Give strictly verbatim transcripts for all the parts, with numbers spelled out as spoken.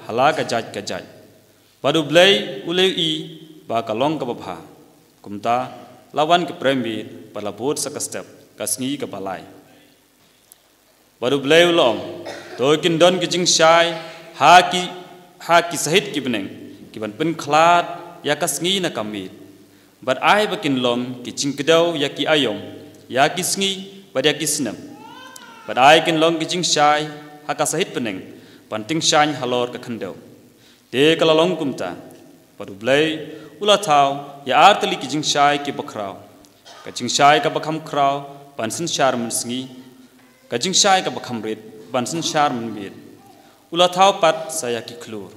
ha la ka jait ka jait. Bad U Blei u la ïohi ba ka long kaba bha. Kumta la wan ka prem miet bad la bud sa ka step, ka sngi kaba lai. Bad U Blei u la ong, to kin don ki jingshai ha ki, ha ki sahit ki bneng, ki ban pynkhlad ïa ka sngi na ka miet. Bad ai ba kin long ki jingkdew ïa ki aïom, ïa ki sngi bad ïa ki snem. Bad ai kin long ki jingshai ha ka sahit bneng ban tyngshaiñ halor ka khyndew. Te ka la long kumta. Bad U Blei u la thaw ïa ar tylli ki jingshai kiba khraw. Ka jingshai kaba kham khraw ban synshar mynsngi, ka jingshai kaba kham rit ban synshar mynmiet. U la thaw pat sa ïa ki khlur.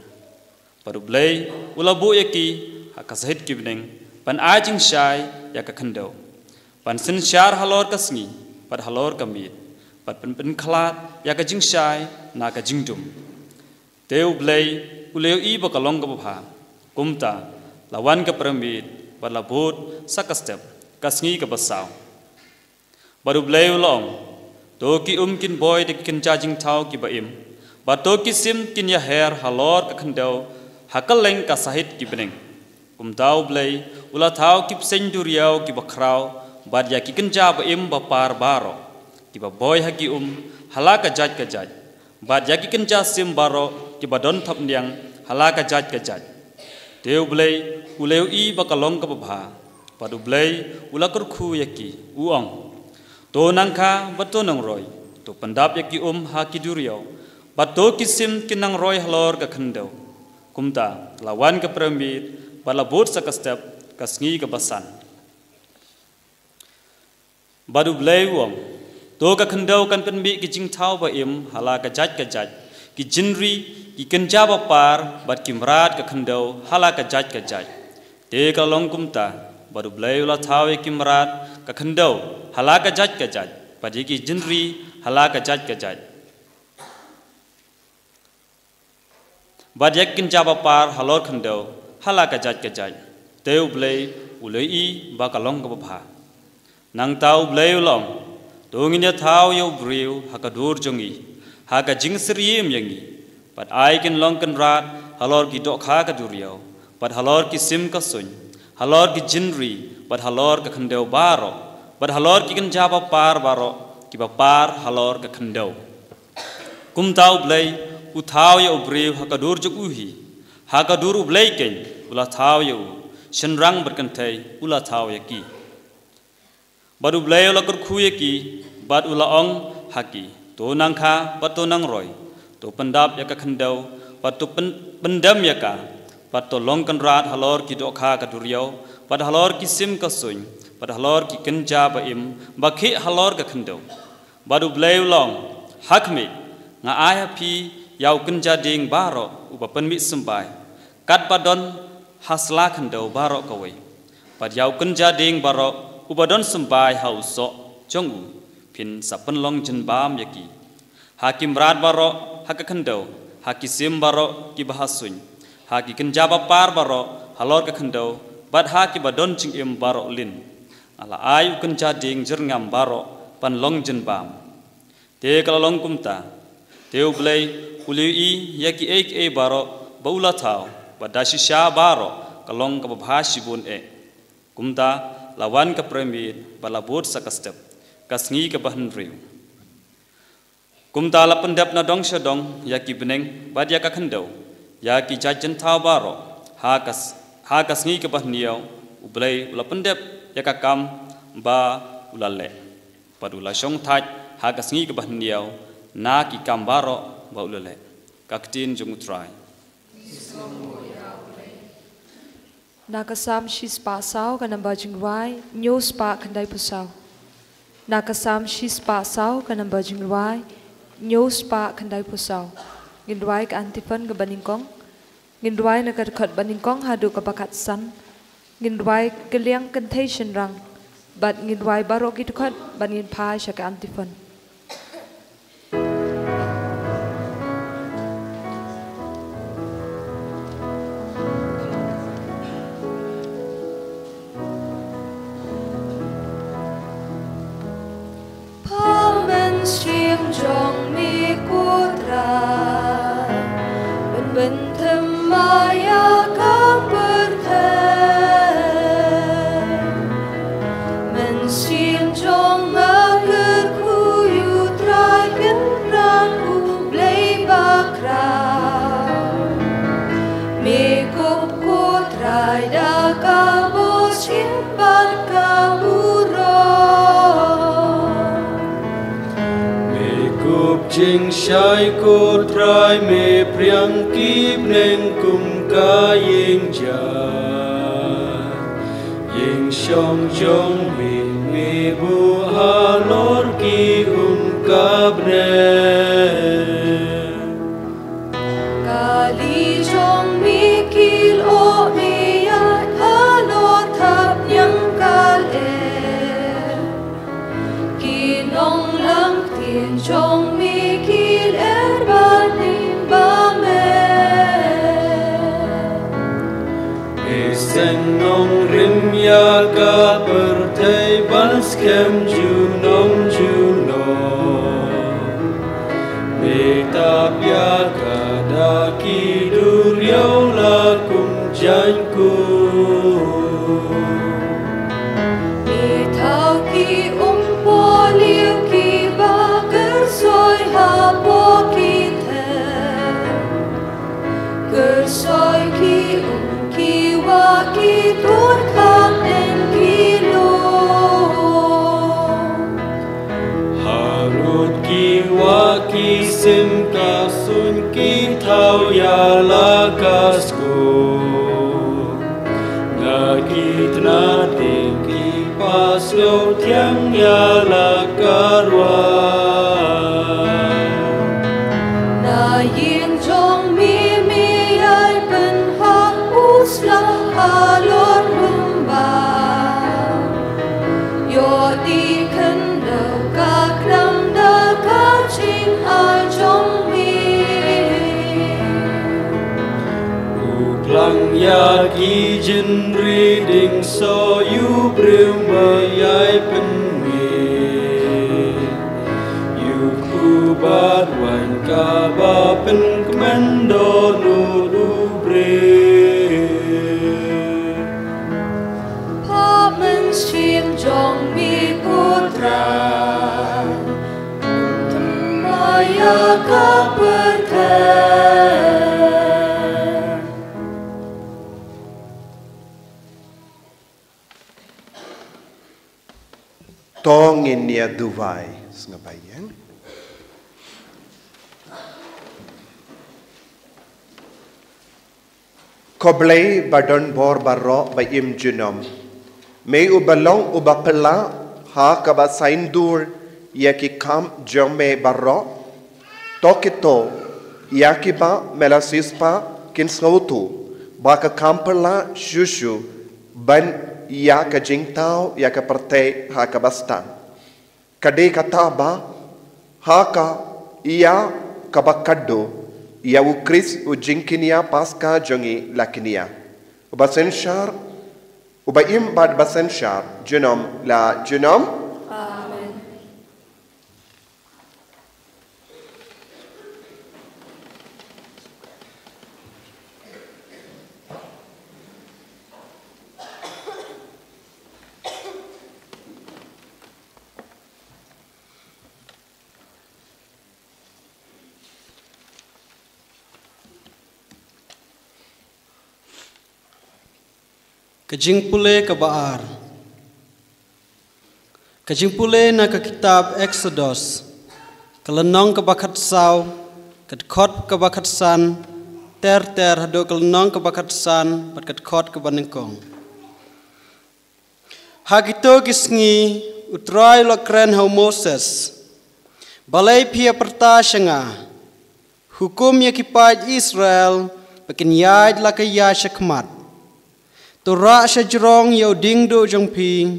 Bad U Blei u la buh ïa ki ha ka sahit ki bneng ban ai jingshai ïa ka khyndew, ban synshar halor ka sngi bad halor ka miet, bad pyn, pynkhlad ïa ka jingshai na ka jingdum. Te U Blei u la ïohi ba ka long kaba bha. Kumta la wan ka prem miet bad la bud sa ka step, ka sngi kaba saw. Bad U Blei u la ong, to ki um kin boi da ki kynja jingthaw kiba im, bad to ki sim kin ïaher halor ka khyndew ha kylleng ka sahit ki bneng. Kumta U Blei u la thaw ki bseiñ duriaw kiba khraw bad ïa ki kynja ba im ba par baroh, kiba boi ha ki um ha la ka jait ka jait, bad ïa ki kynja sim baroh kiba don thapniang ha la ka jait ka jait. Te U Blei u la ïohi ba ka long kaba bha. Bad U Blei u la kyrkhu ïa ki, u ong, to nangkha bad to nangroi, to pyndap ïa ki um ha ki duriaw, bad to ki sim kin nangroi halor ka khyndew. Kumta la wan ka prem miet bad la bud sa ka step, ka sngi kaba san. Bad U Blei u ong, to ka khyndew kan pynmih ki jingthaw ba im ha la ka jait ka jait, ki jynri, ki kynja ba par bad ki mrad ka khyndew ha la ka jait ka jait. Te ka la long kumta. Bad U Blei u la thaw ïa ki mrad ka khyndew ha la ka jait ka jait, bad ïa ki jynri ha la ka jait ka jait, bad ïa ki kynja ba par halor khyndew ha la ka jait ka jait. Te U Blei u la ïohi ba ka long kaba bha. Nangta U Blei u la ong, to ngin ïa thaw ïa u briew ha ka dur jong ngi, ha ka jingsyriem ïa ngi, bad ai kin long kynrad halor ki dohkha ka duriaw, bad halor ki sim ka suiñ, halor ki jynri, bad halor ka khyndew baroh, bad halor ki kynja ba par baroh kiba par halor ka khyndew. Kumta U Blei u thaw ïa u briew ha ka dur jong u hi, ha ka dur U Blei keiñ u la thaw ïa u, shynrang bad kynthei u la thaw ïa ki. Bad U Blei u la kyrkhu ïa ki, bad u la ong ha ki, to nangkha bad to nangroi, to pyndap ïa ka khyndew, bad to pyn, pyndem ïa ka, bad to long kynrad halor ki dohkha ka duriaw, bad halor ki sim ka suiñ, bad halor ki kynja ba im ba khih halor ka khyndew. Bad U Blei u la ong, ha khmih, nga ai ha phi ïa u kynja dieng baroh uba pynmih symbai, katba don ha sla khyndew baroh kawei, bad ïa u kynja dieng baroh uba don symbai ha u soh jong u, phin sa pynlong jingbam ïa ki. Ha ki mrad baroh ha ka khyndew, ha ki sim baroh kiba ha suiñ, ha ki kynja ba par baroh halor ka khyndew, bad ha kiba don jingim baroh lin, nga la ai u kynja dieng jyrngam baroh ban long jingbam. Te ka la long kumta. Te U Blei u la ïohi ïa kiei kiei baroh ba u la thaw, bad da shisha baroh ka long kaba bha shibun eh. Kumta la wan ka prem miet bad la bud sa ka step, ka sngi kaba hynriew. Kumta la pyndep na dong sha dong ïa ki bneng bad ïa ka khyndew, ïa ki jait jingthaw baroh. Ha ka s, ha ka sngi kaba hynñiew U Blei u la pyndep ïa ka kam ba u la leh, bad u la shong thait ha ka sngi kaba hynñiew na ki kam baroh ba u la leh. Ka ktien jong U Trai. Na ka Salm shispah saw ka namba jingrwai hynñiew spah khyndaiphew saw. Na ka Salm shispah saw ka namba jingrwai hynñiew spah khyndaiphew saw. Ngin rwai ka antiphon kaba nyngkong. Ngin rwai na ka dkhot ba nyngkong haduh kaba khatsan. Ngin rwai ka liang kynthei shynrang. Bad ngin rwai baroh ki dkhot bad ngin phai sha ka antiphon. Pha mynshim jong me ko Trai, ban ban Jingshai ko Trai, me pdiang ki bneng kum ka ïing ja. Ïing shong jong me, me buh halor ki um ka bneng. Kali jong me ki lyoh, me ïaid halor thap niam ka lyer. Ki nonglang ktien jong me ki lyer bad ning ba me. Me seng nongrim ïa ka pyrthei ban skhem junom junom. Me tap ïa ka da ki duriaw la kum jaiñkup. Me thaw ki um pohliew kiba kyrsoi hapoh ki them. Kyrsoi ki um ki wah, ki tur kham, em ki lum. Harud ki wah, ki sim ka suiñ, ki thaw ïa la ka skur. Na ki tnat dieng ki pasngew thiang ïa la ka rwai. Na ïing jong me, me ïai pynhap u sla halor lum bam. Ïoh die khyndew ka khnang da ka jingai jong me. U plang ïa ki jingri ding soh, ïa u briew me ïai pynmih. Ïa u kpu bad waiñ kaba pynkmen dohnud u briew. Pha mynsiem jong me ko Trai, thymmai ïa ka pyrthei. To ngin ïa duwai, sngewbha ïa. Ko Blei ba don bor baroh ba im junom, me uba long uba phylla ha kaba saiñdur ïa ki kam jong me baroh. To kito ïa kiba me la siewspah kin sngewthuh ba ka kam phylla shuh shuh ban ïa ka jingthaw ïa ka pyrthei ha kaba stad. Ka dei kata ba ha ka ïa kaba khadduh ïa u Khrist u jingkñia Paska jong ngi la kñia. Uba synshar, uba im bad ba synshar junom la junom. Amen. Ka jingpule kaba ar. Ka jingpule na ka kitab Eksodos, ka lynnong kaba khatsaw, ka dkhot kaba khatsan ter ter haduh ka lynnong kaba khatsan bad ka dkhot kaba nyngkong. Ha kito ki sngi U Trai u la kren ha u Moses, balei phi ïa pyrta sha nga? Hukum ïa ki paid Israel ba kin ïaid la ka ïaid shakhmat. To rah shajrong ïa u diengduh jong phi,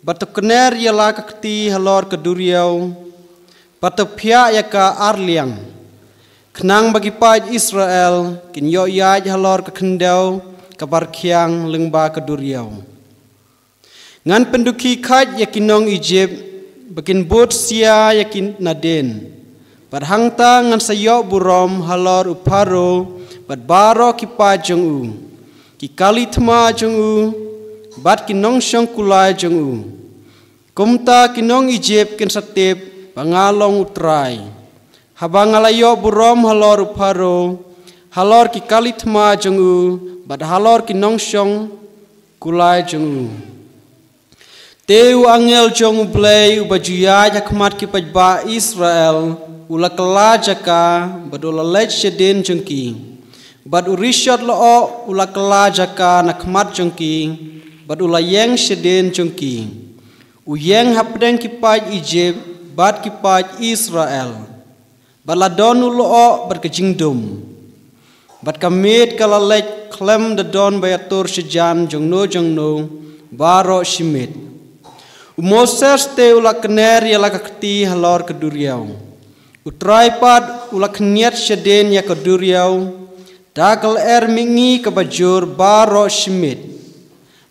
bad to kner ïa la ka kti halor ka duriaw, bad to phiah ïa ka arliang, khnang ba ki paid Israel kin ïoh ïaid halor ka khyndew kaba rkhiang lyngba ka duriaw. Ngan pyndukhi khait ïa ki nong Ijipt ba kin bud sia ïa ki nadien, bad hangta ngan sa ïoh burom halor u Pharaoh bad baroh ki paid jong u, ki kali thma jong u bad ki nongshong kulai jong u. Kumta ki nong Ijipt kin sa tip ba nga long U Trai, haba nga la ïoh burom halor u Pharaoh, halor ki kali thma jong u bad halor ki nongshong kulai jong u. Te u angel jong U Blei uba ju ïaid ha khmat ki paidbah Israel, u la kylla jaka, bad u la leit shadien jong ki. Bad u rishot lyoh u la kylla jaka na khmat jong ki, bad u la ïeng shadien jong ki. U ïeng hapdeng ki paid Ijipt bad ki paid Israel. Bad la don u lyoh bad ka jingdum. Bad ka miet ka la leit khlem da don ba ïatur shajan jongno jongno, baroh shi miet. U Moses te u la kner ïa la ka kti halor ka duriaw. U Trai pat u la khynñiat shadien ïa ka duriaw da ka lyer mihngi kaba jur baroh shi miet.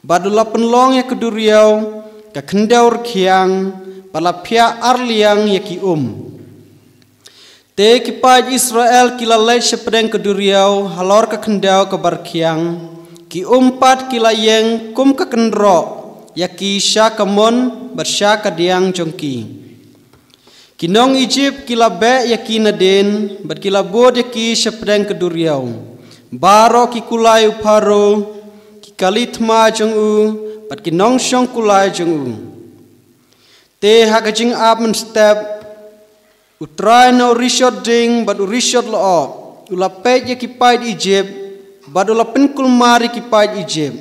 Bad u la pynlong ïa ka duriaw ka khyndew rkhiang, bad la phiah arliang ïa ki um. Te ki paid Israel ki la leit shapdeng ka duriaw halor ka khyndew kaba rkhiang, ki um pat ki la ïeng kum ka kynroh ïa ki sha ka mon bad sha ka diang jong ki. Ki nong Ijipt ki la beh ïa ki nadien, bad ki la bud ïa ki shapdeng ka duriaw. Baroh ki kulai u Pharaoh, ki kali thma jong u, bad ki nongshong kulai jong u. Te ha ka jingap mynstep, u Trai na u rishot ding bad u rishot lyoh u la peit ïa ki paid Ijipt, bad u la pynkulmar ïa ki paid Ijipt.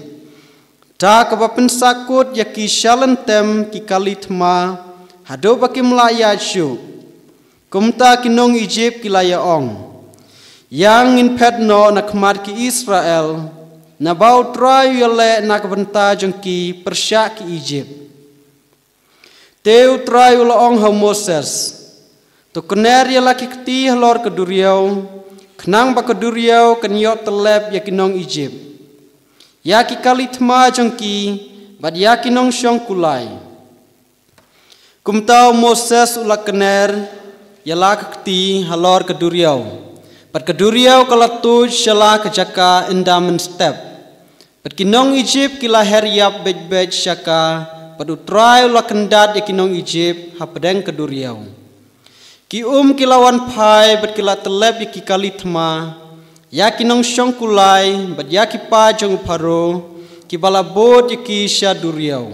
Da kaba pynsahkut ïa ki sha lyntem ki kali thma, haduh ba kim lah ïaid shuh. Kumta ki nong Ijipt ki la ïa ong, ïa ngin phet noh na khmat ki Israel, naba u Trai u ïaleh na ka bynta jong ki pyrshah ki Ijipt. Te u Trai u la ong ha u Moses, to kner ïa la ki kti halor ka duriaw, khnang ba ka duriaw kan ïoh tyllep ïa ki nong Ijipt, ïa ki kali thma jong ki, bad ïa ki nongshong kulai. Kumta u Moses u la kner ïa la ka kti halor ka duriaw, bad ka duriaw ka la tuid sha la ka jaka ynda mynstep. Bad ki nong Ijipt ki la her ïap beit beit sha ka, bad u Trai u la kyndat ïa ki nong Ijipt hapdeng ka duriaw. Ki um ki la wan phai bad ki la tyllep ïa ki kali thma, ïa ki nongshong kulai bad ïa ki paid jong u Pharaoh, kiba la bud ïa ki sha duriaw.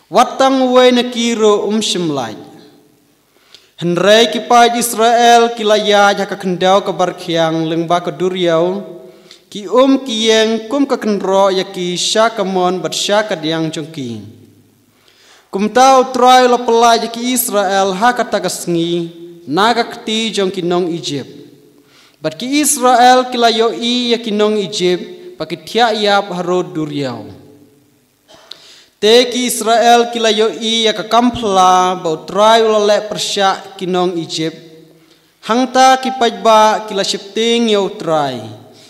Wat tang uwei na ki ruh um shym lait. Hynrei ki paid Israel ki la ïaid ha ka khyndew kaba rkhiang lyngba ka duriaw, ki um ki ïeng kum ka kynroh ïa ki sha ka mon bad sha ka diang jong ki. Kumta u Trai u la pyllait ïa ki Israel ha kata ka sngi na ka kti jong ki nong Ijipt. Bad ki Israel ki la ïohi ïa ki nong Ijipt ba ki thiah ïap harud duriaw. Te ki Israel ki la ïohi ïa ka kam phylla ba u Trai u la leh pyrshah ki nong Ijipt. Hangta ki paidbah ki la sheptieng ïa u Trai,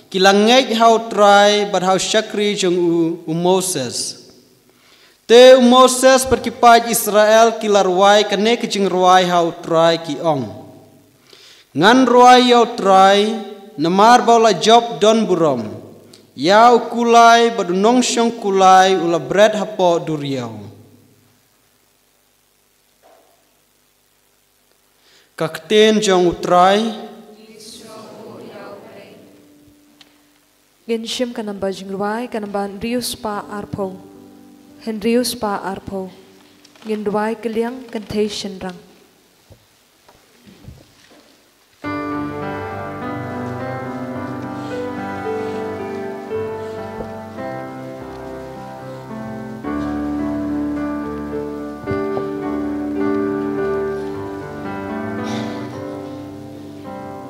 ki la ngeit ha u Trai bad ha u shakri jong u, u Moses. Te u Moses bad ki paid Israel ki la rwai kane ka jingrwai ha u Trai, ki ong, ngan rwai ïa u Trai, namar ba u la jop don burom. Ïa u kulai bad u nongshong kulai u la bret hapoh duriaw. Ka ktien jong u Trai. Ngin shim ka namba jingrwai, ka namba hynriew spah arphew. Hynriew spah arphew. Ngin rwai kylliang kynthei shynrang.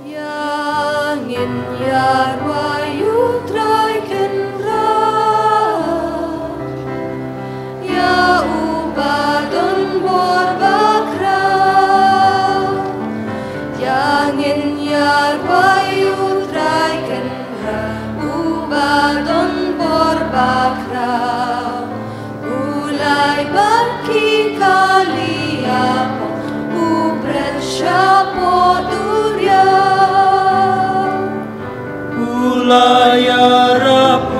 Ïa ngin ïa rwai ïa u Trai Kynrad, ïa uba don bor bakhraw. Ïa ngin ïa rwai ïa u Trai Kynrad, uba don bor bakhraw. U la ai bad ki kali ïapong, u bret shapoh duriaw. U la ïarap, u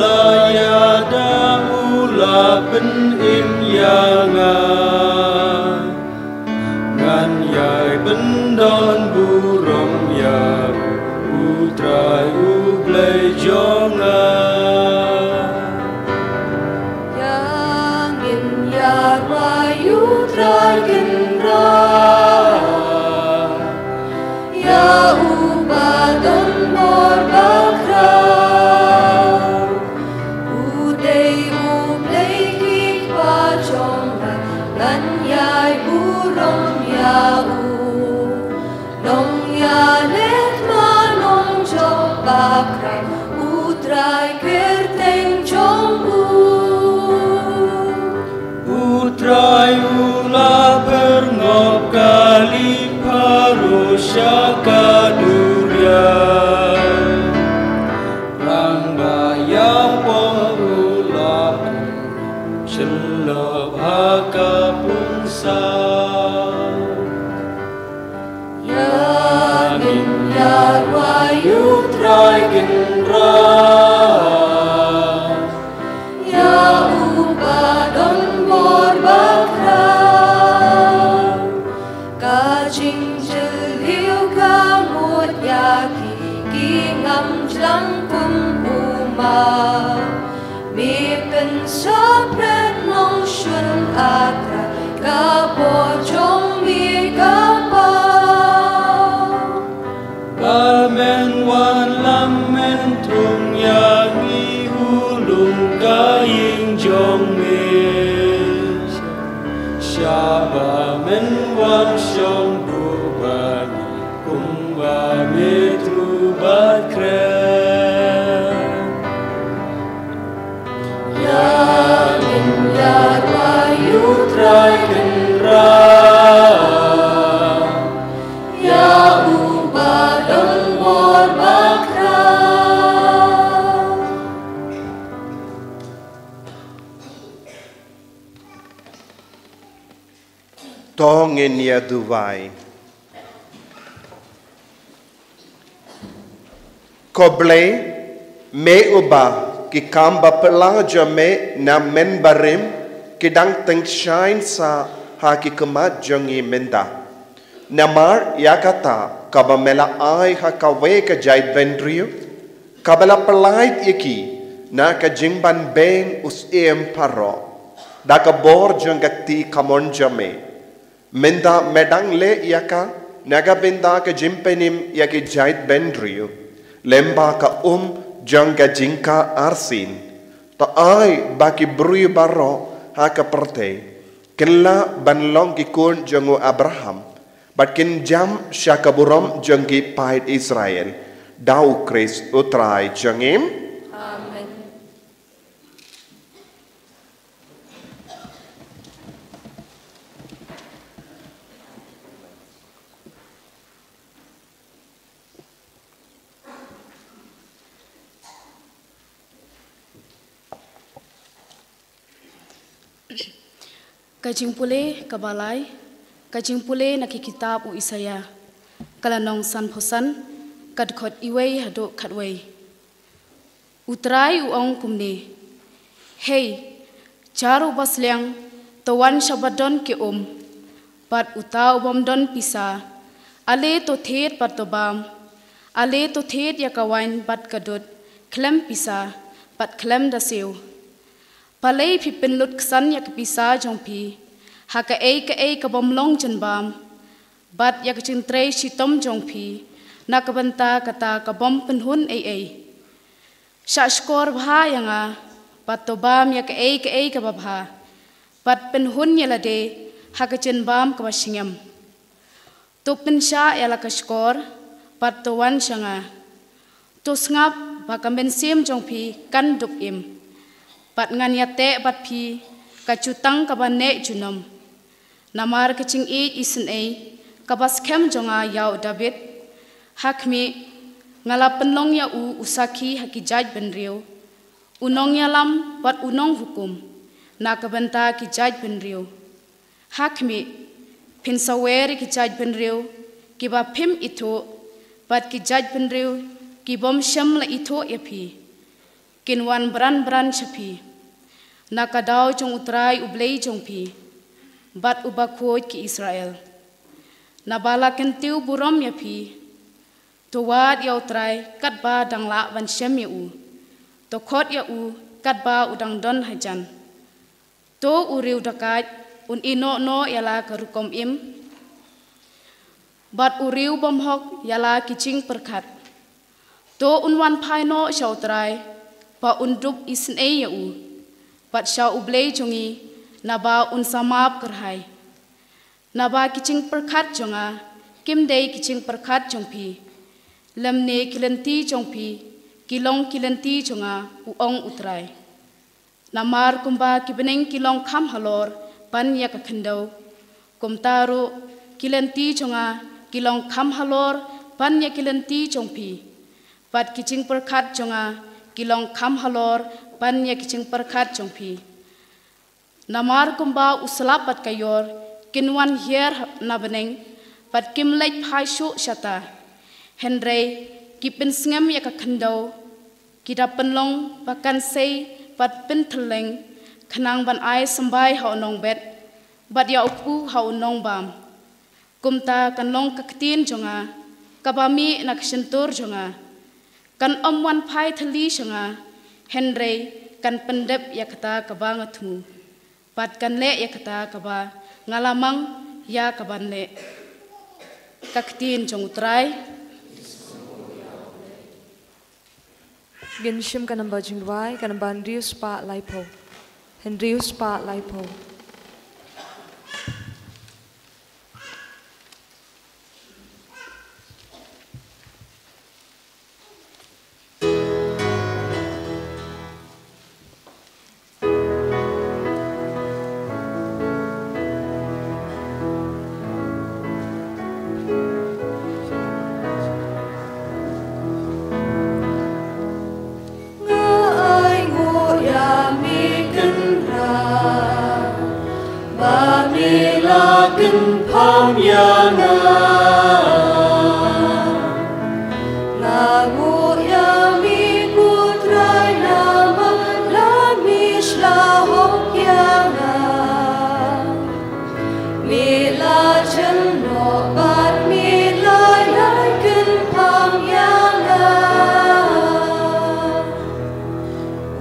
la ïada, u la pynim ïa nga. Ngan ïai pyndonburom ïa u Trai U Blei jong nga. Ïa ngin ïa rwai ïa u Trai Kynrad. Kali Paro sha ka duriaw, rang ba ïa pong u la shlok ha ka pung saw. Ïa ngin ïa rwai ïa u Trai Kynrad, ïa u ba don bor ba khraw. Ka jingjylliew ka mut ïa ki, ki ngam jlang kum u maw. Me pynshah pret nongshun, A Trai, ka bor jong me ka paw. Ba men wan lam men thung ïa ngi, u lum ka ïing jong me. Sha ba men wan shong buh ba ngi, kumba me thmu bad kren. Ïa ngin ïa rwai ïa u Trai Kynrad, ïa u ba don bor ba khraw. To ngin ïa duwai. Ko Blei, me uba ki kam ba phylla jong me na mynbarim ki dang tyngshaiñ sa ha ki khmat jong ngi mynta. Namar ïa kata kaba me la ai ha kawei ka jaitbynriew, kaba la pyllait ïa ki na ka jingban beiñ u syiem Pharaoh, da ka bor jong ka kti kamon jong me. Mynta me dang leh ïa ka na ka bynta ka jingpynim ïa ki jaitbynriew, lyngba ka um jong ka jingkha arsien. To ai ba ki briew baroh ha ka pyrthei kin lah ban long ki khun jong u Abraham, bad kin jam sha ka burom jong ki paid Israel. Da u Khrist u Trai jong ngi. Amen. Ka jingpule kaba lai, ka jingpule na ki kitab u Isaïah, ka lynnong sanphew san, ka dkhot iwei haduh khatwei. U Trai u ong kumne: Hei, jar uba sliang, to wan sha ba don ki um, bad uta u bym don pisa, ale to thied bad to bam, ale to thied ïa ka waiñ bad ka dud khlem pisa bad khlem da siew. Balei phi pynlut ksan ïa ka pisa jong phi ha kaei kaei ka bym long jingbam, bad ïa ka jingtrei shitom jong phi na ka bynta kata ka bym pynhun ei ei? Shah shkor bha ïa nga, bad to bam ïa kaei kaei kaba bha, bad pynhun ïa lade ha ka jingbam kaba shngem. To pynshah ïa la ka shkor, bad to wan sha nga. To sngap ba ka mynsiem jong phi kan duk im, bad ngan ïateh bad phi ka jutang kaba neh junom. Namar ka jingïeit isynei kaba skhem jong nga ïa u Dabid, ha khmih, nga la pynlong ïa u u sakhi ha ki jaitbynriew, u nongïalam bad u nonghukum na ka bynta ki jaitbynriew. Ha khmih, phin sawer ïa ki jaitbynriew kiba phim ithuh, bad ki jaitbynriew ki bym shym la ithuh ïa phi kin wan bran bran sha phi, na ka daw jong u Trai u Blei jong phi, bad uba khuid ki Israel. Naba la kyntiew burom ïa phi. To wad ïa u Trai katba dang lah ban shem ïa u. To khot ïa u katba u dang don hajan. To u riew dakaid un ïehnoh noh ïa la ka rukom im, bad u riew bymhok ïa la ki jingpyrkhat. To un wan phai noh sha u Trai, ba un dup isynei ïa u, bad sha u Blei jong ngi, naba un sa map kyrhai. Naba ki jingpyrkhat jong nga kim dei ki jingpyrkhat jong phi, lymne ki lynti jong phi ki long ki lynti jong nga, u ong u Trai. Namar kumba ki bneng ki long kham halor ban ïa ka khyndew, kumta ruh Ki lynti jong nga ki long kham halor ban ïa ki lynti jong phi, bad ki jingpyrkhat jong nga ki long kham halor ban ïa ki jingpyrkhat jong phi. Namar kumba u slap bad ka ïor kin wan hiar na bneng, bad kim leit phai shuh shata. Hynrei ki pynsngem ïa ka khyndew, ki da pynlong ba kan sei bad pynthylleng, khnang ban ai symbai ha u nongbet bad ïa u kpu ha u nongbam. Kumta kan long ka ktien jong nga kaba mih na ka shyntur jong nga. Kan ym wan phai thylli sha nga, hynrei kan pyndep ïa kata kaba nga thmu, bad kan leh ïa kata kaba nga la mang ïa kaban leh. Ka ktien jong U Trai. Ngin shim ka namba jingrwai, ka namba hynriew spah laiphew. Hynriew spah laiphew. Nga ai nguh ïa me Kynrad, ba me la kynpham ïa nga. Nga nguh ïa me ko Trai namar la me shlur ïa nga. Me la jan noh bad me la ïai kynpham ïa nga.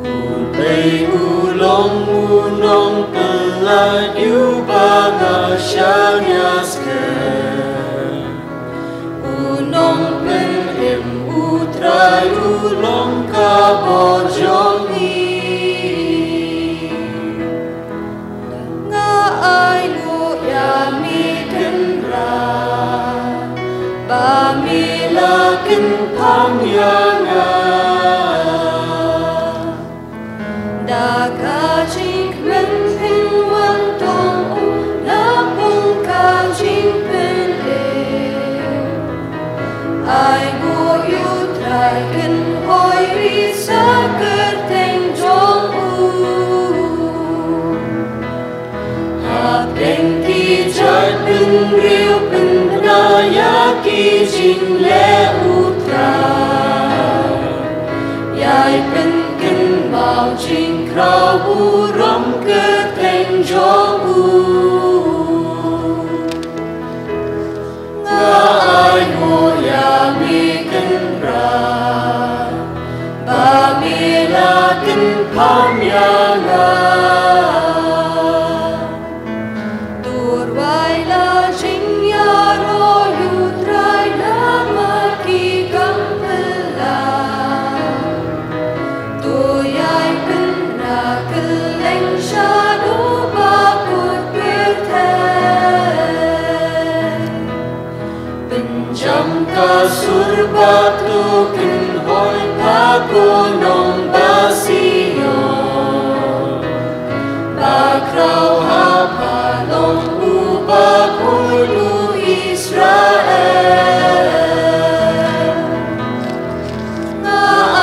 U Blei u long u nongpyllait uba nga shaniah skhem. U nongpynim U Trai u long ka bor jong ngi. Nga ai nguh ïa me Kynrad, ba me la kynpham ïa nga. Da ka jingkmen phin wan tong u, na pung ka jingpynim. Ai nguh ïa U Trai, kynhoi ri sa kyrteng jong u. Hapdeng ki jaitbynriew pynbna ïa ki jingleh U Trai. Ïai pynkynmaw jingkhraw burom kyrteng jong u. Nga ai nguh ïa me Kynrad, ba me la kynpham ïa nga. To rwai la jingïaroh ïa U Trai namar ki kam pynlait. To ïai pynbna kylleng shaduh ba kut pyrthei. Pynjam ka sur bad to kynhoi, pha ko nong ba sniew. Ba khraw ha pha long u bakhuid u Israel. Nga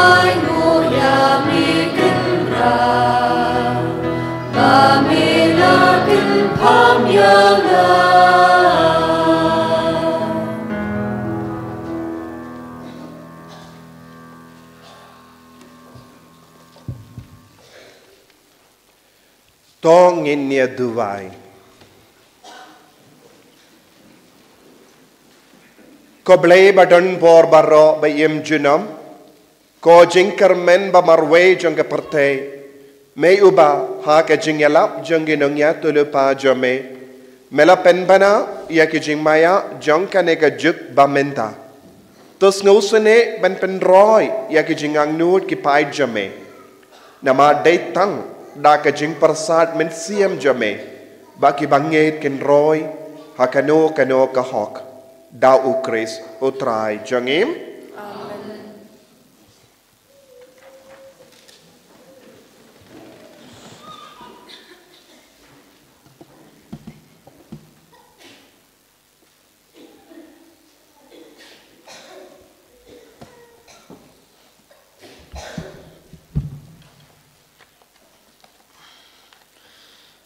ai nguh ïa me Kynrad, ba me la kynpham ïa nga. To ngin ïa duwai. Ko Blei ba don bor baroh ba im junom, ko jingkyrmen ba marwei jong ka pyrthei, me uba ha ka jingïalap jong ki nongïathuhlypa jong me, me la pynbna ïa ki jingmaïa jong kane ka juk ba mynta. To sngewsynei ban pynroi ïa ki jingangnud ki paid jong me. Namar dei tang da ka jingpyrsad mynsiem jong me ba ki bangeit kin roi ha kano kano ka hok. Da U Khrist U Trai jong ngi. Amen.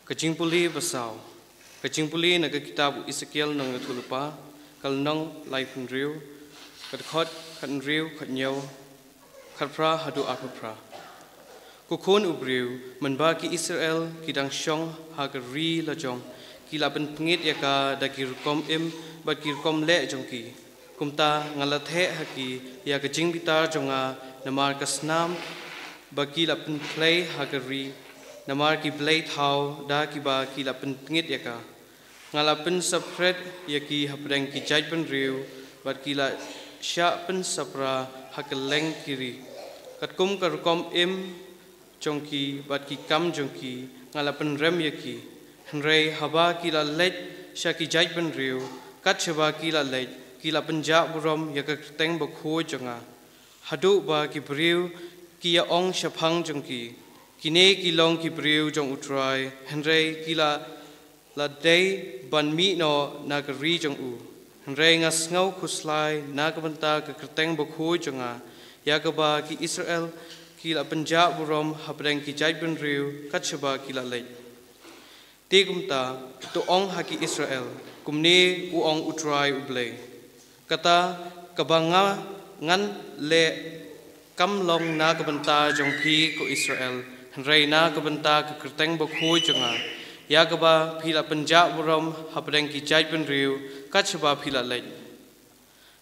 Ka jingpule basaw. Ka jingpule na ka kitab u Esekiel nongïathuhlypa, ka lynnong laiphew hynriew, ka dkhot khathynriew, khathynñiew, khatphra haduh arphew phra. Ko khun u briew, mynba ki Israel ki dang shong ha ka ri lajong, ki la pynpngit ïa ka da ki rukom im bad ki rukom leh jong ki. Kumta nga la theh ha ki ïa ka jingbitar jong nga namar ka snam ba ki la pynphlei ha ka ri, namar ki blei thaw da kiba ki la pynpngit ïa ka. Nga la pynsaphriang ïa ki hapdeng ki jaitbynriew bad ki la shah pynsaphriang ha kylleng ki ri. Katkum ka rukom im jong ki bad ki kam jong ki, nga la pynrem ïa ki. Hynrei haba ki la leit sha ki jaitbynriew, kat shaba ki la leit, ki la pynjah burom ïa ka kyrteng bakhuid jong nga. Haduh ba ki briew ki ïa ong shaphang jong ki, "Kine ki long ki briew jong U Trai," hynrei ki la la dei ban mih noh na ka ri jong u. Hynrei nga sngew khuslai na ka bynta ka kyrteng bakhuid jong nga, ïa kaba ki Israel ki la pynjah burom hapdeng ki jaitbynriew kat shaba ki la leit. Te kumta, to ong ha ki Israel, 'Kumne u ong U Trai U Blei: Kata kaba nga ngan leh kam long na ka bynta jong phi, ko Israel, hynrei na ka bynta ka kyrteng bakhuid jong nga, ïa kaba phi la pynjah burom hapdeng ki jaitbynriew kat shaba phi la leit.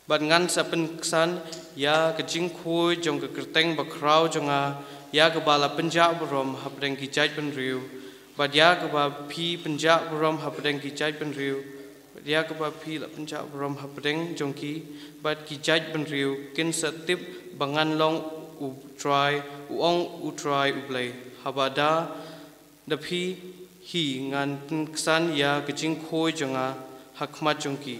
Bad ngan sa pynksan ïa ka jingkhuid jong ka kyrteng bakhraw jong nga, ïa kaba la pynjah burom hapdeng ki jaitbynriew, bad ïa kaba phi pynjah burom hapdeng ki jaitbynriew, bad ïa kaba phi la pynjah burom hapdeng jong ki, bad ki jaitbynriew kin sa tip ba ngan long U Trai, u ong U Trai U Blei, haba da da phi hi ngan pynksan ïa ka jingkhuid jong nga ha khmat jong ki.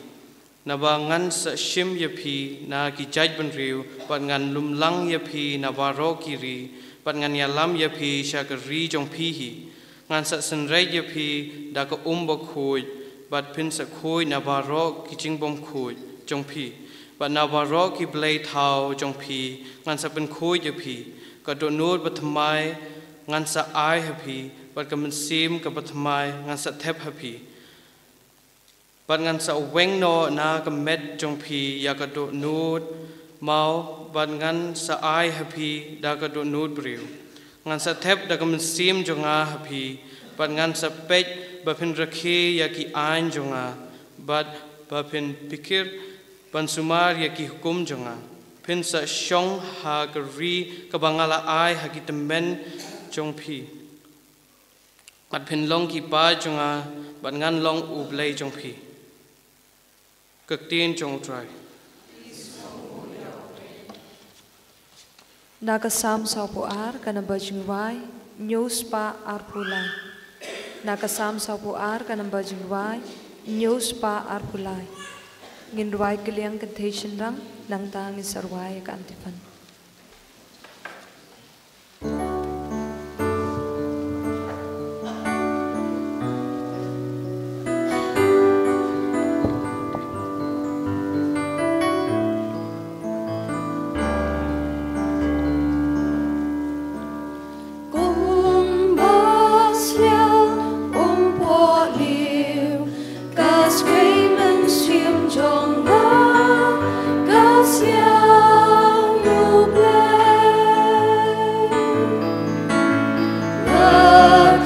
Naba ngan sa shim ïa phi na ki jaitbynriew, bad ngan lumlang ïa phi na baroh ki ri, bad ngan ïalam ïa phi sha ka ri jong phi hi. Ngan sa synreit ïa phi da ka um bakhuid, bad phin sa khuid na baroh ki jingbymkhuid jong phi, bad na baroh ki blei thaw jong phi ngan sa pynkhuid ïa phi. Ka dohnud bathymmai ngan sa ai ha phi, bad ka mynsiem kaba thymmai ngan sa thep ha phi. Bad ngan sa weng noh na ka met jong phi ïa ka dohnud maw, bad ngan sa ai ha phi da ka dohnud briew. Ngan sa thep da ka mynsiem jong nga ha phi, bad ngan sa peit ba phin rakhe ïa ki aiñ jong nga, bad ba phin pyrkhat ban sumar ïa ki hukum jong nga. Phin sa shong ha ka ri kaba nga la ai ha ki tymmen jong phi, bad phin long ki paid jong nga, bad ngan long U Blei jong phi. Ka ktien jong U Trai. Na ka Salm sawphew ar, ka namba jingrwai hynñiew spah arphew lai. Na ka Salm sawphew ar, ka namba jingrwai hynñiew spah arphew lai. Ngin rwai kylliang kynthei shynrang, nangta ngin sa rwai ïa ka antiphon. Kumba sliang um pohliew, ka skei mynsiem jong nga, ka sliang U Blei. Nga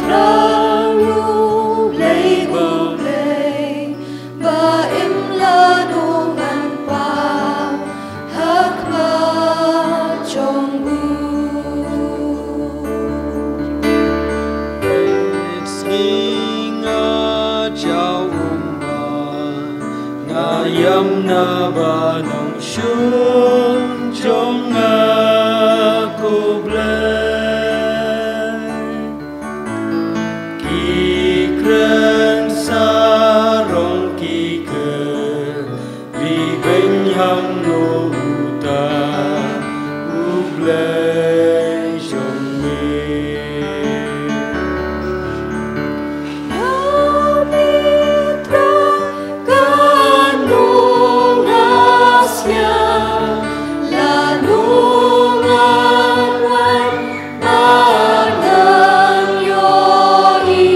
khlaiñ U Blei, U Blei, ba im la ngan pang ha khmat jong u. Sngi nga jaw ummat, nga ïam na ba nongshun jong nga, ko Blei. Ki kren sarong ki kyrpang, beiñ hangno uta U Blei jong ngi. Ïa me Trai, kano nga sliang, lano nga wan, ba ngan ïohi.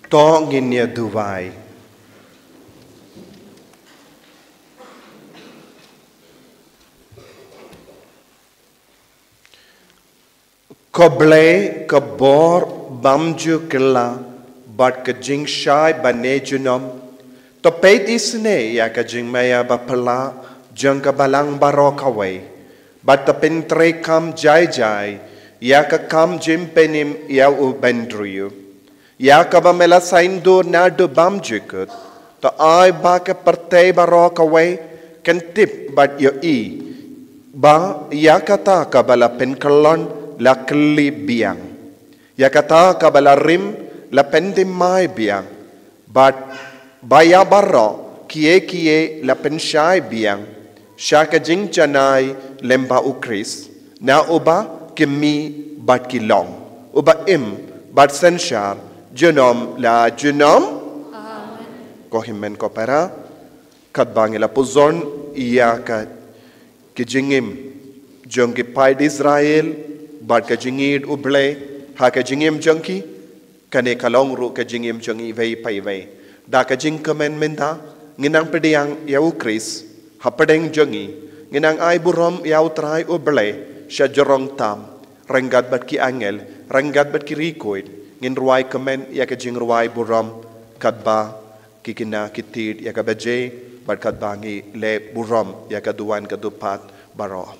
To ngin ïa duwai. Ko Blei ka bor bymjukla bad ka jingshai bane junom. To peit isynei ïa ka jingmaïa bapla jong ka balang baroh kawei. Bad to pyntreikam jai jai ïa ka kam jingpynim ïa u bynriew. Ïa kaba me la saiñdur naduh bymjukut, to ai ba ka pyrthei baroh kawei kan tip bad ïohi ba ïa kata kaba la pynkyllon la kylli biang. Ïa kata kaba la rim la pynthymmai biang. Bad ba ïa baroh kie kie la pynshai biang sha ka jingjanai lem bad u Khrist, na uba ki mih bad ki long, uba im bad synshar junom la junom. Amen. Ko hynmen ko para, katba ngi la puzon ïa ka ki jingim jong ki paid Israel bad ka jingïeit u Blei ha ka jingim jong ki, kane ka long ruh ka jingim jong iwei pa iwei. Da ka jingkmen mynta, ngin nang pdiang ïa u Khrist hapdeng jong ngi, ngin nang ai burom ïa u Trai u Blei sha jrong tam, ryngkat bad ki angel, ryngkat bad ki riewkhuid, ngin rwai kmen ïa ka jingrwai burom katba ki kynna ki tied ïa ka baje, bad katba ngi leh burom ïa ka duwan ka dupat baroh.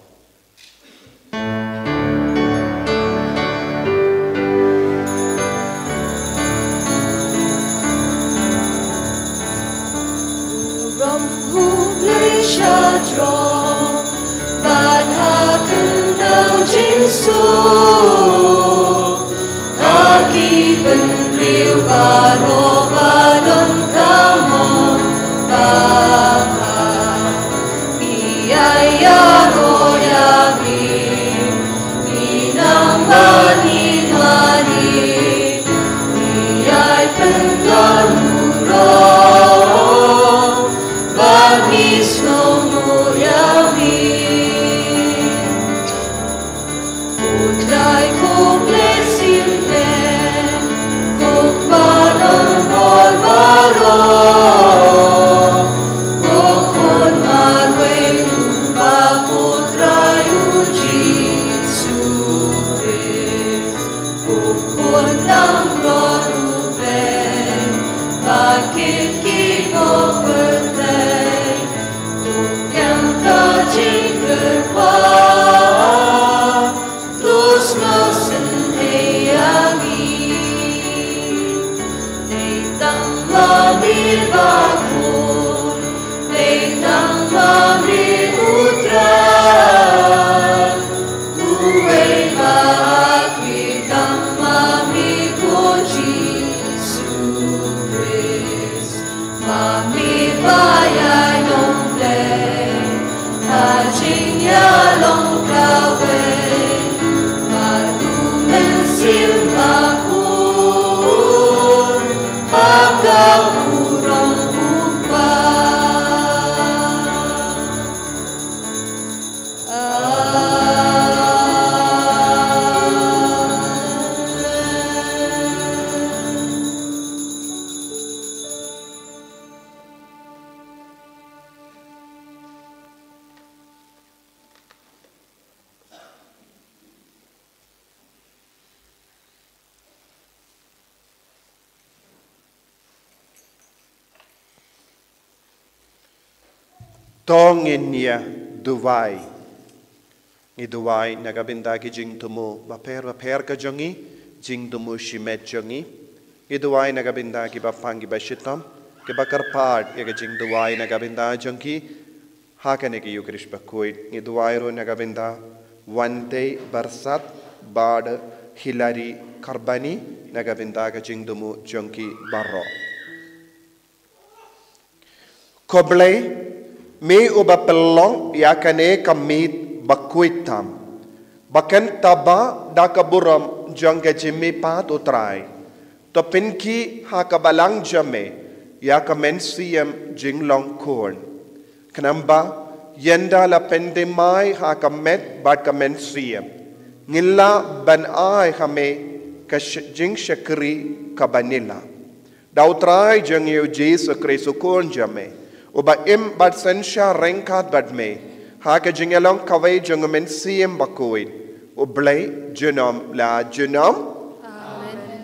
Burom u Blei sha jrong, bad ha khyndew jingsuk. Ha ki bynriew baroh ba don ka mon ba ha. Ngi ai ïaroh ïa mi, ngi nang mane mane. Ngi ai pynlong burom ba ngi sngewnguh ïa mi. U Trai ko Blei syriem, ko kpa don bor baroh, ko Khun marwei lypa, ko Trai U Jisu Khrist, ko Khun langbrot U Blei, ba kit ki pop pyrthei. Ïa ka jingkyrpad, to sngewsynei ïa ngi. Dei tang ma me bakhuid, dei tang ma me U Trai. Uwei ba ha khlieh tang ma me ko Jisu Khrist. Ma me ba ïainong Blei ha jingïalong kawei bad U Mynsiem Bakhuid, ha ka burom U Kpa. To ngin ïa duwai. Ngi duwai na ka bynta ki jingthmu bapher bapher ka jong ngi, jingthmu shimet jong ngi. Ngi duwai na ka bynta kiba pang kiba shitom, kiba kyrpad ïa ka jingduwai na ka bynta jong ki. Ha kane ka Ïukharist bakhuid, ngi duwai ruh na ka bynta Wante Barsat bad Hilary Karbani, na ka bynta ka jingthmu jong ki baroh. Ko Blei, me uba pynlong ïa kane ka miet bakhuid tam, ba kan taba da ka burom jong ka jingmihpat U Trai. To pynkhih ha ka balang jong me ïa ka mynsiem jinglong khun. Khnang ba ynda la pynthymmai ha ka met bad ka mynsiem, ngin lah ban ai ha me ka sh-, jingshakri kaba nila. Da U Trai jong ngi U Jisu Khrist U Khun jong me, uba im bad synshar ryngkat bad me ha ka jingïalong kawei jong U Mynsiem Bakhuid, U Blei junom la junom. Amen.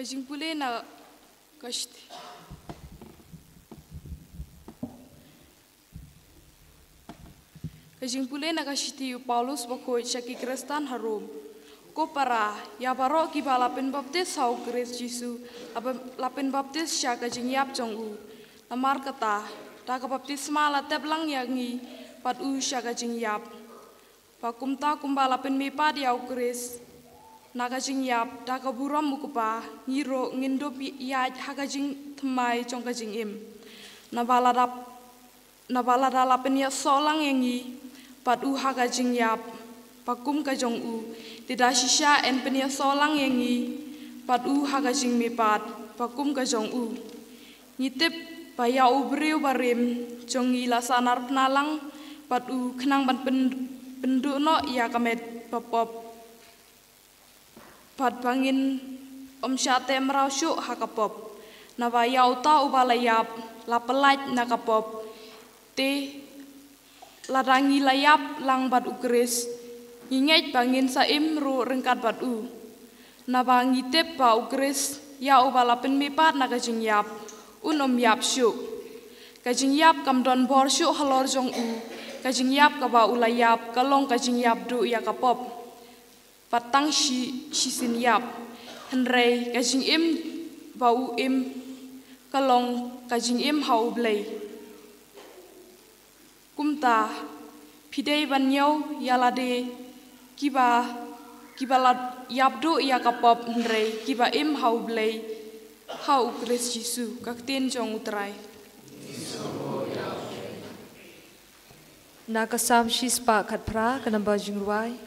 Ka jingpule na ka shithi. Ka jingpule na ka shithi U Paulus bakhuid sha ki Khristan ha Rom. Ko para, ïa baroh kiba la pynbaptis ha U Khrist Jisu, la pyn-, la pynbaptis sha ka jingïap jong u. Namar kata, da ka baptisma la tep lang ïa ngi bad u sha ka jingïap, ba kumta kumba la pynmihpat ïa U Khrist na ka jingïap da ka burom U Kpa, ngi ruh ngin dup ïaid ha ka jingthymmai jong ka jingim. Naba la dap, naba lada la pynïasoh lang ïa ngi bad u ha ka jingïap ba kum ka jong u, te da shisha yn pynïasoh lang ïa ngi bad u ha ka jingmihpat ba kum ka jong u. Ngi tip ba ïa u briew barim jong ngi la sahnarphna lang bad u khnang ban pyn-, pynduh noh ïa ka met bapop, bad ba ngin ym shah teh mraw shuh ha ka pop. Naba ïa uta uba la ïap la pyllait na ka pop. Te lada ngi la ïap lang bad U Khrist, ngi ngeit ba ngin sa im ruh ryngkat bad u. Naba ngi tip ba U Khrist, ïa uba la pynmihpat na ka jingïap, un ym ïap shuh. Ka jingïap kam don bor shuh halor jong u. Ka jingïap kaba u la ïap ka long ka jingïap duh ïa ka pop bad tang shi, shisien ïap. Hynrei ka jingim ba u im ka long ka jingim ha U Blei. Kumta, phi dei ban ñiew ïa lade kiba, kiba la ïap duh ïa ka pop, hynrei kiba im ha U Blei ha U Khrist Jisu. Ka ktien jong U Trai. Na ka Salm shispah khatphra, ka namba jingrwai.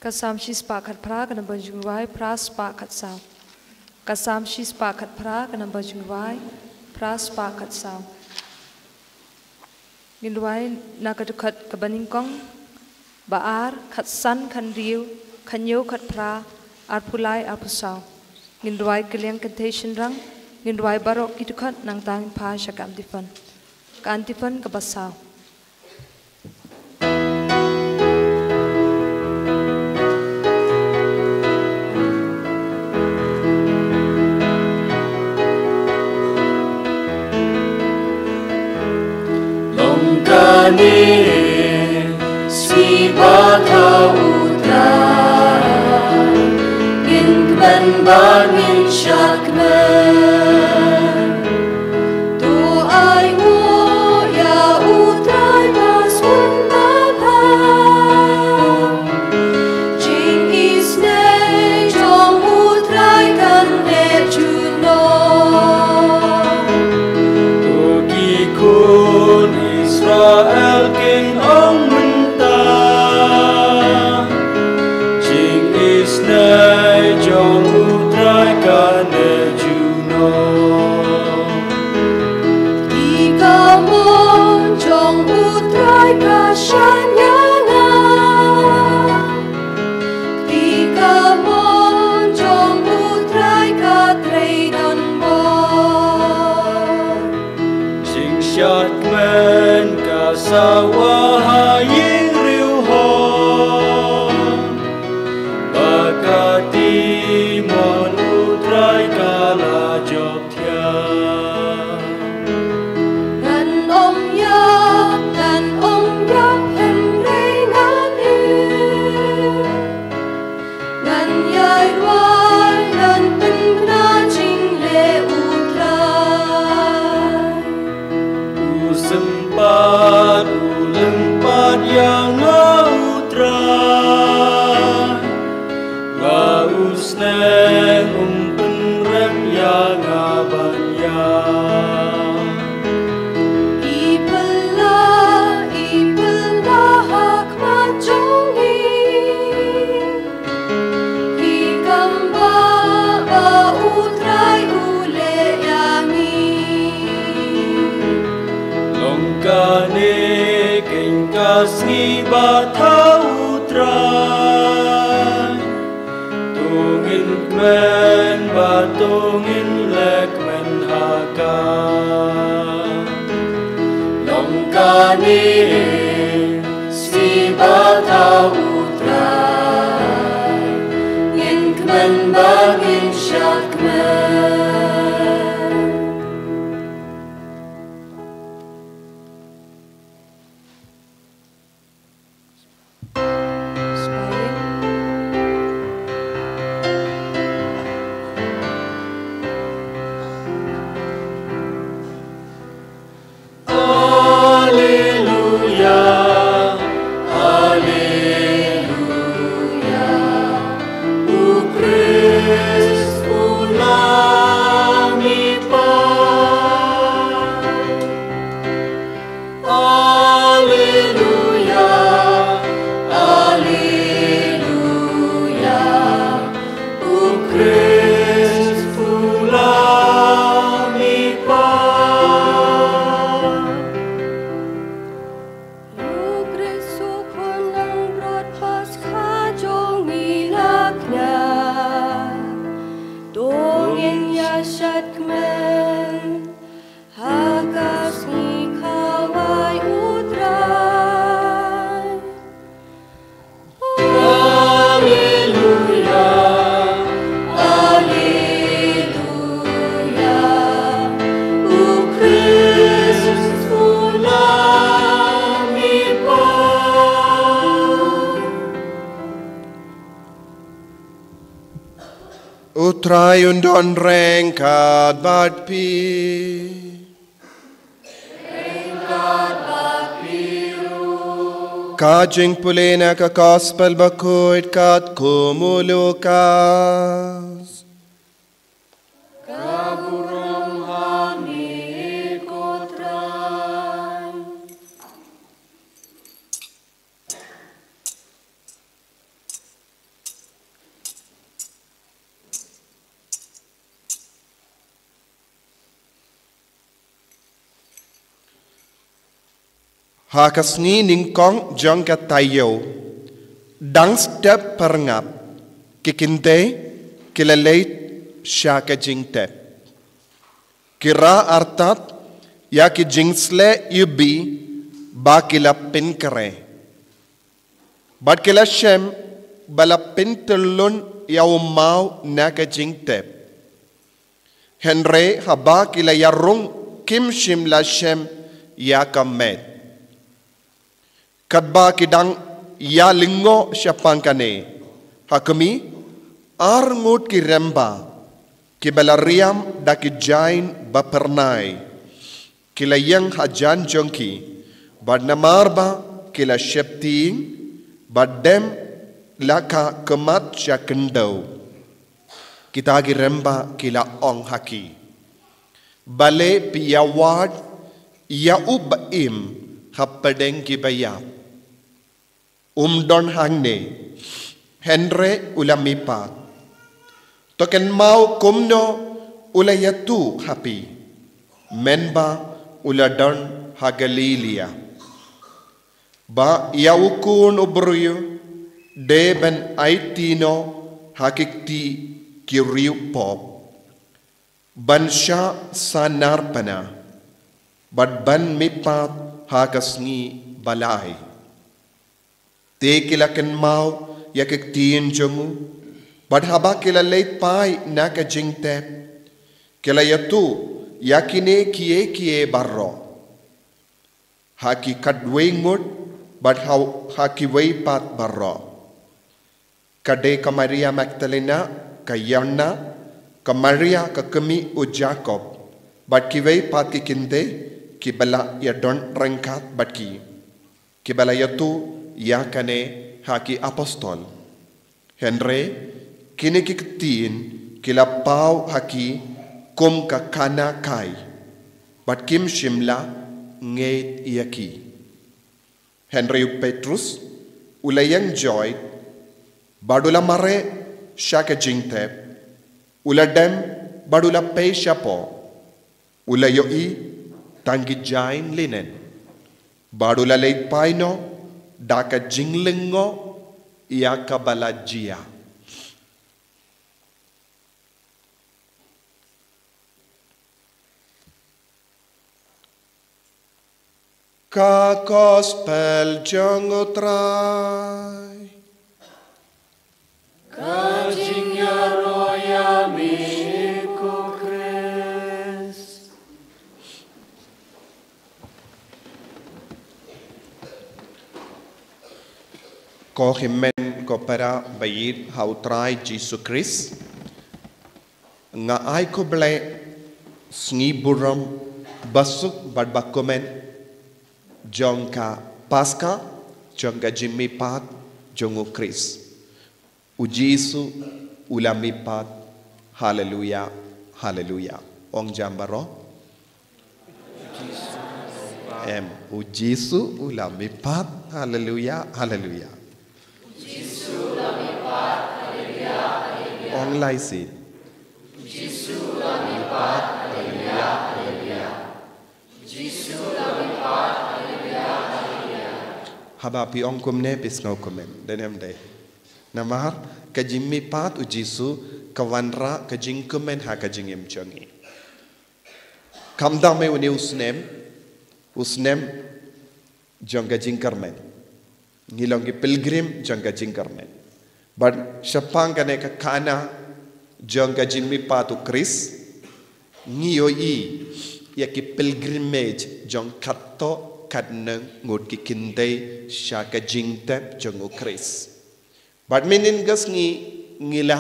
Ka Salm shispah khatphra, ka namba jingrwai phra spah khatsaw. Ka Salm shispah khatphra, ka namba jingrwai phra spah khatsaw. Ngin rwai na ka dkhot kaba nyngkong, ba ar, khatsan, khathynriew, khathynñiew, khatphra, arphew lai, arphew saw. Ngin rwai kylliang kynthei shynrang, ngin rwai baroh ki dkhot nangta ngin phai sha ka antiphon. Ka antiphon kaba saw. Long kane sngi ba ka U Trai, ngin kmen bad ngin shakmen. To ai nguh ïa U Trai. Wa ha ïing riewhon, ba ka ti mon U Trai ka la jop thiah. Ngan ym ïap, ngan ym ïap, hynrei ngan im. Ngan ïai rwai, ngan pynbna jingleh U Trai. U sympat, u lympat ïa nga U Trai. Nga u sneng, um pynrem ïa nga ban ïap. I pynlah, i pynlah ha khmat jong ngi. Ki kam ba, ba U Trai u leh ïa ngi. Long kane keiñ ka sngi ba thaw U Trai. To ngin kmen bad to ngin leh kmen ha ka. Long kane sngi ba thaw U Trai, ngin kmen bad ngin shad kmen. Alleluia, alleluia. U Khrist u la mih pat. Alleluia, alleluia. U Khrist u la mih pat. U Khrist u khun nongrot Paskha jong ngi la kñia. To ngin ïa shad kmen ha ka sngi khawai U Trai. Alleluia, alleluia. U Khrist u la mih pat. U Trai un don ryngkat bad phi. Ka jingpule na ka Gospel bakhuid katkum u Lukas. Ka burom ha ngi ko Trai. Ha ka sngi nyngkong jong ka taïew, dang step pyrngap, ki kynthei ki la leit sha ka jingtep. Ki rah artat ïa ki jingsleh iwbih ba ki la pynkhreh. Bad ki la shem ba la pyntyllun ïa u maw na ka jingtep. Hynrei haba ki la ïarung kim shym la shem ïa ka met. Katba ki dang ïalyngngoh shaphang kane, ha khmih, ar ngut ki rymba, kiba la riam da ki jaiñ ba phyrnai, ki la ïeng hajan jong ki, bad namar ba ki la sheptieng, bad dem la ka khmat sha khyndew. Kita ki rymba ki la ong ha ki, balei phi ïawad ïa u ba im hapdeng kiba ïap? Um don hangne, hynrei u la mih pat. To kynmaw kumno u la ïathuh ha phi, mynba u la don ha Galilaïa, ba ïa u Khun u briew dei ban aiti noh ha ki kti ki riewpop, ban shah sahnarphna, bad ban mih pat ha ka sngi balai. Te ki la kynmaw ïa ka ktien jong u, bad haba ki la leit phai na ka jingtep, ki la ïathuh ïa kine kiei kiei baroh ha ki khatwei ngut bad ha, ha kiwei pat baroh. Ka dei ka Maria Magdalena, ka Joanna, ka Maria ka kmie u Jakob, bad kiwei pat ki kynthei kiba la ïadon ryngkat bad ki, kiba la ïathuh ïa kane ha ki apostol. Hynrei kine ki ktien ki la paw ha ki kum ka khana kai, bad kim shym la ngeit ïa ki. Hynrei u Petrus u la ïeng joit, bad u la mareh sha ka jingtep, u la dem bad u la pei shapoh, u la ïohi tang ki jaiñ linen, bad u la leit phai noh da ka jinglyngngoh ïa kaba la jia. Ka Gospel jong u Trai. Ka jingïaroh ïa me ko Khrist. Ko hynmen ko para ba ïeit ha u Trai Jisu Khrist. Nga ai khublei sngi burom basuk bad bakmen jong ka Paska, jong ka jingmihpat jong u Khrist. U Jisu u la mihpat. Haleluya, haleluya. Ong jam baroh. Em, u Jisu u la mihpat. Haleluya, haleluya. Ong lai sien. Haba phi ong kumne phi sngew kumne. Dei ne em dei? Namar ka jingmihpat u Jisu ka wanrah ka jingkmen ha ka jingim jong ngi. Khamtam eh une u snem, u snem jong ka jingkyrmen. Ngi long ki pilgrim jong ka jingkyrmen. Bad shaphang kane ka khana jong ka jingmihpat u Khrist, ngi ïohi ïa ki pilgrimage jong katto katne ngut ki kynthei sha ka jingtep jong u Khrist. Bad mynhynnin ka sngi ngi la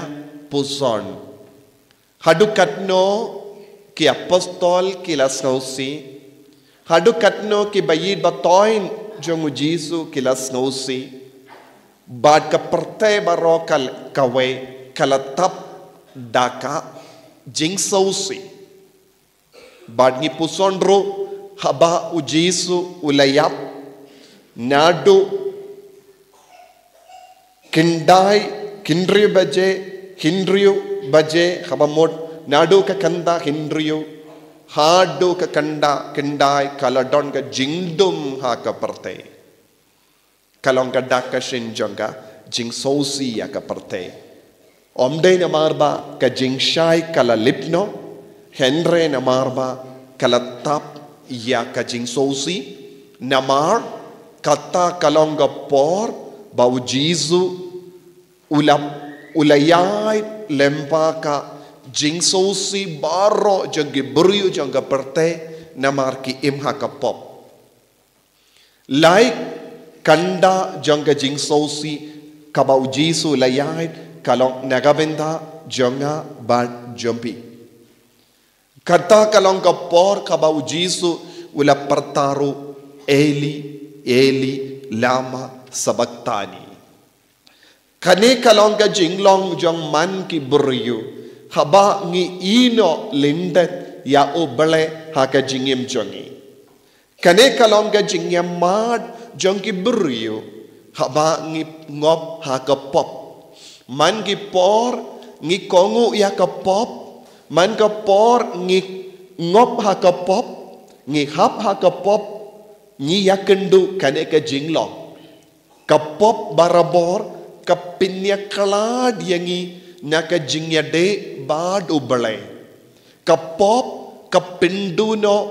puson. Haduh katno ki apostol ki la sngewsih. Haduh katno ki ba ïeit ba thoiñ jong u Jisu ki la sngewsih. Bad ka pyrthei baroh ka, kawei ka la tap da ka jingsngewsih. Bad ngi puson ruh haba u Jisu u la ïap. Naduh khyndai, hynriew baje, hynriew baje, haba mut, naduh ka kynta hynriew haduh ka kynta khyndai ka la don ka jingdum ha ka pyrthei. Ka long ka dak ka shin jong ka jingsngewsih ïa ka pyrthei. Ym dei namar ba ka jingshai ka la lip noh, hynrei namar ba ka la tap ïa ka jingsngewsih, namar kata ka long ka por ba u Jisu u la, u la ïaid lyngba ka jingsngewsih baroh jong ki briew jong ka pyrthei namar ki im ha ka pop. Lai kynta jong ka jingsngewsih kaba u Jisu u la ïaid ka long na ka bynta jong nga bad jong phi. Kata ka long ka por kaba u Jisu u la pyrta ruh, "Eli, Eli, lama sabakthani?" Kane ka long ka jinglong jong man ki briew haba ngi ïehnoh lyndet ïa U Blei ha ka jingim jong ngi. Kane ka long ka jingïamat jong ki briew haba ngi ngop ha ka pop. Man ki por ngi kohnguh ïa ka pop, man ka por ngi ngop ha ka pop, ngi hap ha ka pop, ngi ïakynduh kane ka jinglong. Ka pop barabor ka pynïakhlad ïa ngi na ka jingïadei bad U Blei. Ka pop ka pynduh noh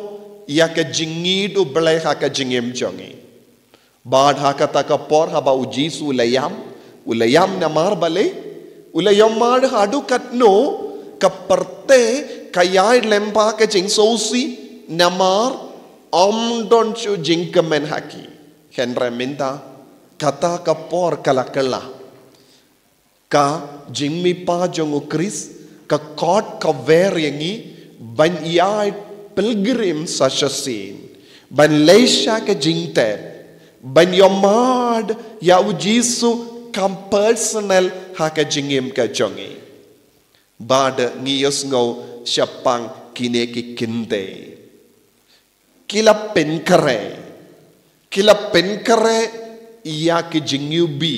ïa ka jingïeit U Blei ha ka jingim jong ngi. Bad ha kata ka por haba u Jisu u la ïam, u la ïam namar balei, u la ïam namar haduh katno ka pyrthei ka ïaid lyngba ka jingsngewsih namar ym don shuh jingkmen ha ki. Hynrei mynta kata ka por ka la kylla. Ka jingmihpat jong u Khrist ka khot ka wer ïa ngi ban ïaid pilgrim sa shisien, ban leit sha ka jingtep, ban ïohmad ïa u Jisu kam personal ha ka jingim ka jong ngi. Bad ngi ïohsngew shaphang kine ki kynthei. Ki la pynkhreh. Ki la pynkhreh ïa ki jingïohi.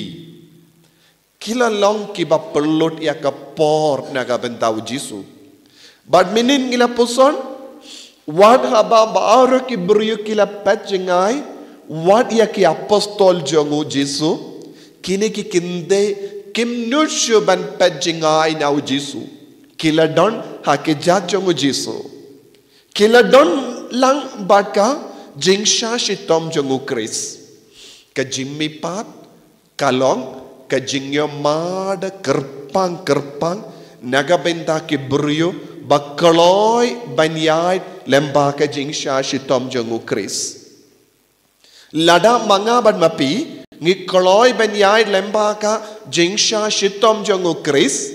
Ki la long kiba pynlut ïa ka por na ka bynta u Jisu. Bad mynhynnin ngi la pyrshang, wat haba baroh ki briew ki la peit jngai, wat ïa ki apostol jong u Jisu, kine ki kynthei kim nud shuh ban peit jngai na u Jisu. Ki la don ha ki jait jong u Jisu. Ki la don lang bad ka jingshah shitom jong u Khrist. Ka jingmihpat ka long ka jingïohmad kyrpang kyrpang na ka bynta ki briew ba kloi ban ïaid lyngba ka jingshah shitom jong u Khrist. Lada ma nga bad ma phi ngi kloi ban ïaid lyngba ka jingshah shitom jong u Khrist,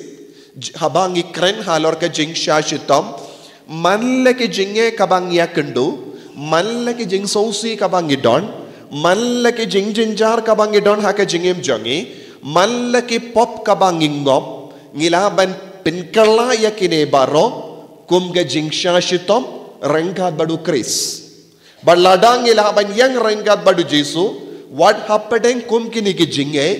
j-, haba ngi kren halor ka jingshah shitom, man la ki jingeh kaba ngi ïakynduh, man la ki jingsngewsih kaba ngi don, man la ki jingjynjar kaba ngi don ha ka jingim jong ngi, man la ki pop kaba ngi ngop, ngi lah ban pynkylla ïa kine baroh kum ka jingshah shitom ryngkat bad u Khrist. Bad lada ngi lah ban ïeng ryngkat bad u Jisu, wat hapdeng kum kine ki jingeh,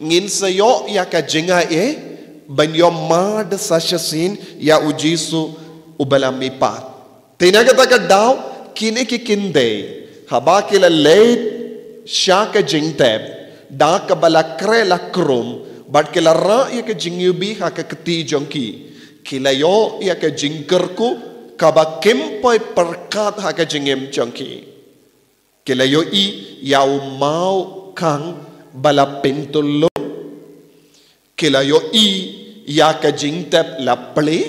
ngin sa ïoh ïa ka jingaiei ban ïohmad sa shisien ïa u Jisu uba la mihpat. Te na kata ka daw, kine ki kynthei, haba ki la leit sha ka jingtep, da kaba la khreh la krum, bad ki la rah ïa ka jingïohi ha ka kti jong ki. Ki la ïoh ïa ka jingkyrkhu kaba kim poi pyrkhat ha ka jingim jong ki. Ki la ïohi ïa u maw khang ba la pyntyllun. Ki la ïohi ïa ka jingtep la plie.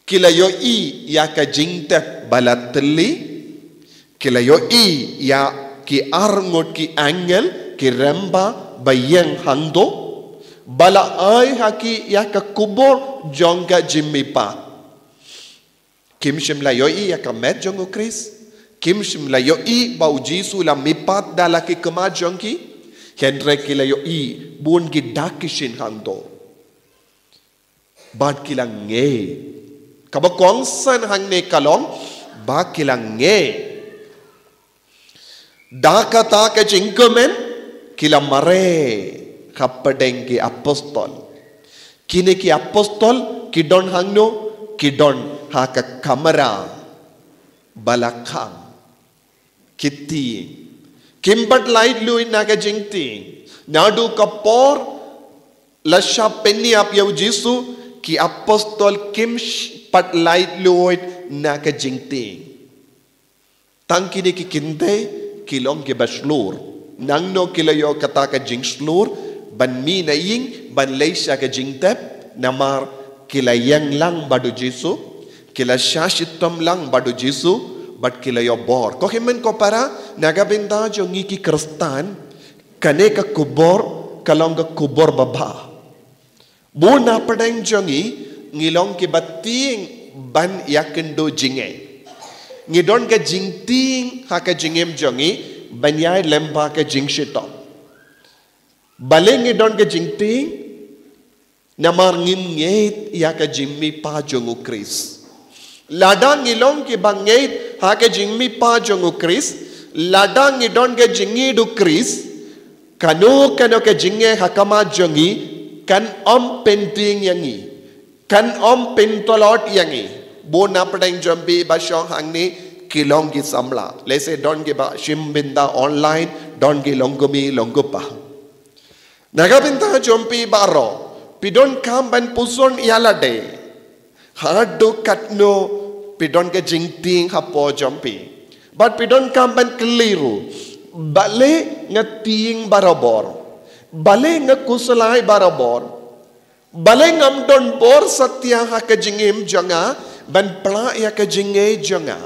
Ki la ïohi ïa ka jingtep ba la tylli. Ki la ïohi ïa ki arngut ki angel ki rymba ba ïeng hangto, ba la ai ha ki ïa ka khubor jong ka jingmihpat. Kim shym la ïohi ïa ka met jong u Khrist. Kim shym la ïohi ba u Jisu la mihpat da la ki khmat jong ki. Hynrei ki la ïohi bun ki dak ki shin hangto. Bad ki la ngeit. Kaba kongsan hangne ka long ba ki la ngeit. Da kata ka jingkmen ki la mareh hapdeng ki apostol. Kine ki apostol ki don hangno, ki don ha ka kamra ba la khang. Ki tieng. Kim pat laitluid na ka jingtieng. Naduh ka por la shah pynïap ïa u Jisu, ki apostol kim sh-, pat laitluid na ka jingtieng. Tang kine ki kynthei ki long kiba shlur. Nangno ki la ïoh kata ka jingshlur, ban mih na ïing, ban leit sha ka jingtep, namar ki la ïeng lang bad u Jisu, ki la shah shitom lang bad u Jisu, bad ki la ïoh bor. Ko hynmen ko para, na ka bynta jong ngi ki Khristan, kane ka khubor ka long ka khubor babha. Bun na pdeng jong ngi, ngi long kiba tieng ban ïakynduh jingeh. Ngi don ka jingtieng ha ka jingim jong ngi ban ïaid lyngba ka jingshitom. Balei ngi don ka jingtieng? Namar ngim ngeit ïa ka jingmihpat jong u Khrist. Lada ngi long kiba ngeit ha ka jingmihpat jong u Khrist, lada ngi don ka jingngeit u Khrist, kano kano ka jingeh ha khmat jong ngi kan ym pyntieng ïa ngi, kan ym pyntlot ïa ngi. Bun na pdeng jong phi ba shong hangne ki long ki samla. Lehse don kiba shim bynta online, don ki long kmie long kpa. Na ka bynta jong phi baroh, phi donkam ban pyrshang ïa lade. Haduh katno phi don ka jingtieng hapoh jong phi. Bad phi donkam ban kylli ruh, Balei nga tieng barabor? Balei nga khuslai barabor? Balei ngam don bor satia ha ka jingim jong nga ban pynlait ïa ka jingngeit jong nga?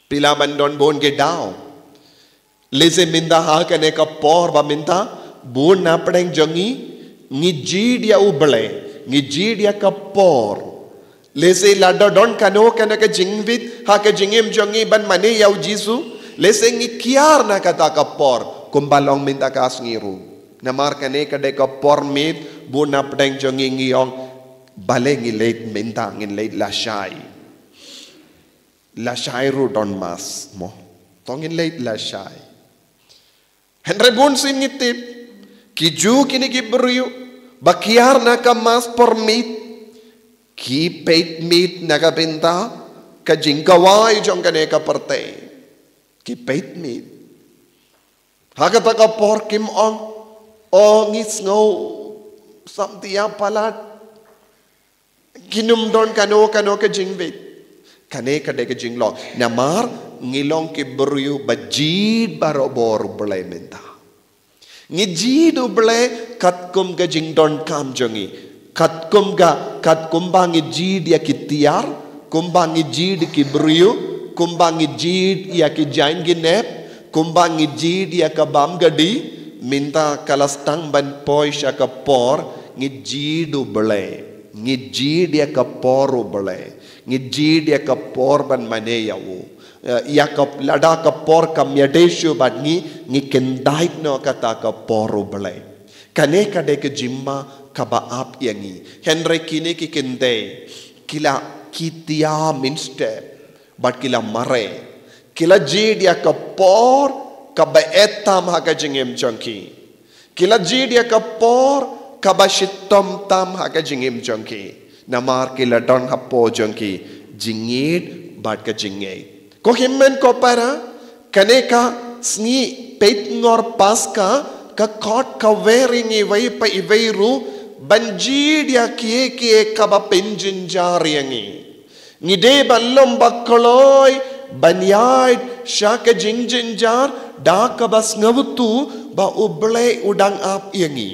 Phi lah ban don bun ki daw. Lehse mynta ha kane ka por ba mynta, bun na pdeng jong ngi, ngi jied ïa U Blei, ngi jied ïa ka por. Lehse lada don kano kano ka jingwit ha ka jingim jong ngi ban mane ïa U Jisu, lehse ngi kiar na kata ka por, kumba long mynta ka sngi ruh. Namar kane ka dei ka por miet, bun na pdeng jong ngi ngi ong, balei ngi leit mynta, ngin leit lashai. Lashai ruh don mass mo. To ngin leit lashai. Hynrei bun sien ngi tip, ki Jiw kine ki briew ba kiar na ka mass por miet, ki peit miet na ka bynta ka jingkhawai jong kane ka pyrthei. Ki peit miet. Ha kata ka por kim ong, o ngi sngew samtia palat. Kin ym don kano kano ka jingwit. Kane ka dei ka jinglong. Namar ngi long ki briew ba jied barabor U Blei mynta. Ngi jied U Blei katkum ka jingdonkam jong ngi. Katkum ka, katkum ba ngi jied ïa ki tiar, kumba ngi jied ki briew, kumba ngi jied ïa ki jaiñ ki nep, kumba ngi jied ïa ka bam ka dih, mynta ka la sdang ban poi sha ka por, ngi jied U Blei. Ngi jied ïa ka por U Blei. Ngi jied ïa ka por ban mane ïa U. Eh, ïa ka lada ka por kam ïadei shuh bad ngi, ngi kyndait noh kata ka por U Blei. Kane ka dei ka jingma kaba ap ïa ngi. Hynrei kine ki kynthei, ki la, ki tiam mynstep. Bad ki la mareh. Ki la jied ïa ka por kaba eh tam ha ka jingim jong ki. Ki la jied ïa ka por kaba shitom tam ha ka jingim jong ki. Namar ki la don hapoh jong ki jingïeit bad ka jingngeit. Ko hynmen ko para, kane ka sngi peit ngor Paska, ka khot ka wer ïa ngi iwei pa iwei ruh ban jied ïa kiei kiei kaba pynjynjar ïa ngi. Ngi dei ban long ba kloi ban ïaid sha ka jingjynjar da kaba sngewthuh ba U Blei u dang ap ïa ngi.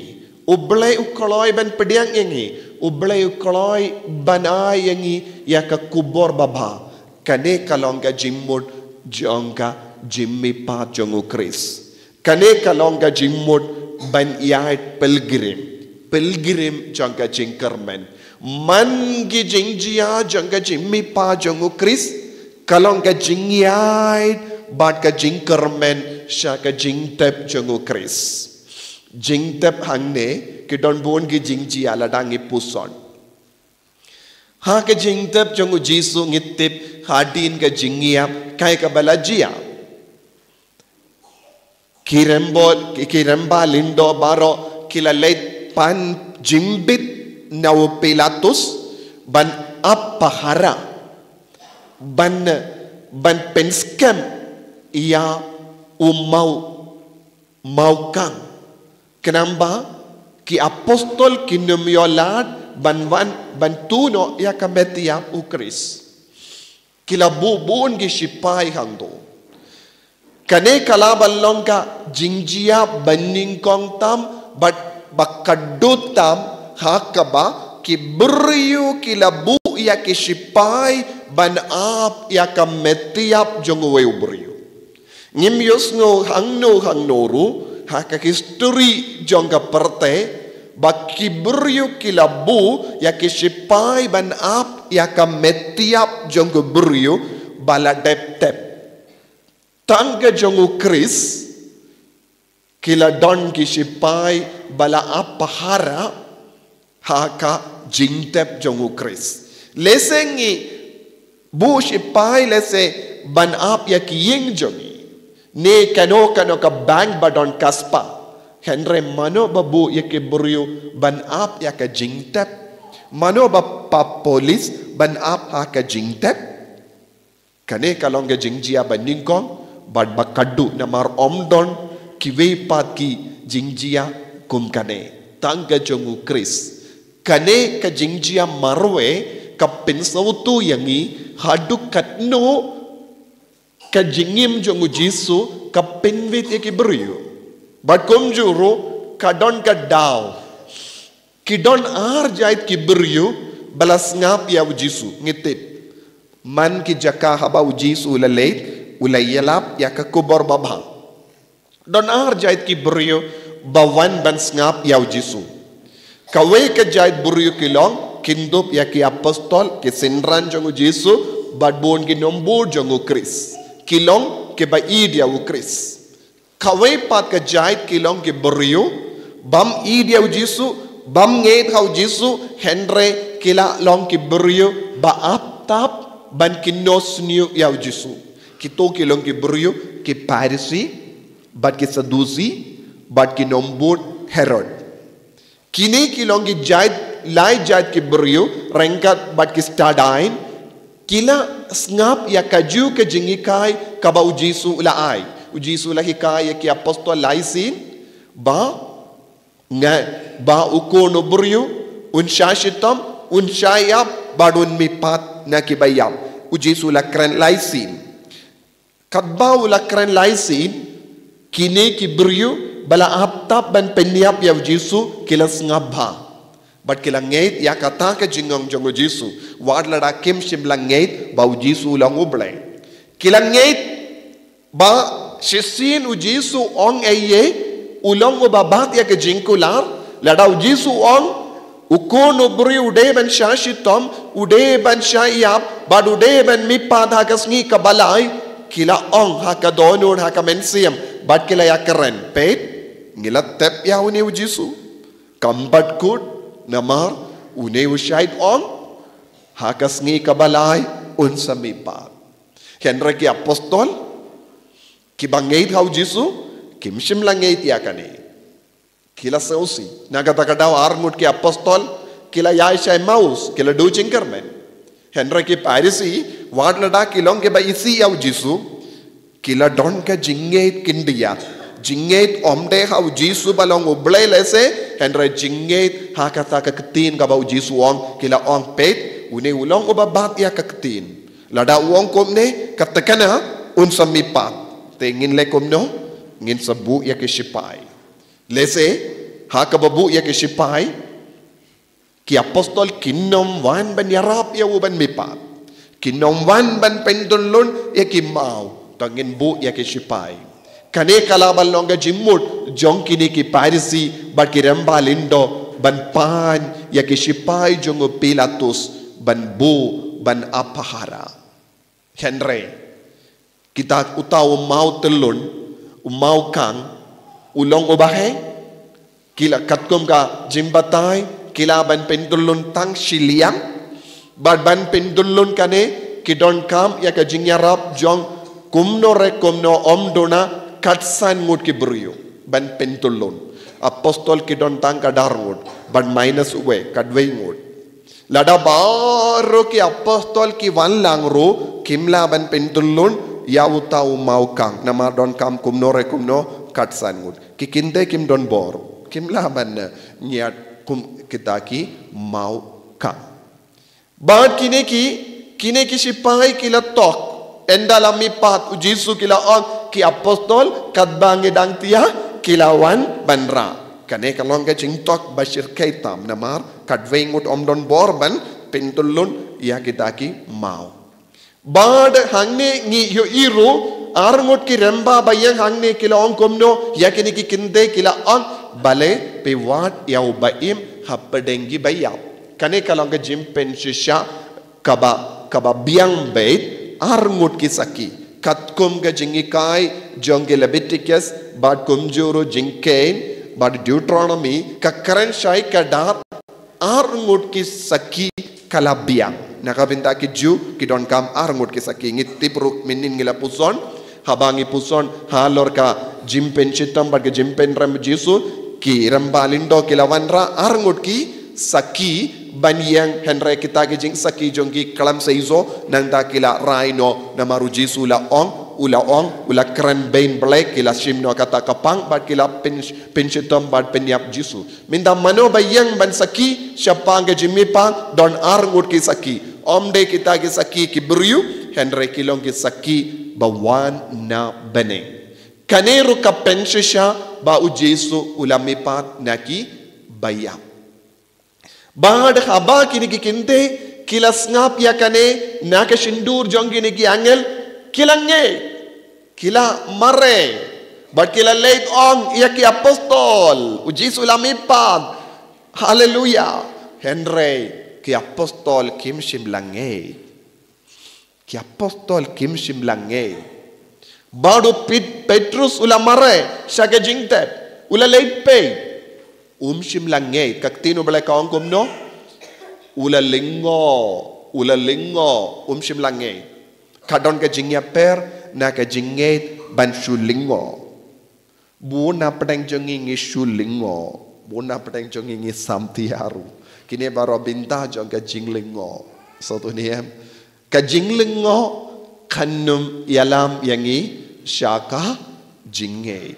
U Blei u kloi ban pdiang ïa ngi. U Blei u kloi ban ai ïa ngi ïa ka khubor babha. Kane ka long ka jingmut jong ka jingmihpat jong U Khrist. Kane ka long ka jingmut ban ïaid pilgrim. Pilgrim jong ka jingkyrmen. Man ki jingjia jong ka jingmihpat jong U Khrist, ka long ka jingïaid bad ka jingkyrmen sha ka jingtep jong U Khrist. Jingtep hangne, ki don bun ki jingjia lada ngi puson. Ha ka jingtep jong U Jisu ngi tip hadien ka jingïap kaei kaba la jia. Ki rembot, ki, ki remba lyngdoh baroh, ki la leit pan jingbit na u Pilatus, ban ap pahara, ban, ban pynskhem ïa u maw, mawkhang. Khnang ba, ki apostol kin ym ïoh lad, ban wan, ban tuh noh ïa ka met ïap U Khrist. Ki la buh bun ki shipai hangto. Kane ka la ban long ka jingjia ba nyngkong tam, bad ba khatduh tam, ha kaba, ki briew ki la buh ïa ki shipai, ban ap ïa ka met ïap jong uwei u briew. Ngim ïohsngew hangno hangno ruh, ha ka history jong ka pyrthei, ba ki briew ki la buh, ïa ki shipai ban ap, ïa ka met ïap jong u briew, ba la dep tep. Tang ka jong U Khrist, ki la don ki shipai, ba la ap pahara, ha ka jingtep jong U Khrist. Lehse ngi buh shipai lehse ban ap ïa ki ïing jong ngi. Ne kano kano ka bank ba don ka spah. Hynrei mano ba buh ïa ki briew ban ap ïa ka jingtep. Mano ba pap polis ban ap ha ka jingtep. Kane ka long ka jingjia ba nyngkong, bad ba khatduh namar ym don, kiwei pat ki jingjia kum kane. Tang ka jong U Khrist. Kane ka jingjia marwei, ka pynsngewthuh ïa ngi, haduh katno, Ka jingim jong u Jisu ka pynwit ïa ki briew. Bad kumjuh ruh ka don ka daw. Ki don ar jait ki briew ba la sngap ïa u Jisu, ngi tip. Man ki jaka haba u Jisu u la leit, u la ïalap ïa ka khubor babha. Don ar jait ki briew ba wan ban sngap ïa u Jisu. Kawei ka jait briew ki long, kin dup ïa ki apostol, ki synran jong u Jisu, bad bun ki nongbud jong u Khrist. Ki long kiba ïeit ïa u Khrist. Kawei pat ka jait ki long ki briew bym ïeit ïa u Jisu, bym ngeit ha u Jisu, hynrei ki la long ki briew ba ap tap ban kynnoh sniew ïa u Jisu. Kito ki long ki briew ki Pharisi, bad ki Sadusi, bad ki nongbud Herod. Kine ki long ki jait, lai jait ki briew, ryngkat bad ki stad aiñ, ki la sngap ïa kajuh ka jinghikai kaba u Jisu u la ai. U Jisu u la hikai ïa ki apostol lai sien, ba, nga, ba u Khun u briew un shah shitom, un shah ïap, bad un mihpat na kiba ïap. U Jisu u la kren lai sien. Katba u la kren lai sien, kine ki briew ba la ap tap ban pynïap ïa u Jisu ki la sngap bha. Bad ki la ngeit ïa kata ka jingong jong u Jisu, wat lada kim shym la ngeit ba u Jisu u long u Blei. Ki la ngeit ba shisien u Jisu ong ei ei, u long uba bat ïa ka jingkular, lada u Jisu ong, u Khun u briew u dei ban shah shitom, u dei ban shah ïap, bad u dei ban mihpat ha ka sngi kaba lai, ki la ong ha ka dohnud ha ka mynsiem, bad ki la ïakren, peit, ngi la tep ïa une u Jisu. Kam pat kut, namar une u shait ong, ha ka sngi kaba lai un sa mihpat. Hynrei ki apostol kiba ngeit ha u Jisu, kim shym la ngeit ïa kane. Ki la sngewsih. Na kata ka daw ar ngut ki apostol ki la ïaid sha Emmaus, ki la duh jingkyrmen. Hynrei ki Pharisi, wat lada ki long kiba isih ïa u Jisu, ki la don ka jingngeit khyndiat. Jingngeit ym dei ha u Jisu ba long u Blei lehse, hynrei jingngeit ha kata ka ktien kaba u Jisu u ong, ki la ong, peit, une u long uba bat ïa ka ktien. Lada u ong kumne, kata ka na un sa mihpat. Te ngin leh kumno, ngin sa buh ïa ki shipai. Lehse, ha kaba buh ïa ki shipai, ki apostol kin ym wan ban ïarap ïa u ban mihpat. Kin ym wan ban pyntyllun ïa ki maw. To ngin buh ïa ki shipai. Kane ka lah ban long ka jingmut jong kine ki Pharisi bad ki rangbah lyngdoh ban pan ïa ki shipai jong u Pilatus ban buh ban ap pahara. Hynrei kita, uta u maw tyllun, u maw khang, u long uba heh, ki la katkum ka jingbatai, ki lah ban pyntyllun tang shi liang, bad ban pyntyllun kane, ki donkam ïa ka jingïarap jong kumno re kumno ym duna katsan ngut ki briew ban pyntyllun. Apostol ki don tang ka dar ngut, bad minus uwei, katwei ngut. Lada baroh ki apostol ki wan lang ruh, kim lah ban pyntyllun ïa uta u maw khang, namar donkam kumno re kumno katsan ngut. Ki kynthei kim don bor, kim lah ban, eh, ngiat kum kita ki maw khang. Bad kine ki, kine ki shipai ki la tok. Ynda la mihpat u Jisu, ki la ong, ki apostol, katba ngi dang thiah, ki la wan ban rah. Kane ka long ka jingtok ba shyrkhei tam, namar katwei ngut ym don bor ban pyntyllun ïa kita ki maw. Bad hangne ngi ïohi ruh, ar ngut ki rangbah ba ïeng hangne ki la ong kumno ïa kine ki kynthei, ki la ong, balei phi wad ïa uba im hapdeng kiba ïap. Kane ka long ka jingpynshisha kaba, kaba biang beit, ar ngut ki sakhi. Katkum ka jinghikai jong ki Leviticus, bad kumjuh ruh jingkheiñ, bad Deuteronomy, ka kren shai ka dar, ar ngut ki sakhi ka la biang. Na ka bynta ki Jiw, ki donkam ar ngut ki sakhi. Ngi tip ruh mynhynnin ngi la puson, haba ngi puson halor ka jingpynshitom bad ka jingpynrem Jisu, ki rangbah lyngdoh ki la wanrah ar ngut ki sakhi ban ïeng, hynrei kita ki jingsakhi jong ki khlem sa ïoh, nangta ki la rai noh, namar u Jisu u la ong, u la ong, u la kren bein Blei, ki la shim noh kata ka pang, bad ki la pyn, pynshitom bad pynïap Jisu. Mynta mano ba ïeng ban sakhi shaphang ka jingmihpat? Don ar ngut ki sakhi. Ym dei kita ki sakhi ki briew, hynrei ki long ki sakhi ba wan na bneng. Kane ruh ka pynshisha ba u Jisu u la mihpat na ki ba ïap. Bad haba kine ki kynthei ki la sngap ïa kane na ka shyntur jong kine ki angel, ki la ngeit, ki la mareh, bad ki la leit ong ïa ki apostol, u Jisu u la mihpat. Haleluya. Hynrei ki apostol kim shym la ngeit. Ki apostol kim shym la ngeit. Bad u Pet-, Petrus u la mareh sha ka jingtep, u la leit peit. Um shym la ngeit. Ka ktien U Blei ka ong kumno? U la lyngngoh, u la lyngngoh, um shym la ngeit. Ka don ka jingïapher na ka jingngeit bad shu lyngngoh. Bun na pdeng jong ngi ngi shu lyngngoh. Bun na pdeng jong ngi ngi samthiah ruh. Kine baroh bynta jong ka jinglyngngoh. Sngewthuh ne em? Ka jinglyngngoh kan ym ïalam ïa ngi sha ka jingngeit.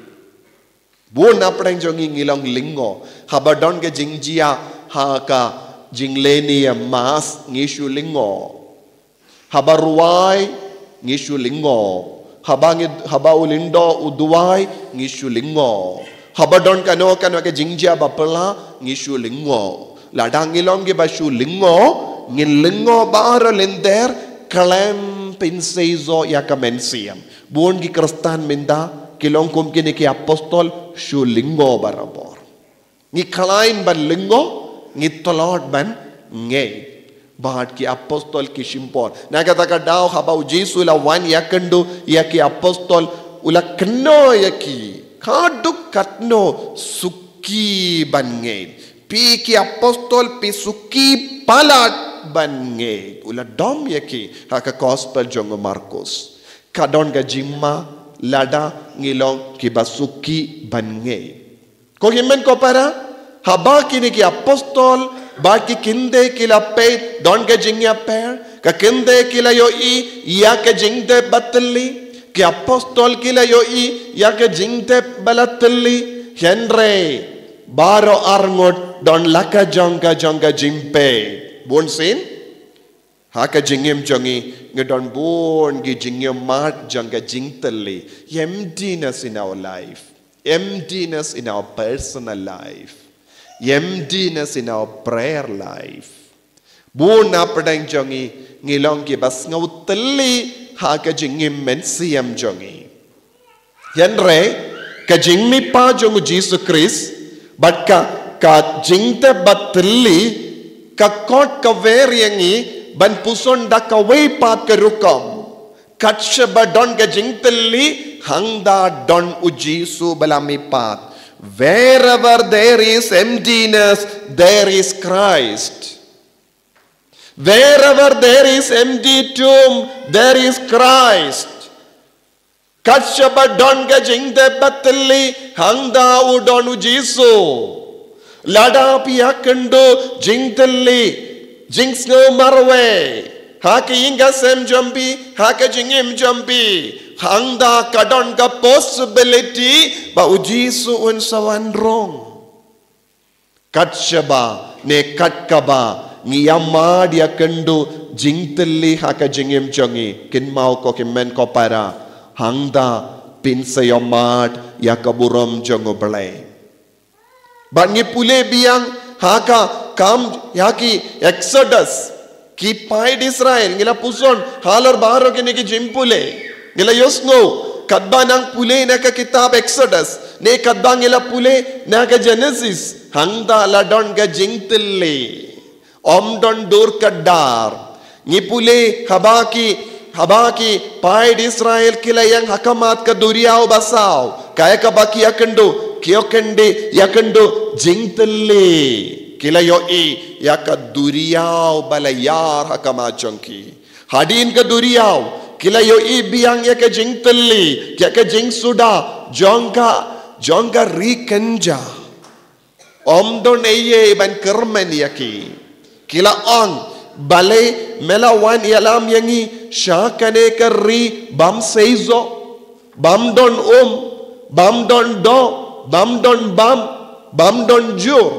Bun na pdeng jong ngi ngi long lyngngoh. Haba don ka jingjia ha ka jinglehniam mass ngi shu lyngngoh. Haba rwai ngi shu lyngngoh. Haba ngi, haba u lyngdoh u duwai ngi shu lyngngoh. Haba don kano kano ka jingjia ba phylla ngi shu lyngngoh. Lada ngi long kiba shu lyngngoh, ngin lyngngoh baroh lynter khlem pynseisoh ïa ka mynsiem. Bun ki Khristan mynta ki long kum kine ki apostol, shu lyngngoh barabor. Ngi khlaiñ ban lyngngoh, ngi tlot ban ngeit. Bad ki apostol ki shim por. Na kata ka daw haba u Jisu u la wan ïakynduh ïa ki apostol, u la kynnoh ïa ki. Haduh katno suki ban ngeit. Phi ki apostol phi suki palat ban ngeit. U la dom ïa ki ha ka gospel jong u Markus. Ka don ka jingma lada ngi long kiba suki ban ngeit. Ko hynmen ko para, haba kine ki apostol bad ki kynthei ki la peit, don ka jingïapher, ka kynthei ki la ïohi ïa ka jingtep ba thylli, ki apostol ki la ïohi ïa ka jingtep ba la thylli, hynrei baroh arngut don la ka jong ka jong ka jingpeit. Bun sien ha ka jingim jong ngi ngi don bun ki jingïohmad jong ka jingthylli. Emptiness in our life. Emptiness in our personal life. Emptiness in our prayer life. Bun na pdeng jong ngi ngi long kiba sngew thylli ha ka jingim mynsiem jong ngi. Hynrei ka jingmihpat jong u Jisu Khrist bad ka, ka jingtep ba thylli ka khot ka wer ïa ngi ban puson da kawei pat ka rukom. Kat shaba don ka jingthylli, hangta don u Jisu ba la mihpat. Wherever there is emptiness, there is Christ. Wherever there is empty tomb, there is Christ. Kat shaba don ka jingtep ba thylli, hangta u don u Jisu. Lada phi ïakynduh jingthylli, jingsngew marwei ha ka ïing ka sem jong phi, ha ka jingim jong phi, hangta ka don ka possibility ba u Jisu un sa wan rung. Kat shaba ne kat kaba ngi ïamad ïakynduh jingthylli ha ka jingim jong ngi, kynmaw ko hynmen ko para, hangta phin sa ïamad ïa ka burom jong u Blei. Bad ngi pule biang ha ka kam, ha ki Exodus, ki paid Israel, ngi la puson halor baroh kine ki jingpule. Ngi la ïohsngew katba nang pule na ka kitab Exodus ne katba ngi la pule na ka Genesis, hangta la don ka jingthylli. Ym don dur kdar. Ngi pule haba ki, haba ki paid Israel ki la ïeng ha khmat ka duriaw basaw, kaei kaba ki ïakynduh? Ki ïakynduh, ïakynduh jingthylli. Ki la ïohi ïa ka duriaw ba la ïar ha khmat jong ki. Hadien ka duriaw ki la ïohi biang ïa ka jingthylli, ïa ka jingsuda jong ka, jong ka ri kynja. Ym don ei ei ban kyrmen ïa ki. Ki la ong, balei me la wan ïalam ïa ngi sha kane ka ri bym seisoh, bym don um, bym don doh, bym don bam, bym don jur?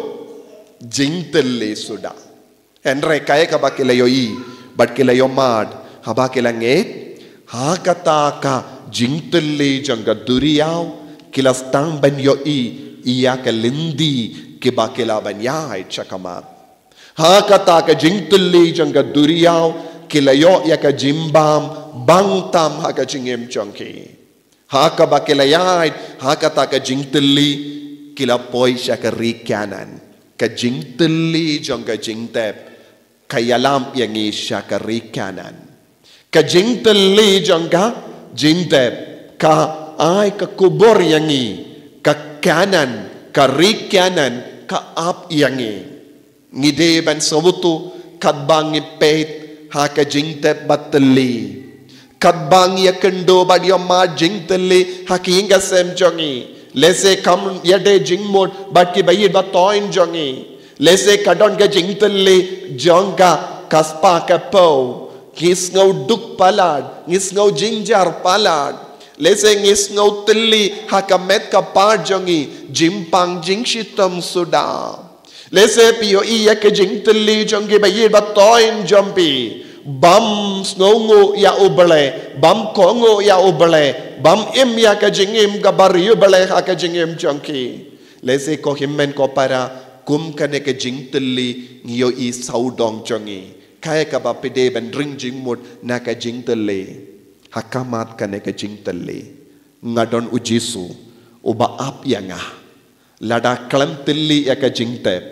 Jingthylli suda. Hynrei kaei kaba ki la ïohi bad ki la ïohmad haba ki la ngeit? Ha kata ka jingtylli jong ka duriaw, ki la sdang ban ïohi ïa ka lynti kiba ki la ban ïaid sha khmat. Ha kata ka jingtylli jong ka duriaw, ki la ïoh ïa ka jingbam bang tam ha ka jingim jong ki. Ha kaba ki la ïaid ha kata ka jingtylli, ki la poi sha ka ri Kanaan. Ka jingtylli jong ka jingtep ka ïalam ïa ngi sha ka ri Kanaan. Ka jingtylli jong ka jingtep ka ai ka khubor ïa ngi, ka Kanaan, ka ri Kanaan ka ap ïa ngi. Ngi dei ban sngewthuh katba ngi peit ha ka jingtep ba tylli, katba ngi ïakynduh bad ïohmad jingtylli ha ka ïing ka sem jong ngi. Lehse kam ïadei jingmut bad kiba ïeit ba toiñ jong ngi. Lehse ka don ka jingtylli jong ka, ka spah ka phew. Ngi sngew duk palat, ngi sngew jynjar palat. Lehse ngi sngew tylli ha ka met ka phad jong ngi, jingpang jingshitom suda. Lehse phi ïohi ïa ka jingtylli jong kiba ïeit ba toiñ jong phi. Bym sngewnguh ïa U Blei, bym kohnguh ïa U Blei, bym im ïa ka jingim kaba riewblei ha ka jingim jong ki. Lehse ko hynmen ko para, kum kane ka jingtylli ngi ïohi sawdong jong ngi. Kaei kaba phi dei ban ring jingmut na ka jingtylli? Ha khmat kane ka jingtylli, nga don U Jisu uba ap ïa nga. Lada khlem tylli ïa ka jingtep,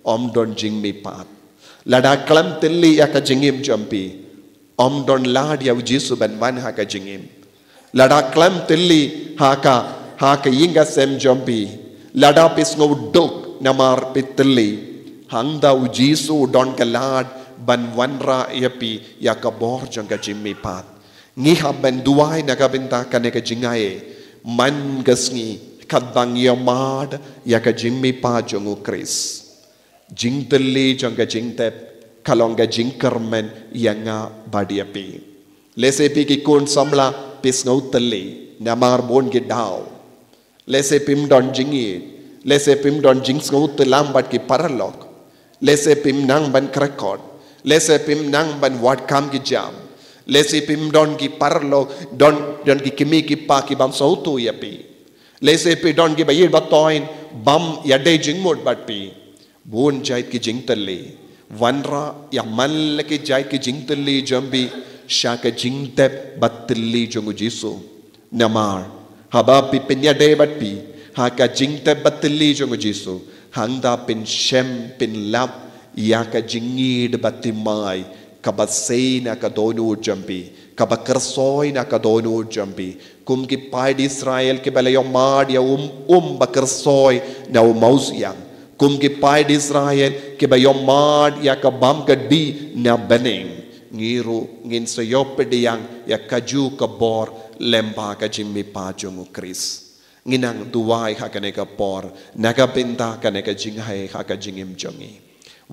ym don jingmihpat. Lada khlem tylli ïa ka jingim jong phi, ym don lad ïa U Jisu ban wan ha ka jingim. Lada khlem tylli ha ka, ha ka ïing ka sem jong phi, lada phi sngew duk namar phi tylli, hangta U Jisu u don ka lad ban wanrah ïa phi ïa ka bor jong ka jingmihpat. Ngi hap ban duwai na ka bynta kane ka jingai man ka sngi, katba ngi ïohmad ïa ka jingmihpat jong U Khrist. Jingtylli jong ka jingtep ka long ka jingkyrmen ïa nga bad ïa phi. Lehse phi ki khun samla phi sngew tylli namar bun ki daw. Lehse phim don jingïeit. Lehse phim don jingsngew tyllong bad ki paralok. Lehse phim nang ban kyrkhu. Lehse phim nang ban wad kam ki jam. Lehse phim don ki paralok, don, don ki kmie ki kpa ki bym sngewthuh ïa phi. Lehse phi don kiba ïeit ba toiñ bym ïadei jingmut bad phi. Bun jait ki jingtylli. Wanrah ïa man la ki jait ki jingtylli jong phi sha ka jingtep ba tylli jong U Jisu. Namar haba phi pynïadei bad phi ha ka jingtep ba tylli jong U Jisu, hangta phin shem phin lap ïa ka jingïeit ba thymmai kaba sei na ka dohnud jong phi, kaba kyrsoi na ka dohnud jong phi. Kum ki paid Israel kiba la ïohmad ïa um, um ba kyrsoi na u mawsiang. Kum ki paid Israel kiba ïohmad ïa ka bam ka dih na bneng. Ngi ruh ngin sa ïoh pdiang ïa kajuh ka bor lyngba ka jingmihpat jong U Khrist. Ngin nang duwai ha kane ka por na ka bynta kane ka jingai ha ka jingim jong ngi.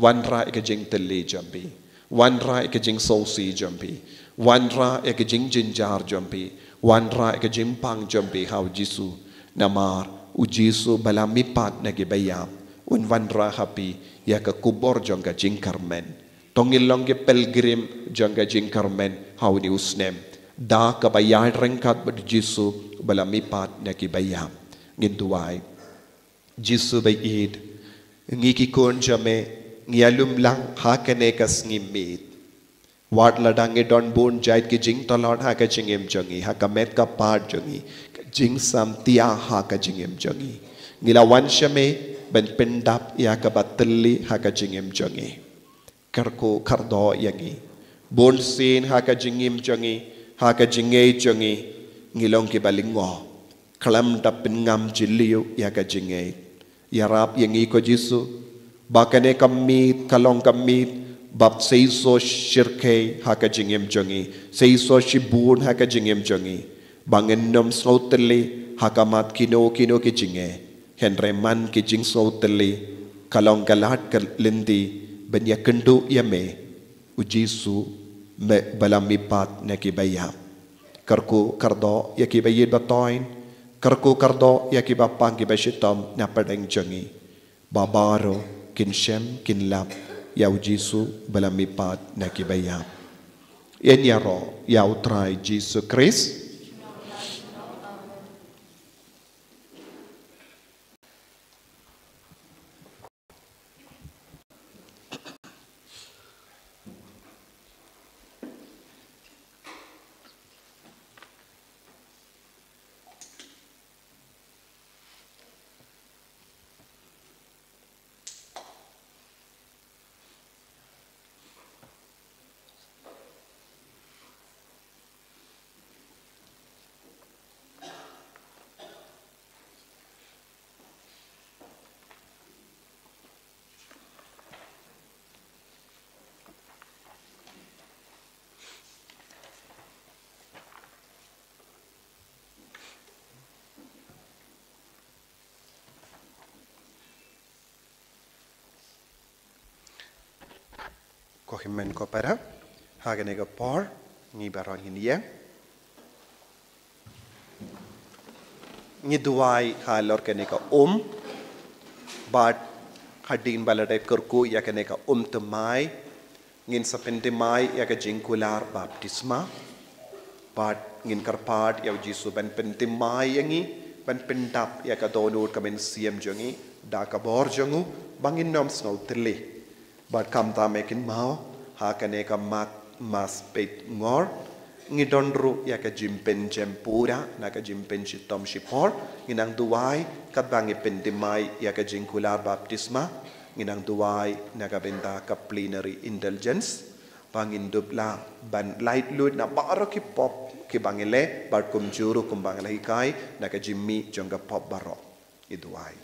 Wanrah ïa ka jingtylli jong phi. Wanrah ïa ka jingsngewsih jong phi. Wanrah ïa ka jingjynjar jong phi. Wanrah ïa ka jingpang jong phi ha U Jisu. Namar U Jisu ba la mihpat na kiba ïap un wanrah ha phi ïa ka khubor jong ka jingkyrmen. To ngin long ki pilgrim jong ka jingkyrmen ha une u snem, da kaba ïaid ryngkat bad U Jisu ba la mihpat na kiba ïap. Ngin duwai. Jisu ba ïeit, ngi ki khun jong me ngi ïalum lang ha kane ka sngi miet. Wat lada ngi don bun jait ki jingtlot ha ka jingim jong ngi, ha ka met ka phad jong ngi, ka jingsamtia ha ka jingim jong ngi, ngi la wan sha me ban pyndap ïa kaba tylli ha ka jingim jong ngi. Kyrkhu kyrdoh ïa ngi. Bun sien ha ka jingim jong ngi, ha ka jingngeit jong ngi, ngi long kiba lyngngoh, khlem da pynngam jylliew ïa ka jingngeit. Ïarap ïa ngi ko Jisu ba kane ka miet ka long ka miet ba seisoh shyrkhei ha ka jingim jong ngi, seisoh shibun ha ka jingim jong ngi, ba ngin nym sngewtylli ha khmat kino kino ki jingeh. Hynrei man ki jingsngewtylli ka long ka lad ka lynti ban ïakynduh ïa me, U Jisu, me ba la mihpat na kiba ïap. Kyrkhu kyrdoh ïa kiba ïeit ba toiñ. Kyrkhu kyrdoh ïa kiba pang kiba shitom na pdeng jong ngi, ba baroh kin shem kin lap ïa U Jisu ba la mihpat na kiba ïap. Ïaroh ïa U Trai Jisu Khrist. Ko hynmen ko para, ha kane ka por ngi baroh ngin ïeng. Ngi duwai halor kane ka um, bad hadien ba la dep kyrkhu ïa kane ka um thymmai, ngin sa pynthymmai ïa ka jingkular baptisma. Bad ngin kyrpad ïa U Jisu ban pynthymmai ïa ngi, ban pyndap ïa ka dohnud ka mynsiem jong ngi da ka bor jong u, ba ngin nym sngew thylli. Bad kumta me kynmaw, ha kane ka mat Mass peit ngor, ngi don ruh ïa ka jingpynjem pura na ka jingpynshitom shipor. Ngi nang duwai katba ngi pynthymmai ïa ka jingkular baptisma. Ngi nang duwai na ka bynta ka plenary indulgence, ba ngin dup lah ban laitluid na baroh ki pop kiba ngi leh, bad kumjuh ruh kumba ngi la hikai na ka jingmih jong ka pop baroh. Ngi duwai.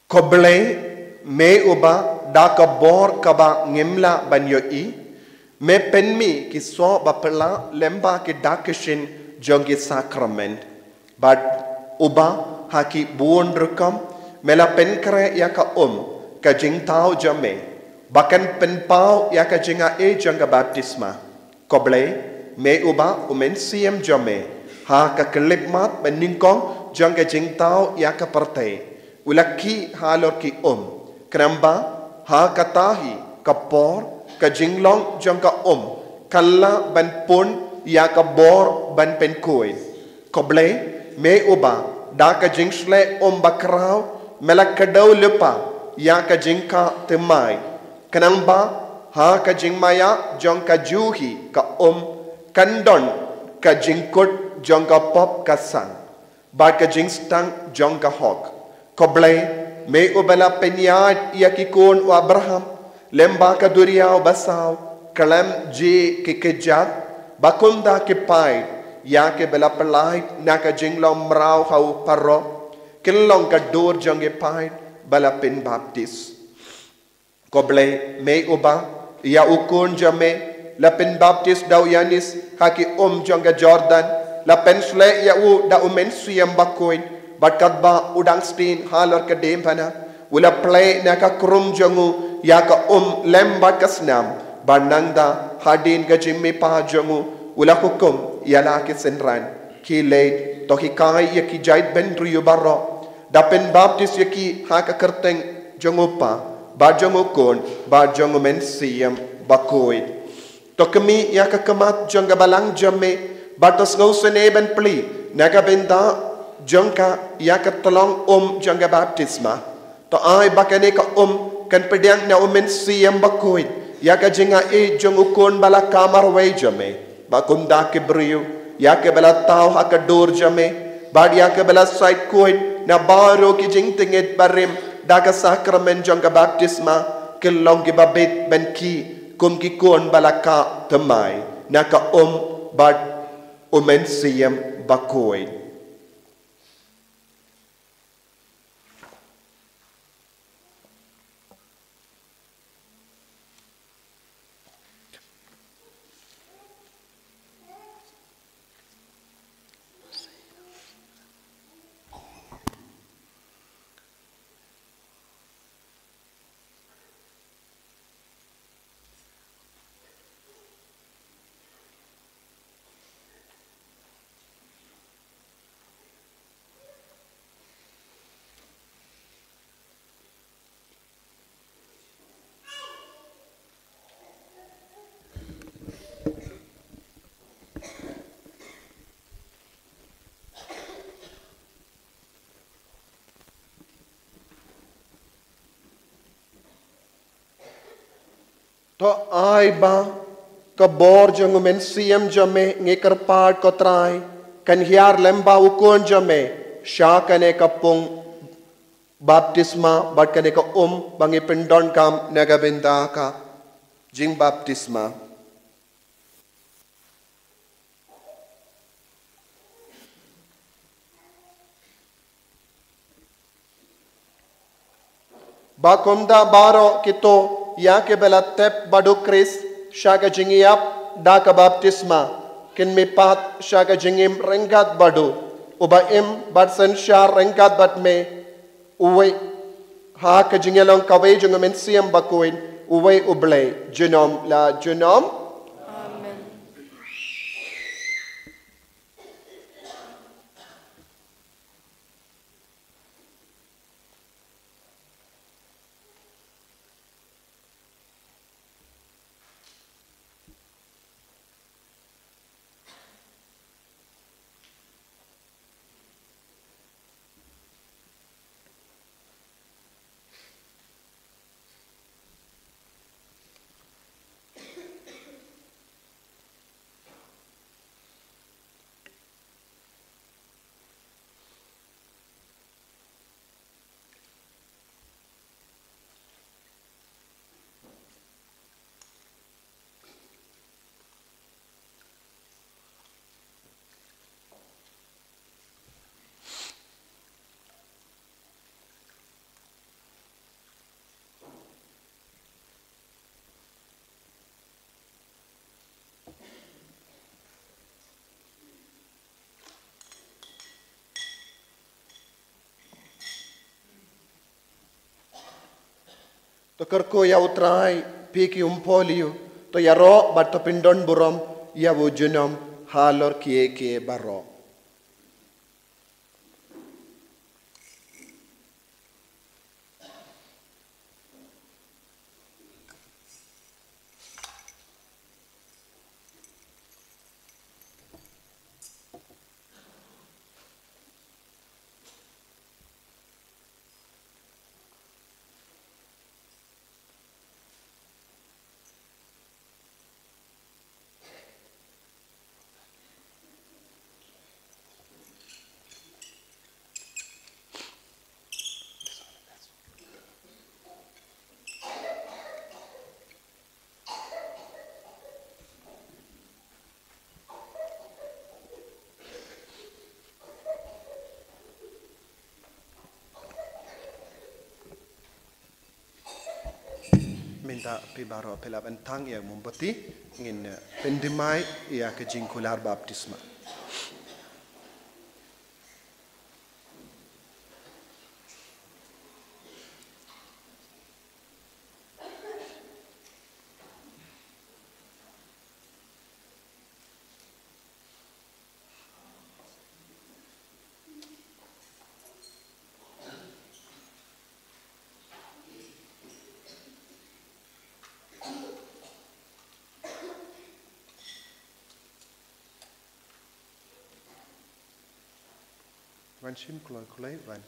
Ko Blei, me uba da ka bor kaba ngim lah ban ïohi, me pynmih ki soh ba phylla lyngba ki dak ki shin jong ki sakrament. Bad uba ha ki bun rukom me la pynkhreh ïa ka um ka jingthaw jong me, ba kan pynpaw ïa ka jingaiei jong ka baptisma. Ko Blei, me uba U Mynsiem jong me, ha ka khyllipmat banyngkong jong ka jingthaw ïa ka pyrthei, u la khih halor ki um, khnang ba ha kata hi ka por ka jinglong jong ka um kan lah ban pun ïa ka bor ban pynkhuid. Ko Blei, me uba da ka jingshlei um bakhraw me la kdew lypa ïa ka jingkha thymmai, khnang ba ha ka jingmaïa jong ka juh hi ka um kan don ka jingkut jong ka pop ka sang, bad ka jingsdang jong ka hok. Ko Blei, me uba la pynïaid ïa ki khun u Abraham lyngba ka duriaw basaw, khlem jih ki kjat, ba kumta ki pait ïa kiba la pyllait na ka jinglong mraw ha u Pharaoh, kin long ka dur jong ki pait ba la pynbaptis. Ko Blei, me uba ïa u khun jong me la pynbaptis da u Ïoannis ha ki um jong ka Jordan, la pynshlei ïa u da U Mynsiem Bakhuid, bad katba u dang sdien halor ka diengphna, u la plie na ka khrum jong u ïa ka um lem bad ka snam, bad nangta hadien ka jingmihpat jong u, u la hukum ïa la ki synran ki leit, to hikai ïa ki jaitbynriew baroh, da pynbaptis ïa ki ha ka kyrteng jong u Kpa, bad jong u Khun, bad jong U Mynsiem Bakhuid. To khmih ïa ka khmat jong ka balang jong me, bad to sngewsynei ban plie na ka bynta jong ka ïa ka tyllong um jong ka baptisma. To ai ba kane ka um kan pdiang na U Mynsiem Bakhuid ïa ka jingaiei jong u Khun ba la kha marwei jong me, ba kumta ki briew ïa kiba la thaw ha ka dur jong me, bad ïa kiba la sait khuid na baroh ki jingtngit barim da ka sakrament jong ka baptisma, kin long kiba bit ban khih kum ki khun ba la kha thymmai na ka um bad U Mynsiem Bakhuid. To ai ba ka bor jong u Mynsiem jong me, ngi kyrpad ko Trai, kan hiar lem bad u Khun jong me sha kane ka pung baptisma bad kane ka um ba ngi pyndonkam na ka bynta ka jingbaptisma. Ba kumta baroh kito ïa kiba la tep bad u Khrist sha ka jingïap da ka baptisma, kin mihpat sha ka jingim ryngkat bad u, uba im bad synshar ryngkat bad me, uwei, ha ka jingïalong kawei jong u Mynsiem Bakhuid, uwei U Blei, junom la junom. Amen. To kyrkhu ïa u Trai, phi ki umphol ïa u, to ïaroh bad to pyndon burom ïa u junom halor kiei kiei baroh. Mynta phi baroh phi lah ban thang ïa u mombati, ngin, eh, pynthymmai ïa ka jingkular baptisma. Wan shim kloi kloi wan.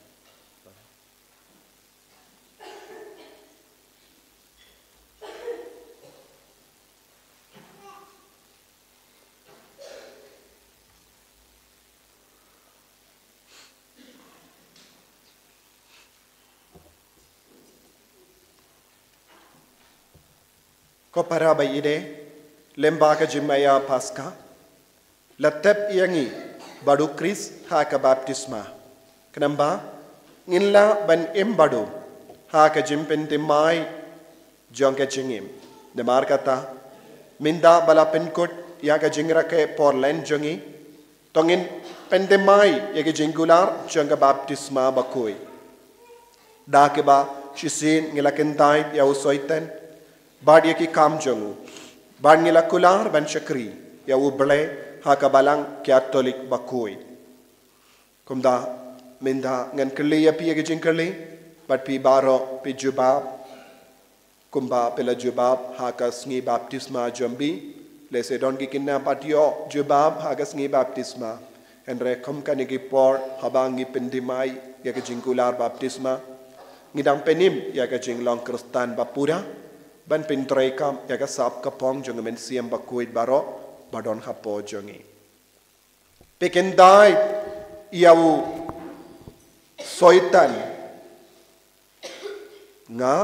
Ko para ba ïeit, lyngba ka jingmaïa Paska, la tep ïa ngi bad u Khrist ha ka baptisma. Khnang ba ngin lah ban im bad u ha ka jingpynthymmai jong ka jingim. Namar kata, mynta ba la pynkut ïa ka jingrakhe por lent jong ngi, to ngin pynthymmai ïa ka jingkular jong ka baptisma bakhuid. Da kaba shisien ngi la kyntait ïa u Soitan bad ïa ki kam jong u, bad ngi la kular ban shakri ïa U Blei ha ka Balang Katholik bakhuid. Kumta mynta ngan kylli ïa phi ïa ka jingkylli, bad phi baroh phi jubab kumba phi la jubab ha ka sngi baptisma jong phi. Lehse don ki khynnah pat ïoh jubab ha ka sngi baptisma. Hynrei kum kane ki por haba ngi pynthymmai ïa ka jingkular baptisma, ngi dang pynim ïa ka jinglong Khristan ba pura. ban pyntreikam ïa ka sap ka phong jong u Mynsiem Bakhuid baroh ba don hapoh jong ngi. Phi kyntait ïa u Soitan? Nga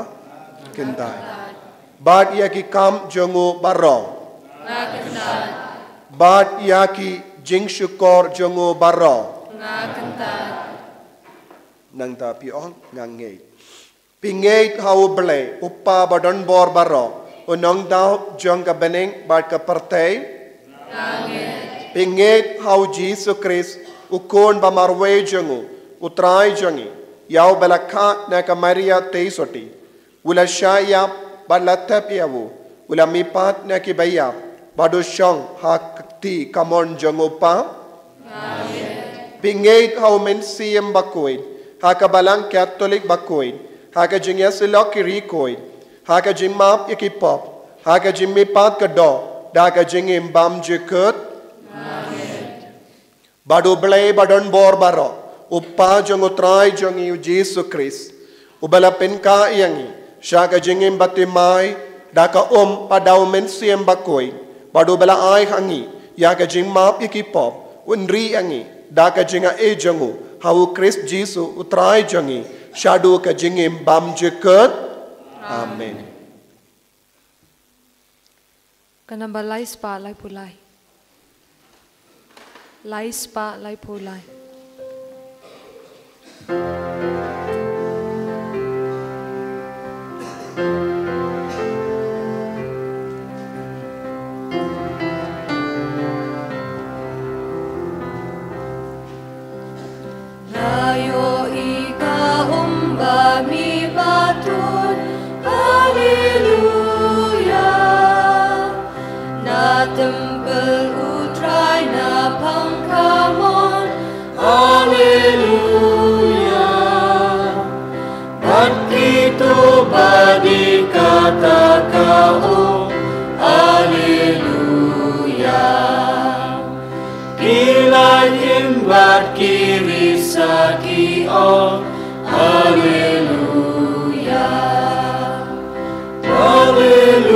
kyntait. Bad ïa ki kam jong u baroh? Nga kyntait. Bad ïa ki jingshukor jong u baroh? Nga kyntait. Nangta phi ong, nga ngeit. Phi ngeit ha U Blei, U Kpa ba don bor baroh, u nongdaw jong ka bneng bad ka pyrthei? Nga ngeit. Phi ngeit ha U Jisu Khrist, u Khun ba marwei jong u, U Trai jong ngi, ïa u ba la khah na ka Maria Theisotti, u la shah ïap bad la thep ïa u, u la mihpat na ki baïap, bad u shong ha ka kti kamon jong U Kpa? Amen. Phi ngeit ha U Mynsiem Bakhuid, ha ka Balang Katholik bakhuid, ha ka jingïasyllok ki riewkhuid, ha ka jingmap ïa ki pop, ha ka jingmihpat ka doh, da ka jingim bymjukut? Amen. Bad U Blei ba don bor baroh, U Kpa jong U Trai jong ngi U Jisu Khrist, u ba la pynkah ïa ngi sha ka jingim bathymmai da ka um bad da U Mynsiem Bakhuid, bad u ba la ai ha ngi ïa ka jingmap ïa ki pop, un ri ïa ngi da ka jingai jong u ha U Khrist Jisu U Trai jong ngi, shaduh ka jingim bymjukut. Amen. Ka namba lai spah laiphew lai. Lai spah laiphew lai. Na ïohi ka um ba mih ba tuid, Alleluia. Na templ U Trai na phang kamon, Alleluia. Bad kito ba die kata ka um, Alleluia. Ki la im bad ki risa ki ong, Alleluia. Alleluia.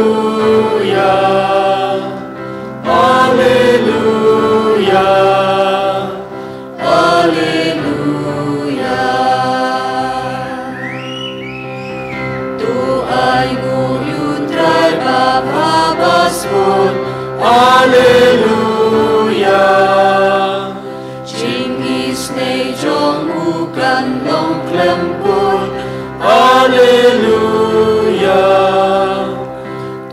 Alleluia. Alleluia. To ainguh ïa U Trai ba bha ba sbun, Alleluia. Jingisynei jong u kan long khlem pud, Alleluia.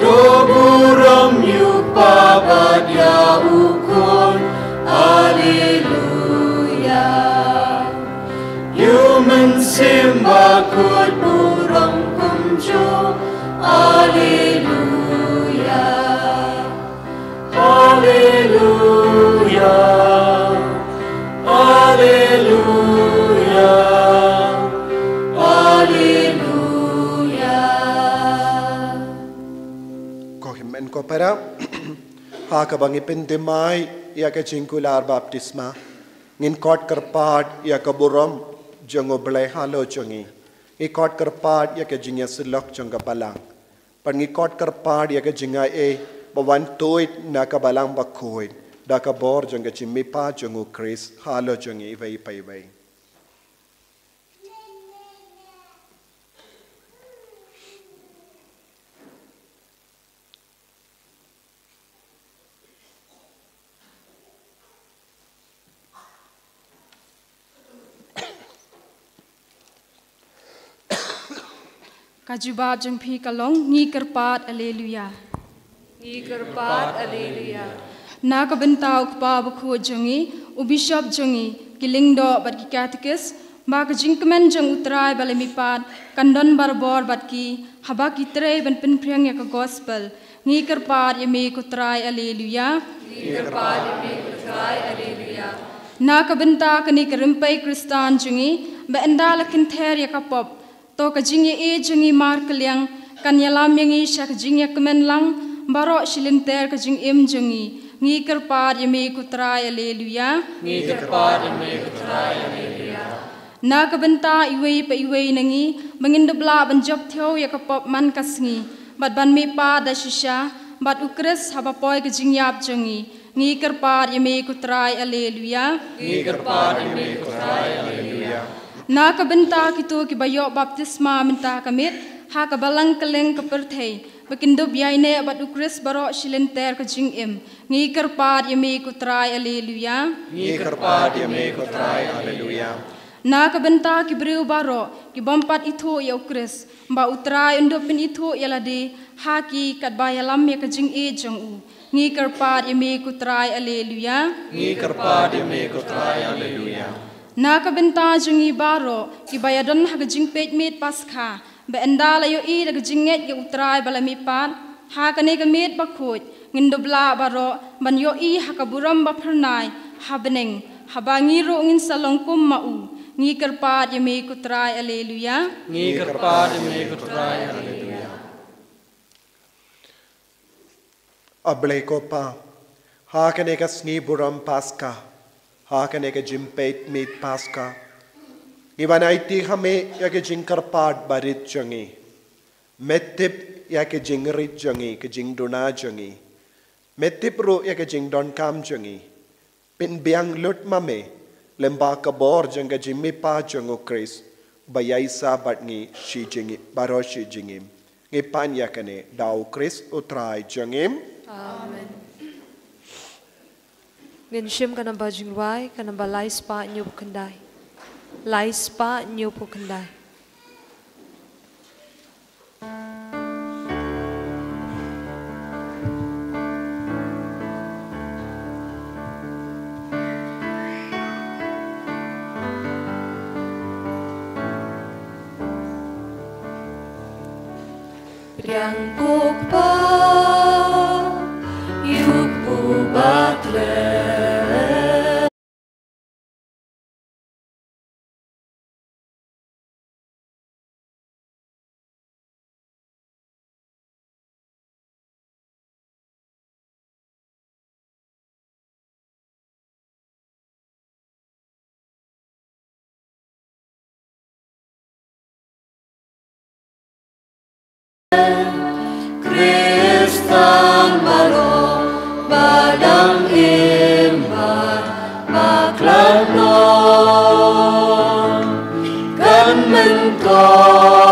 To burom ïa U Kpa bad ïa U Khun, Alleluia. Ïa U Mynsiem Bakhuid burom kumjuh, Alleluia. Alleluia. Alleluia. Alleluia. Ko hynmen ko para, ha kaba ngi pynthymmai ïa ka jingkular baptisma, ngin khot kyrpad ïa ka burom jong U Blei halor jong ngi. Ngi khot kyrpad ïa ka jingïasyllok jong ka Balang. Bad ngi khot kyrpad ïa ka jingaiei ba wan tuid na ka Balang Bakhuid da ka bor jong ka jingmihpat jong U Khrist halor jong ngi iwei pa iwei. Ka jubab jong phi ka long, ngi kyrpad, Alleluia. Ngi kyrpad, Alleluia. Na ka bynta u Kpa Bakhuid jong ngi, u Bishop jong ngi, ki lyngdoh bad ki katekis, ba ka jingkmen jong U Trai ba la mihpat kan don barabor bad ki, haba ki trei ban pynphriang ïa ka gospel. Ngi kyrpad ïa me ko Trai, Alleluia. Ngi kyrpad ïa me ko Trai, Alleluia. Na ka bynta kane ka rympei Khristan jong ngi, ba ynda la kynther ïa ka pop, to ka jingïaei jong ngi markylliang kan ïalam ïa ngi sha ka jingïakmen lang baroh shi lynter ka jingim jong ngi. Ngi kyrpad ïa me ko Trai, Alleluia. Ngi kyrpad ïa me ko Trai, Alleluia. Na ka bynta iwei pa iwei na ngi, ba ngin dup lah ban jop thew ïa ka pop man ka sngi, bad ban mihpat da shisha bad U Khrist haba poi ka jingïap jong ngi. Ngi kyrpad ïa me ko Trai, Alleluia. Ngi kyrpad ïa me ko Trai, Alleluia. Na ka bynta kito kiba ïoh baptisma mynta ka miet ha ka balang kylleng ka pyrthei, ba kin dup ïaineh bad U Khrist baroh shi lynter ka jingim, ngi kyrpad ïa me ko Trai, Alleluia. Ngi kyrpad ïa me ko Trai, Alleluia. Na ka bynta ki briew baroh ki bym pat ithuh ïa U Khrist, ba U Trai un dup pynithuh ïa lade ha ki katba ïalam ïa ka jingïeit jong u, ngi kyrpad ïa me ko Trai, Alleluia. Ngi kyrpad ïa me ko Trai, Alleluia. Na ka bynta jong ngi baroh kiba ïadon ha ka jingpeit miet Paskha, ba ynda la ïohi da ka jingngeit ïa U Trai ba la mihpat ha kane ka miet bakhuid, ngin dup lah baroh ban ïohi ha ka burom ba phyrnai ha bneng, haba ngi ruh ngin sa long kum ma u. Ngi kyrpad ïa me ko Trai, Alleluia. Ngi kyrpad ïa me ko Trai, Alleluia. A Blei ko Pa, ha kane ka sngi burom Paskha, ha kane ka jingpeit miet Paskha, ngi ban aiti ha me ïa ka jingkyrpad barit jong ngi. Me tip ïa ka jingrit jong ngi, ka jingduna jong ngi. Me tip ruh ïa ka jingdonkam jong ngi. Pynbiang lut ma me lem bad ka bor jong ka jingmihpat jong U Khrist, ba ïaisah bad ngi shi jingim, baroh shi jingim. Ngi pan ïa kane da U Khrist U Trai jong ngi. Amen. Ngin shim ka namba jingrwai, ka namba lai spah hynñiewphew khyndai. Lai spah hynñiewphew khyndai. Pdiang ko Kpa, ïa u Kpu Bakhleh. Khristan baroh ba dang im bad bakla noh, kan myntoi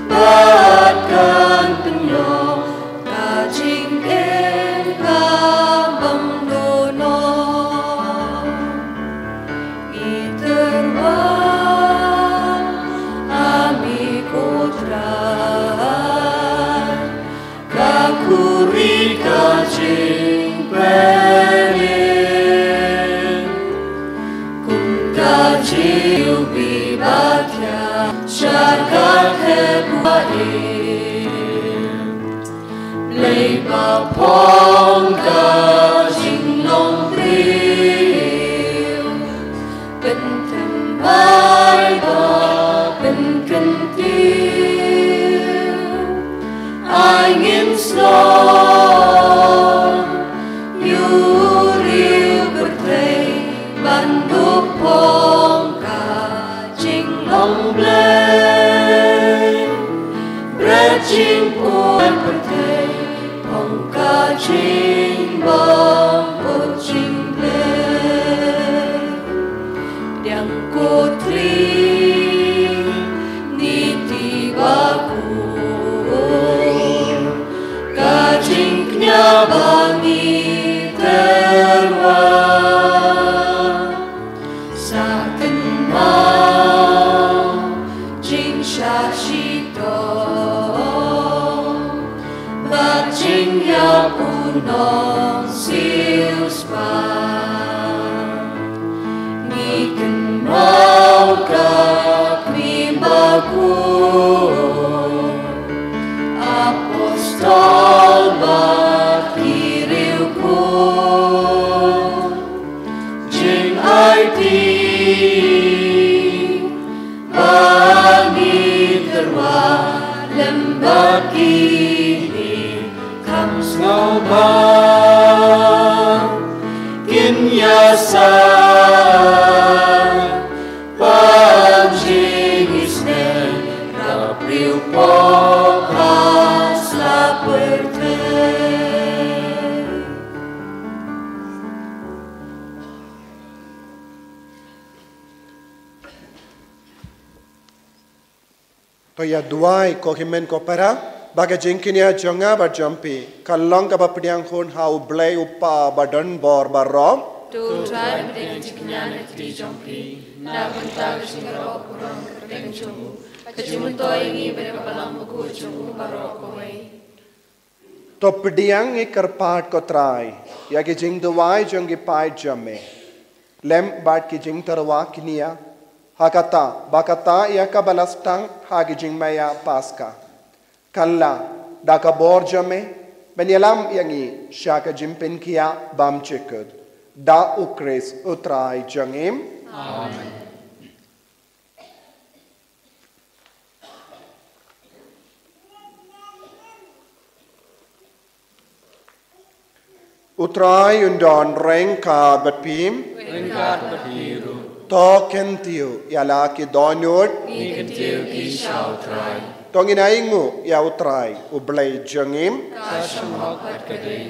bad kan pynïoh ka jingim kabym duh noh. Ngi tyrwa ha me ko Trai, ka khuri ka jingpynim, kum ka jingïohi ba thiah sha ka thep ba im. Blei ba phong ka jinglong briew, pynthymmai ba pynkyntiew, ai ngin sngewthuh ïa u riew pyrthei ban dup phong ka jinglong Blei. Bret jingpoi pyrthei phong ka jingbym put jingblei. Pdiang ko Triniti bakhuid, ka jingkñia ba ngi tyrwa. Sa kynmaw jingshah shitom bad jingïap u nongsiewspah. Ngi kynmaw ka kmie bakhuid, apostol bad ki riewkhuid. Jingaiti ba ngi tyrwa lem bad kine, kham sngewbha kin ïasaid ban jingisynei da briew pop. Ïa duwai, ko hynmen ko para, ba ka jingkñia jong nga bad jong phi ka long kaba pdiang hun ha U Blei U Kpa ba don bor baroh. To U Trai pdiang jingkñia na kti jong phi na ka bynta ka jingïaroh burom kyrteng jong u, ka jingmyntoi ïa ngi bad ïa ka balang bakhuid jong u baroh kawei. To pdiang ngi kyrpad, ko Trai, ïa ki jingduwai jong ki paid jong me lem bad ki jingtyrwa kñia, ha kata ba kata ïa kaba la sdang ha ki jingmaïa Paska kan lah da ka bor jong me ban ïalam ïa ngi sha ka jingpynkhiah bymjukut, da U Khrist U Trai jong ngi. Amen. U Trai un don ryngkat bad phi. Ryngkat bad phi ruh. To kyntiew ïa la ki dohnud. Ngi kyntiew ki sha U Trai. To ngin ainguh ïa U Trai, U Blei jong ngi. Ka shong hok bad ka dei.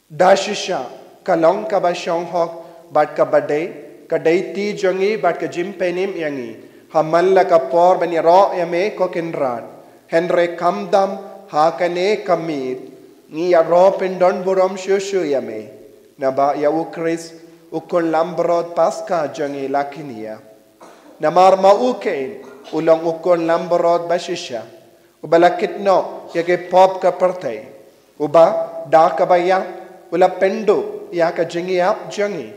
Da shisha ka long kaba shong hok bad kaba dei, ka dei ti jong ngi bad ka jingpynim ïa ngi ha man la ka por ban ïaroh ïa me, ko Kynrad. Hynrei khamtam ha kane ka miet ngi ïaroh pyndonburom shuh shuh ïa me, naba ïa U Khrist, U Khun Langbrot Paska jong ngi, la kñia. Namar ma u kein u long U Khun Langbrot ba shisha, uba la kit noh ïa ki pop ka pyrthei, uba da kaba ïap u la pynduh ïa ka jingïap jong ngi,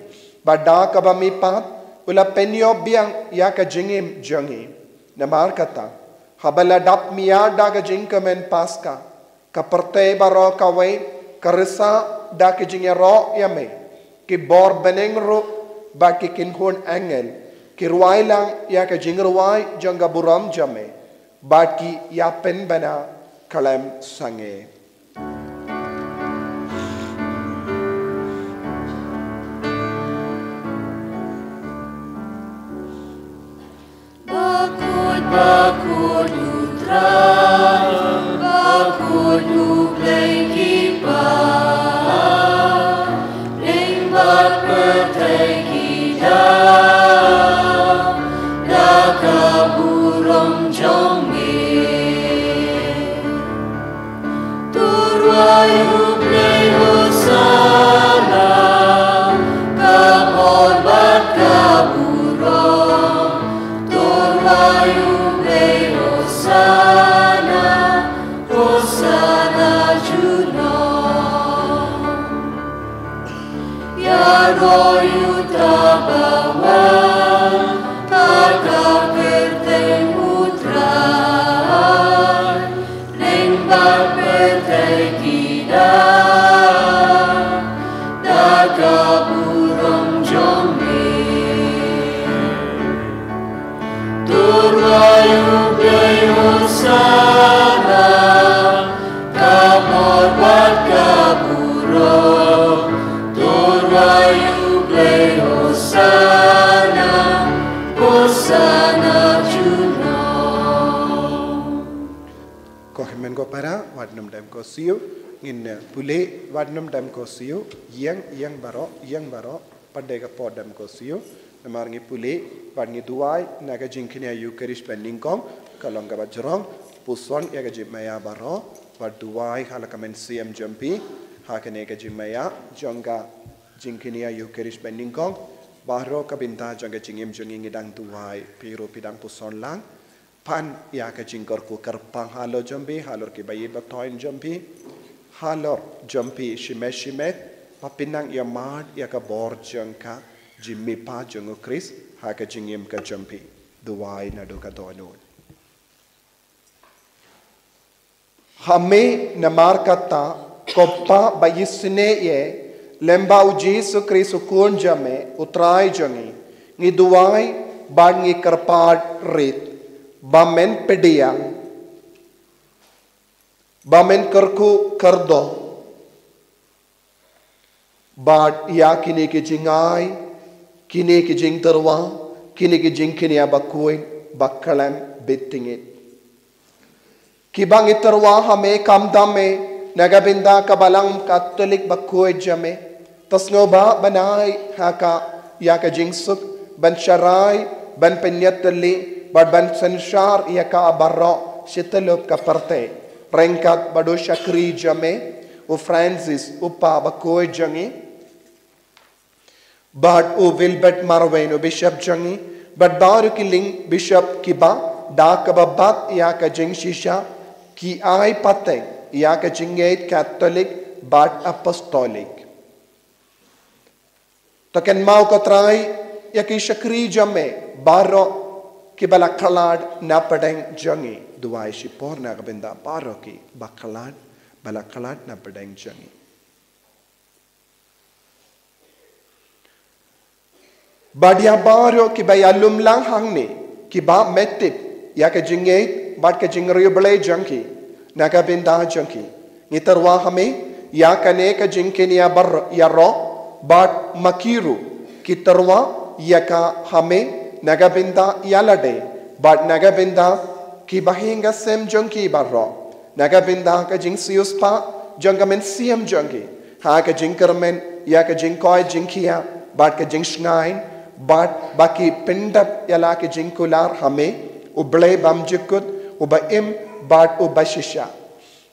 bad da kaba mihpat u la pynïoh biang ïa ka jingim jong ngi. Namar kata, haba la dap mih da ka jingkmen Paska, ka pyrthei baroh kawei ka risa da ki jingïaroh ïa me. Ki bor bneng ruh bad ki kynhun angel ki rwai lang ïa ka jingrwai jong ka burom jong me, bad ki ïa pynbna khlem sangeh. Bakhuid, bakhuid U Trai, bakhuid U Blei ki kpa, lyngba pyrthei ki dap da ka burom jong me. To rwai U Blei Hosana, ka bor bad ka burom. To rwai U Blei Hosana, Hosana junom. Ïaroh ïa uta uba wan ha ka kyrteng U Trai, lyngba pyrthei ki dap da ka burom jong me. To rwai U Blei Hosana, ka bor bad ka burom. To rwai U Blei Hosana, Hosana junom. Ko hynmen ko para, wat nym dem ko siew, ngin, eh, pule, wat nym dem ko siew, ïeng, ïeng baroh, ïeng baroh. Pat dei ka por dem ko siew, namar ngi pule bad ngi duwai na ka jingkñia Eukharist ba nyngkong, ka long kaba jrong. Puson ïa ka jingmaïa baroh bad duwai ha la ka mynsiem jong phi ha kane ka jingmaïa jong ka jingkñia Eukharist ba nyngkong. Baroh ka bynta jong ka jingim jong ngi ngi dang duwai, phi ruh phi dang puson lang. Pan ïa ka jingkyrkhu kyrpang halor jong phi, halor ki baïeit bathoiñ jong phi, halor jong phi shimet shimet, ba phin nang ïa mad ïa ka bor jong ka jingmihpat jong U Khrist ha ka jingim ka jong phi. Duwai naduh ka dohnud. Ha me namar kata, ko Pa ba isynei, lem bad U Jisu Khrist U Khun jong me, U Trai jong ngi, ngi duwai bad ngi kyrpad rit ba men pdiang, ba men kyrkhu kyrdoh bad ïa kine ki jingai, kine ki jingtyrwa, kine ki jingkñia bakhuid, ba khlem bit tyngeh. Kiba ngi tyrwa ha me, khamtam me, na ka bynta ka Balang Katholik bakhuid jong me. To sngewbha ban ai ha ka ïa ka jingsuk, ban sharai, ban pynïatylli, bad ban synshar ïa ka baroh shi tyllup ka pyrthei. Ryngkat bad u shakri jong me, u Francis, u pa bakhuid jong ngi, bad u Wilbert Marwein, u bishop jong ngi, bad baroh ki lieng bishop kiba, da kaba bat ïa ka jingshisha, ki ai pateng ïa ka jingngeit Katholik bad Apostolik. To kynmaw ko Trai ïa ki shakri jong me baroh kiba la khlad na pdeng jong ngi. Duwai shipor na ka bynta baroh kiba khlad, ba la khlad na pdeng jong ngi. Bad ïa baroh kiba ïalum lang hangne, kiba me tip ïa ka jingngeit bad ka jingriewblei jong ki na ka bynta jong ki. Ngi tyrwa ha me ïa kane ka jingkynïa bar-, ïaroh, bad ma ki ruh ki tyrwa ïa ka ha me na ka bynta ïalade, bad na ka bynta kiba hiing ka sem jong ki baroh, na ka bynta ka jingsiewspah jong ka mynsiem jong ki, ha ka jingkyrmen ïa ka jingkoit jingkhiah bad ka jingshngaiñ, bad ba ki pyndep ïa la ki jingkular ha me, u Blei bymjukut, uba im bad uba shisha.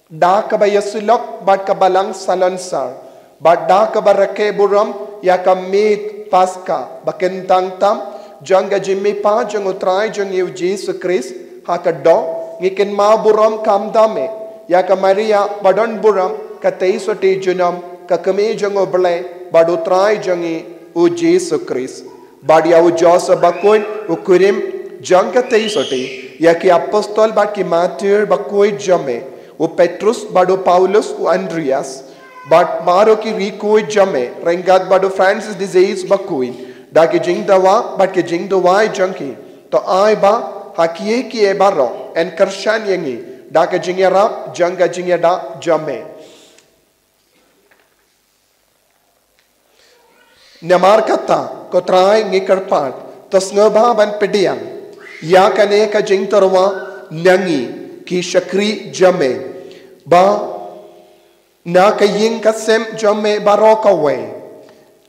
Da kaba ïasyllok bad ka Balang Salonsar, bad da kaba rakhe burom ïa ka miet Paska bakyntang tam jong ka jingmihpat jong u Trai jong ngi u Jisu Khrist ha ka doh, ngi kynmaw burom khamtam eh ïa ka Maria badonburom, ka tei sotti junom, ka kmie jong u Blei bad u Trai jong ngi u Jisu Khrist. Bad ïa u Joseph bakhuid, u kurim jong ka tei sotti, ïa ki apostol bad ki martir bakhuid jong me, u Petrus bad u Paulus, u Andreas, bad baroh ki riewkhuid jong me, ryngkat bad u Francis de Sales bakhuid, da ki jingdawa bad ki jingduwai jong ki, to ai ba ha kiei kiei baroh yn kyrshan ïa ngi da ka jingïarap jong ka jingïada jong me. Namar kata, ko Trai, ngi kyrpad, to sngewbha ban pdiang ïa kane ka jingtyrwa na ngi ki shakri jong me, ba na ka ïing ka sem jong me baroh kawei,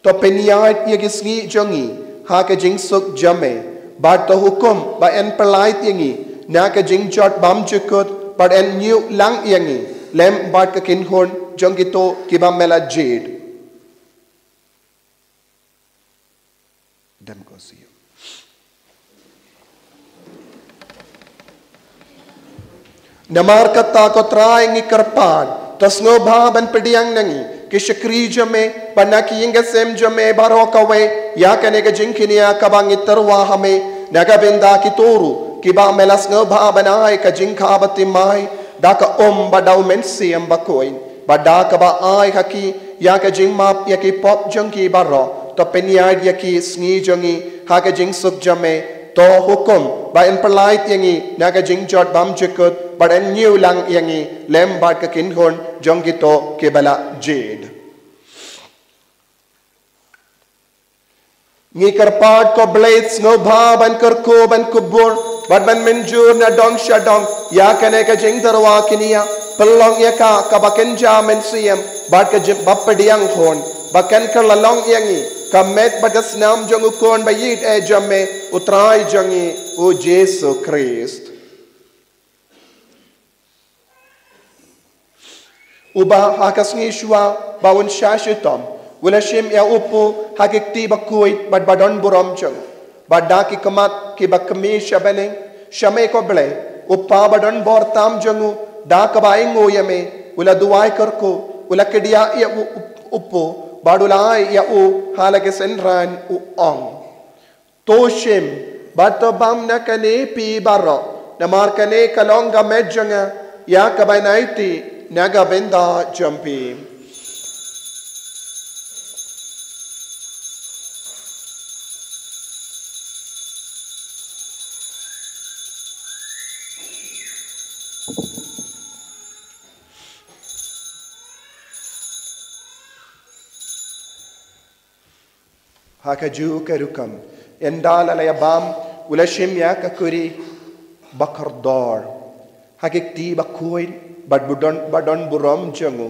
to pynïaid ïa ki sngi jong ngi ha ka jingsuk jong me, bad to hukum ba yn pyllait ïa ngi na ka jingjot bymjukut, bad yn ñiew lang ïa ngi lem bad ka kynhun jong kito kiba me la jied. Dem ko siem. Namar kata, ko Trai, ngi kyrpad, to sngewbha ban pdiang na ngi ki shakri jong me, bad na ki ïing ki sem jong me baroh kawei, ïa kane ka jingkñia kaba ngi tyrwa ha me, na ka bynta kito ruh kiba me la sngewbha ban ai ka jingkha baptisma da ka um bad da u Mynsiem Bakhuid, bad da kaba ai ha ki ïa ka jingmap ïa ki pop jong ki baroh, to pynïaid ïa ki sngi jong ngi ha ka jingsuk jong me, to hukum ba yn pyllait ïa ngi na ka jingjot bymjukut, bad yn ñiew lang ïa ngi lem bad ka kynhun jong kito kiba la jied. Ngi kyrpad, ko Blei, sngewbha ban kyrkhu ban kubur bad ban mynjur na dong sha dong ïa kane ka jingtyrwa kñia, pynlong ïa ka kaba kynja mynsiem bad ka jing bapdiang khun, ba kan kylla long ïa ngi ka met bad ka snam jong u Khun ba ïeit eh jong me, u Trai jong ngi u Jisu Khrist. Uba ha ka sngi shuwa ba un shah shitom, u la shim ïa u Pu ha ki kti bakhuid bad badonburom jong u, bad da ki khmat kiba kmie sha bneng, sha me, ko Blei, u Pa badonbor tam jong u, da kaba ainguh ïa me, u la duwai kyrkhu, u la kdiah ïa u, u, u Pu, bad u la ai ïa u ha la ki synran, u ong: To shim bad to bam na kane, phi baroh, namar kane ka long ka met jong nga ïa kaba yn aiti na ka bynta jong phi. Ha kajuh ka rukom, ynda la la ïa bam, u la shim ïa ka kuri bakordor ha ki kti bakhuid bad budon, badonburom jong u,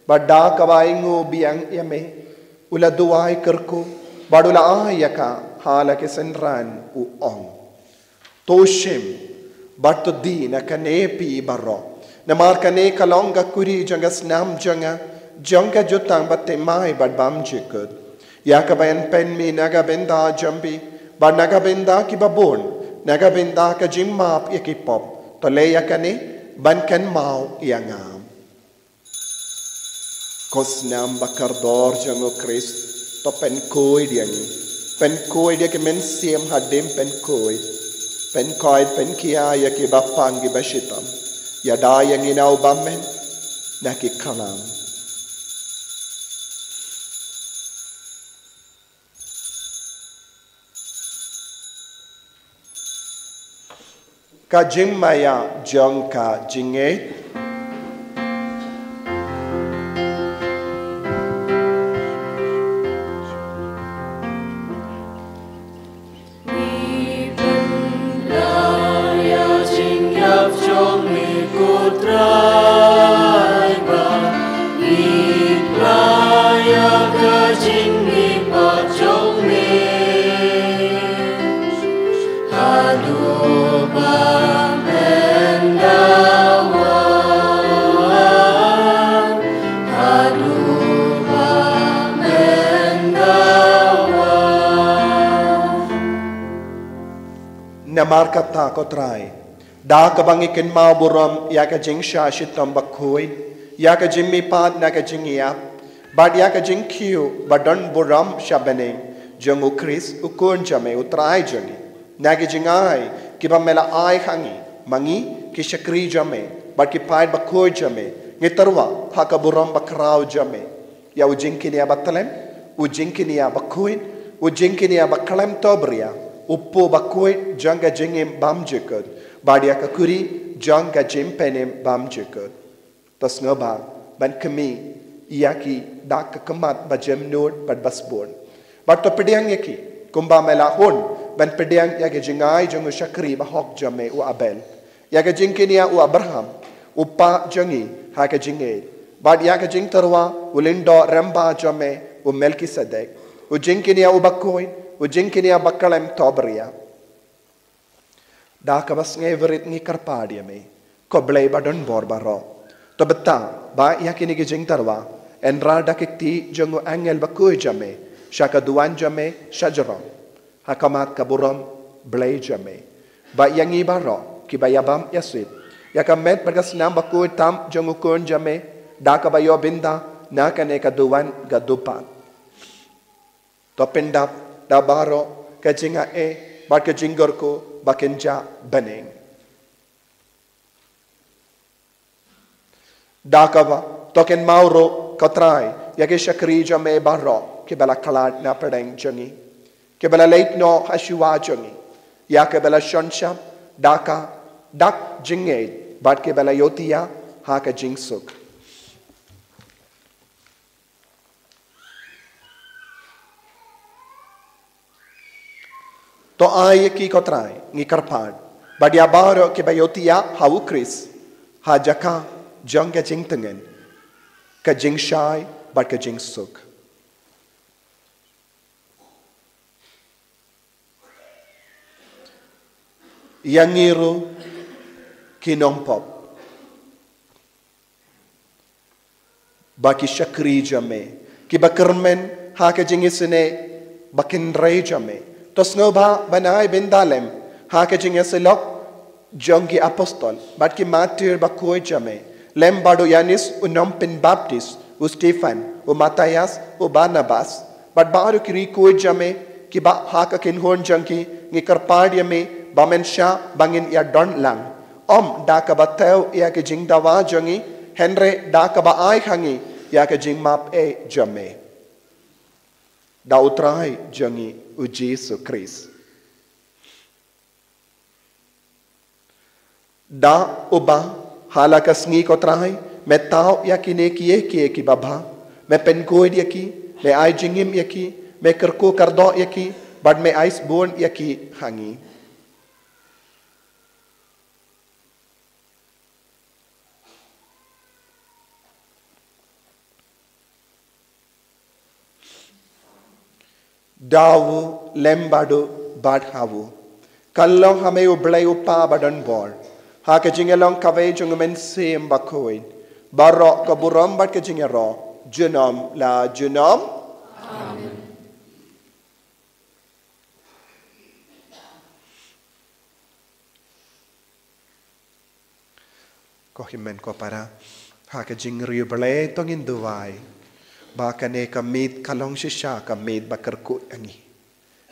bad da kaba ainguh biang ïa me, u la duwai kyrkhu bad u la ai ïa ka ha la ki synran, u ong: To shim bad to die na kane phi baroh, namar kane ka long ka kuri jong ka snam jong nga, jong ka jutang bad thymmai bad bymjukut. Ïa kaba yn pynmih na ka bynta jong phi bad na ka bynta kiba bun, na ka bynta ka jingmap ïa ki pop. To leh ïa kane ban kynmaw ïa nga. Ko snam ba kordor jong U Khrist, to pynkhuid ïa ngi. Pynkhuid ïa ki mynsiem hadien pynkhuid. Pynkhuid, pynkhia ïa kiba pang kiba shitom. Ïada ïa ngi na u bymman na ki khlam. Ka jingmaïa jong ka jingngeit. Namar kata ko Trai, da kaba ngi kynmaw burom ïa ka jingshah shitom bakhuid, ïa ka jingmihpat na ka jingïap, bad ïa ka jingkhiew ba don burom sha bneng jong U Khrist U Khun jong me U Trai jong ngi. Na ki jingai kiba me la ai ha ngi, ma ngi ki shakri jong me bad ki paid bakhuid jong me, ngi tyrwa ha ka burom bakhraw jong me. Ïa u jingkynïa bathylliem, u jingkynïa bakhuid, u jingkynïa bakhlem tohbria, u pop bakhuid jong ka jingim bymjukut, bad ïa ka kuri jong ka jingpynim bymjukut. To sngewbha ban khmih ïa ki da ka khmat ba jemnud bad ba sbun. Bad to pdiang ïa ki kumba me la hun ban pdiang ïa ki jingai jong u shakri bahok jong me u Abel, ïa ka jingkynïa u Abraham, u kpa jong ngi ha ka jingngeit, bad ïa ka jingtyrwa u lyngdoh rangbah jong me u Melkisedek, u jingkynïa u bakhuid, u jingkynïa bakhlem tohbria. Da kaba sngewrit ngi kyrpad ïa me, ko Blei ba don bor baroh. To bthah ba ïa kine ki jingtyrwa, hynrei da ki kti jong u angel bakhuid jong me, sha ka duwan jong me shajrong, ha khmat ka burom Blei jong me. Ba ïa ngi baroh kiba ïabam ïasuid ïa ka met bad ka snam bakhuid tam jong U Khun jong me, da kaba ïoh bynta na kane ka duwan ka dupat. To pyndap da baroh ka jingaiei bad ka jingkyrkhu ba kynjah bneng. Da kaba to kynmaw ruh ko Trai ïa ki shakri jong me baroh kiba la khlad na pdeng jong ngi, kiba la leit noh ha shuwa jong ngi, ïa kiba la shon shap da ka dak jingngeit bad kiba la ïohthiah ha ka jingsuk. To ai ïa ki ko Trai, ngi kyrpad, bad ïa baroh kiba ïohthiah ha U Khrist, ha jaka jong ka jingtngen, ka jingshai bad ka jingsuk. Ïa ngi ruh ki nongpop, ba ki shakri jong me, kiba kyrmen ha ka jingisynei ba kynrei jong me, to sngewbha ban ai bynta lem ha ka jingïasyllok jong ki apostol bad ki martir bakhuid jong me, lem bad u Ïanis u nongpynbaptis, u Stephan, u Matthias, u Barnabas, bad baroh ki riewkhuid jong me, kiba ha ka kynhun jong ki ngi kyrpad ïa me ba men shah ba ngin ïadon lang, ym da kaba thew ïa ki jingdawa jong ngi, hynrei da kaba ai ha ngi ïa ka jingmap ei jong me da U Trai jong ngi U Jisu Khrist. Da uba ha la ka sngi ko Trai me thaw ïa kine kiei kiei kiba bha, me pynkhuid ïa ki, me ai jingim ïa ki, me kyrkhu kyrdoh ïa ki, bad me ai sbun ïa ki ha ngi. Da u lem bad u bad ha u, Kan long ha me U Blei U Kpa ba don bor, ha ka jingïalong kawei jong U Mynsiem Bakhuid, baroh ka burom bad ka jingïaroh, junom la junom. Amen. Ko hynmen ko para, ha ka jingriewblei to ngin duwai ba kane ka miet ka long shisha ka miet ba kyrkhu ïa ngi.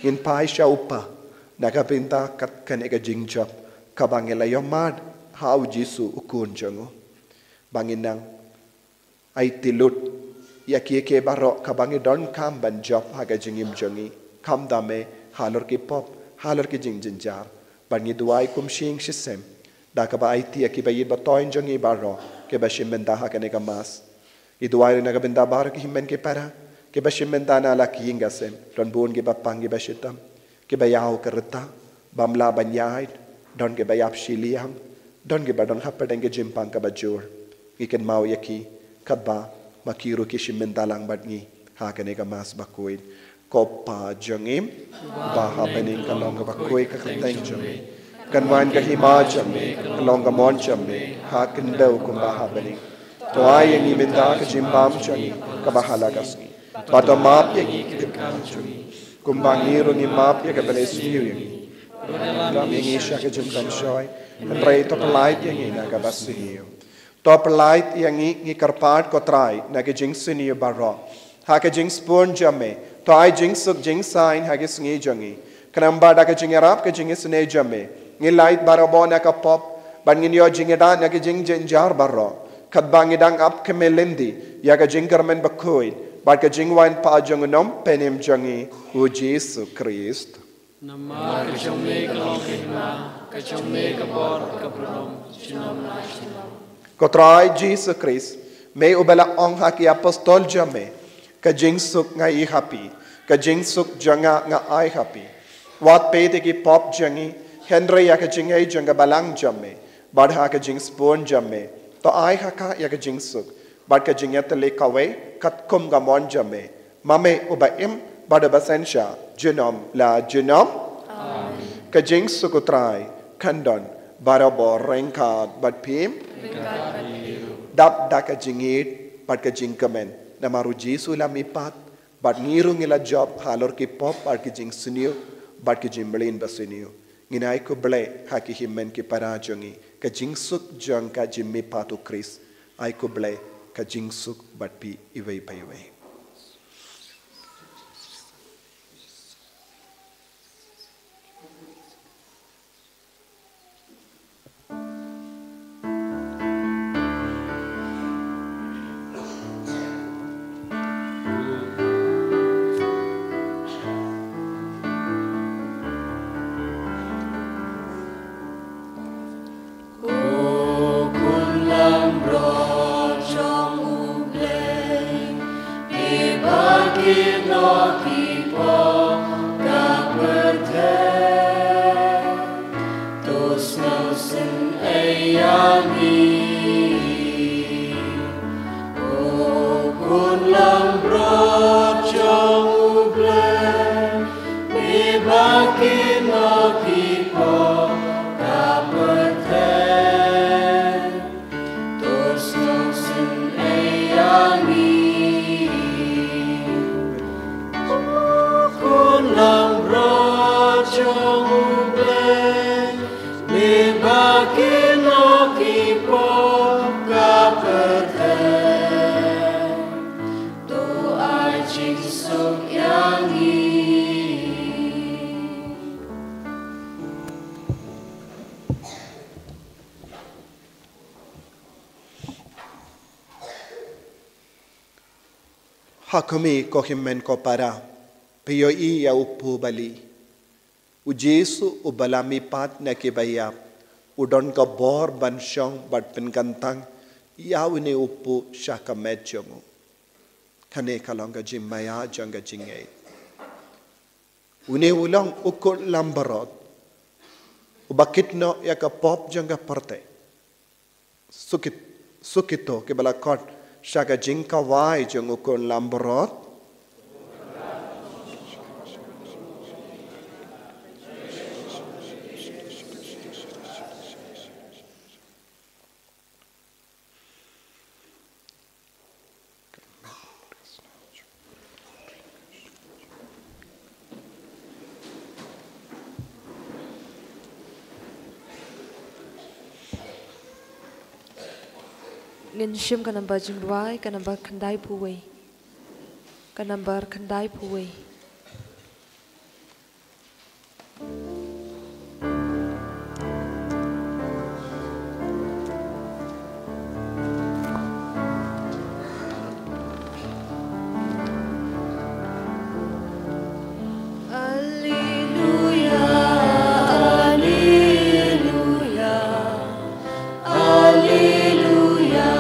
Ngin phai sha U Kpa na ka bynta kat kane ka jingjop kaba ngi la ïohmad ha U Jisu U Khun jong U, ba ngin nang aiti lut ïa kiei kiei baroh kaba ngi donkam ban jop ha ka jingim jong ngi, kham da me, halor ki pop, halor ki jingjynjar. Bad ngi duwai kum shi ïing shi sem da kaba aiti ïa kiba ïeit ba thoiñ jong ngi baroh kiba shim bynta ha kane ka Mass. Ngi duwai ruh na ka bynta baroh ki hynmen ki para kiba shim bynta na la ki ïing ki sem, don bun kiba pang kiba shitom, kiba ïaw ka rta, bym lah ban ïaid, don kiba ïap shiliang, don kiba don hapdeng ka jingpang kaba jur. Ngi kynmaw ïa ki katba ma ki ruh ki shim bynta lang bad ngi ha kane ka Mass bakhuid. Ko Pa jong ngi ba ha bneng, ka long kaba khuid ka kyrteng jong me. Kan wan ka hima jong me, kan long ka mon jong me ha khyndew kumba ha bneng. To ai ïa ngi mynta ka jingbam jong ngi kaba ha la ka sngi. Bad to map ïa ngi ki kam jong ngi, kumba ngi ruh ngi map ïa kiba leh sniew ïa ngi. Ym lah ïa ngi sha ka jingpynshoi, hynrei to pyllait ïa ngi na kaba sniew. To pyllait ïa ngi, ngi kyrpad ko Trai, na ki jingsniew baroh, ha ka jingsbun jong me. To ai jingsuk jingsaiñ ha ki sngi jong ngi, khnang ba da ka jingïarap ka jingisynei jong me ngin lait barabor na ka pop bad ngin ïoh jingïada na ki jingjynjar baroh, katba ngi dang ap khmih lynti ïa ka jingkyrmen bakhuid bad ka jingwan pat jong U Nongpynim jong ngi, U Jisu Khrist. Namar ka jong me ka long ka hima, ka jong me ka bor, ka burom, junom la junom. Ko Trai Jisu Khrist, me uba la ong ha ki apostol jong me, ka jingsuk nga ai ha phi, ka jingsuk jong nga nga ai ha phi. Wat peit ïa ki pop jong ngi, hynrei ïa ka jingngeit jong ka balang jong me. Bad ha ka jingsbun jong me, to ai ha ka ïa ka jingsuk bad ka jingïatylli kawei katkum ka mon jong me, ma me uba im bad uba synshar junom la junom. Amen. Ka jingsuk U Trai kan don barabor ryngkat bad phi. Ryngkat bad phi ruh. Dap da ka jingïeit bad ka jingkmen, namar U Jisu u la mihpat bad ngi ruh ngi la jop halor ki pop bad ki jingsniew bad ki jingmlien basniew. Ngin ai khublei ha ki hynmen ki para jong ngi, ka jingsuk jong ka jingmihpat U Khrist. Ai khublei, ka jingsuk bad phi iwei pa iwei. Ko khun langbrot jong U Blei, phi ba ki nongkynnoh ki pop ka pyrthei, to sngewsynei ïa ngi. Ko khun langbrot jong U Blei, phi ba ki nongkynnoh ki pop ka pyrthei, to sngewsynei ïa ngi. Ko khun langbrot jong U Blei, phi ba ki nongkynnoh ki pop ka pyrthei, to ai jingsuk ïa ngi. Ha khmih, ko hynmen ko para, phi ïohi ïa u kpu balieh. U Jisu uba la mihpat na kiba ïap, u don ka bor ban shong bad pynkyntang ïa une u kpu sha ka met jong u. Kane ka long ka jingmaïa jong ka jingngeit. Une u long u khun langbrot uba kit noh ïa ka pop jong ka pyrthei. Sukit, sukito kiba la khot sha ka jingkhawai jong u khun langbrot. Ngin shim ka nambar jingrwai, ka nambar khyndai phew wei. Ka nambar khyndai phew wei. Alleluia, alleluia, alleluia.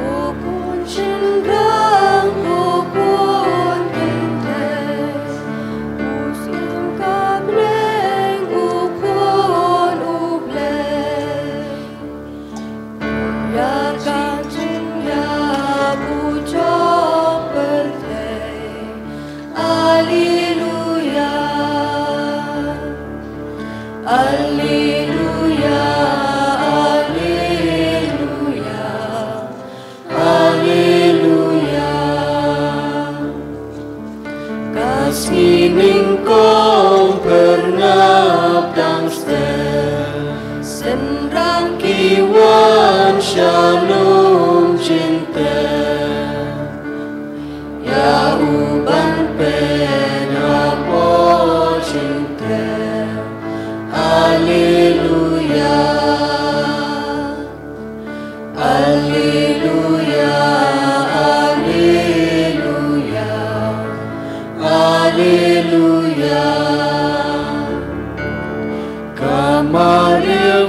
U khun shynrang, u khun kynthei, u syiem ka bneng, u khun U Blei. Ïa ka jingïap u jong pyrthei. Alleluia. Alleluia. Alleluia. Alleluia. Ka sngi nyngkong pyrngap dang stet, shynrang ki wan sha lum jingtep. Ïa u ban peit hapoh jingtep. Alleluia. Alleluia, alleluia, alleluia. Ka Maria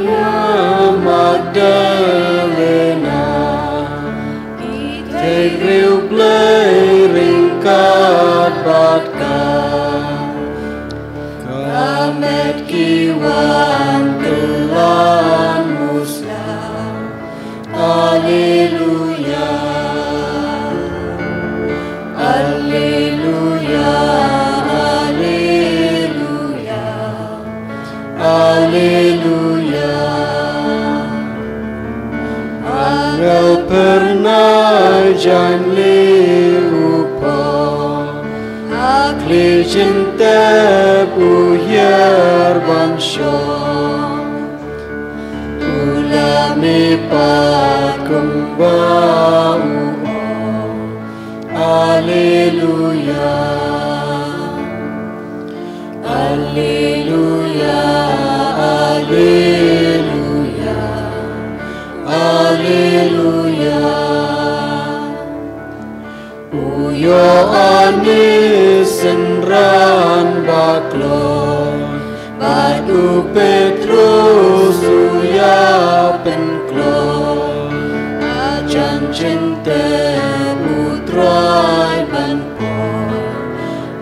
Magdalena, ki thei riewblei ryngkat bad ka. Ka met ki wan kylla musla. Alleluia. Alleluia. Alleluia. Alleluia. Angel pyrnai jaiñ leh u pop, ha khlieh jingtep u hiar ban shong. U la mih pat kumba u ong. Alleluia. Alleluia, alleluia, alleluia. U Ïoannis synran bakloi, bad u Petrus u ïapynkloi. Hajan jingtep u Trai ban poi.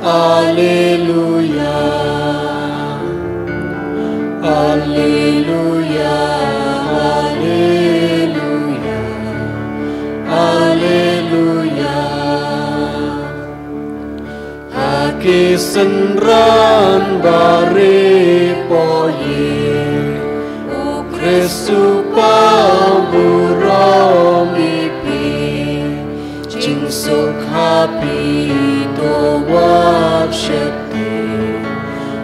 Alleluia. Alleluia. Alleluia. Alleluia. Ha ki synran ba ripoh ïing, u Khrist u paw burom ïa phi. Jingsuk ha phi to wat sheptieng.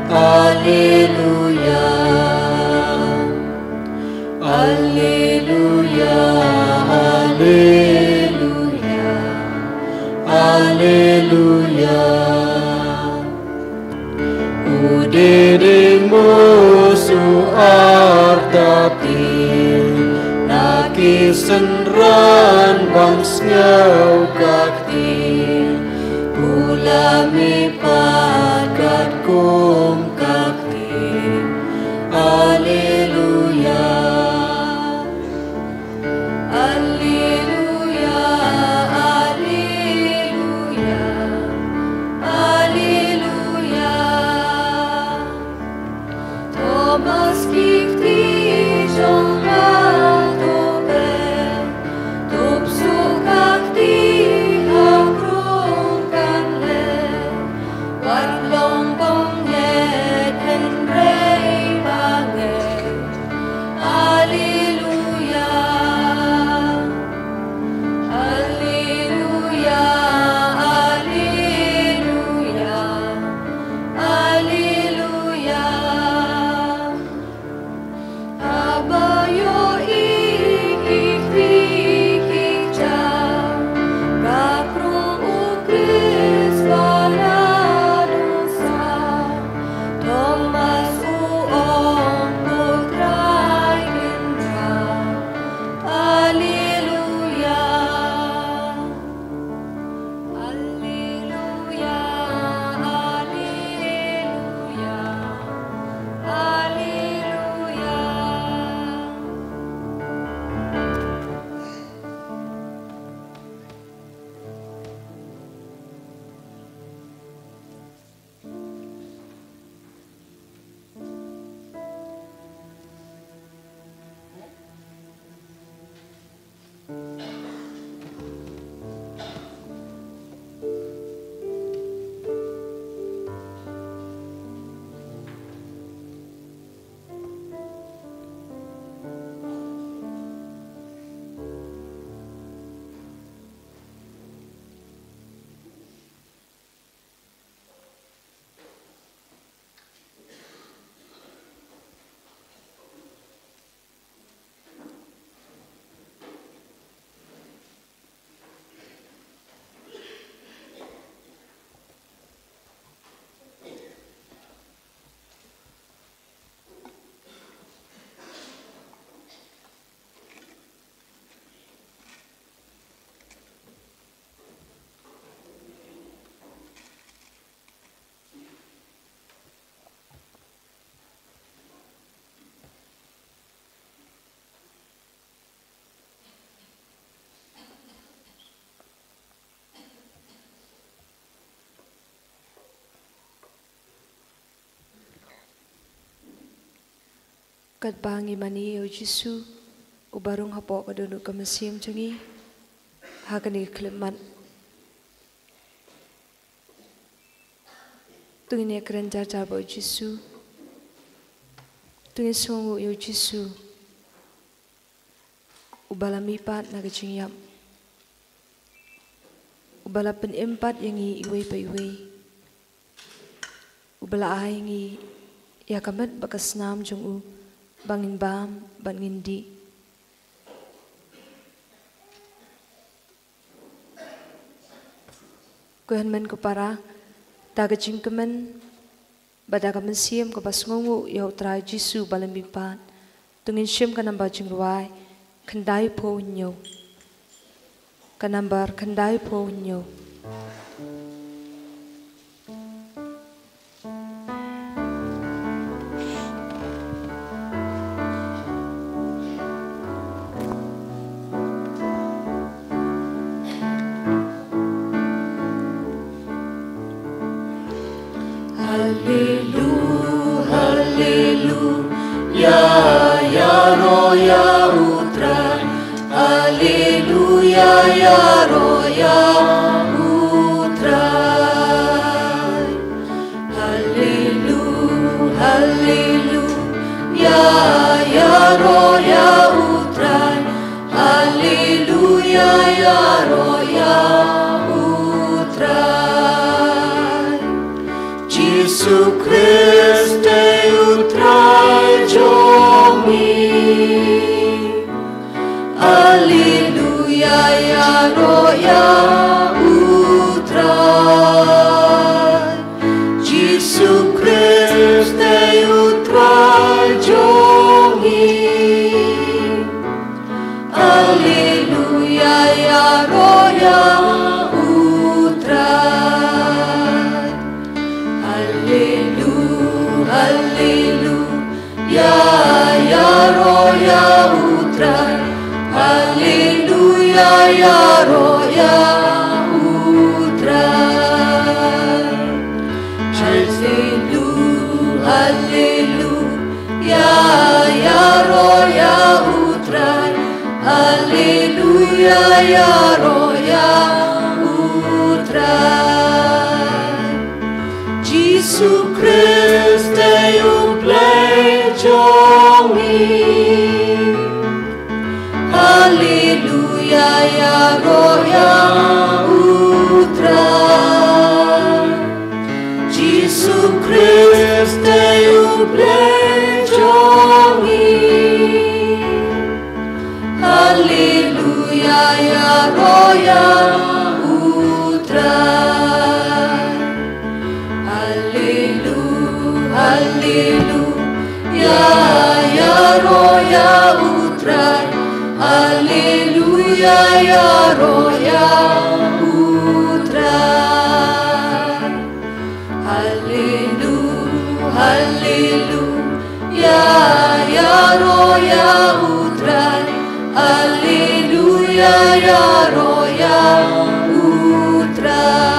Alleluia. Alleluia, alleluia, alleluia. U Didymus u artatien na ki synran ban sngew ka ktien. U la mih pat katkum ka ktien. Alleluia. Alleluia, alleluia, alleluia. Thomas ki kti jong nga to peit, to pynsuh ka kti ha krung kan leh, wat long bong Katba ngi mane ïa u Jisu uba rung hapoh ka dohnud ka mynsiem jong ngi ha kane ka khyllipmat, to ngin ïakren jar jar bad u Jisu. To ngin sngewnguh ïa u Jisu uba la mihpat na ka jingïap, uba la pynim pat ïa ngi iwei pa iwei, uba la ai ïa ngi ïa ka met bad ka snam jong u ba ngin bam bad ngin dih. Ko hynmen ko para, da ka jingkmen bad da ka mynsiem kaba sngewnguh ïa u Trai Jisu ba la mihpat, to ngin shim ka nambar jingrwai khyndai phew hynñiew. Ka nambar khyndai phew hynñiew. Haleluya, haleluya, ïaroh ïa u Trai. Haleluya, ïaroh ïa u Trai. Haleluya, haleluya, ïaroh ïa u Trai. Haleluya, ïaroh ïa u Trai. Jisu Khrist te u Trai jong ngi. Haleluya, ïaroh ïa u Trai. Jisu Khrist te u Trai jong ngi. Haleluya, ïaroh ïa u Trai. Haleluya, haleluya, ïaroh ïa u Trai. Haleluya, ïaroh ïa u Trai. Haleluya, haleluya, ïaroh ïa u Trai. Haleluya, ïaroh ïa u Trai. Jisu Khrist te u Blei jong ngi. Haleluya, ïaroh ïa u Trai. Jisu Khrist te u Blei jong ngi. Haleluya, ïaroh ïa u Trai. Haleluya, haleluya, ïaroh ïa u Trai. Haleluya, ïaroh ïa u Trai. Haleluya, haleluya, ïaroh ïa u Trai. Haleluya, ïaroh ïa u Trai.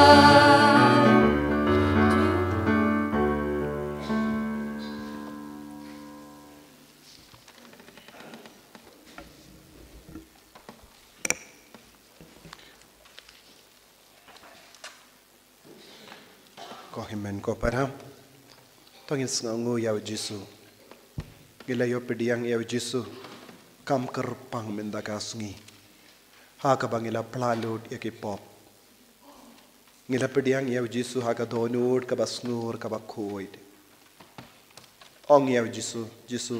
Ko hynmen ko para, to ngin sngewnguh ïa u Jisu. Ngi la ïoh pdiang ïa u Jisu kam kyrpang mynta ka sngi, ha kaba ngi la pla lut ïa ki pop. Ngi la pdiang ïa u Jisu ha ka dohnud kaba sngur kaba khuid. Ong ïa u Jisu, Jisu,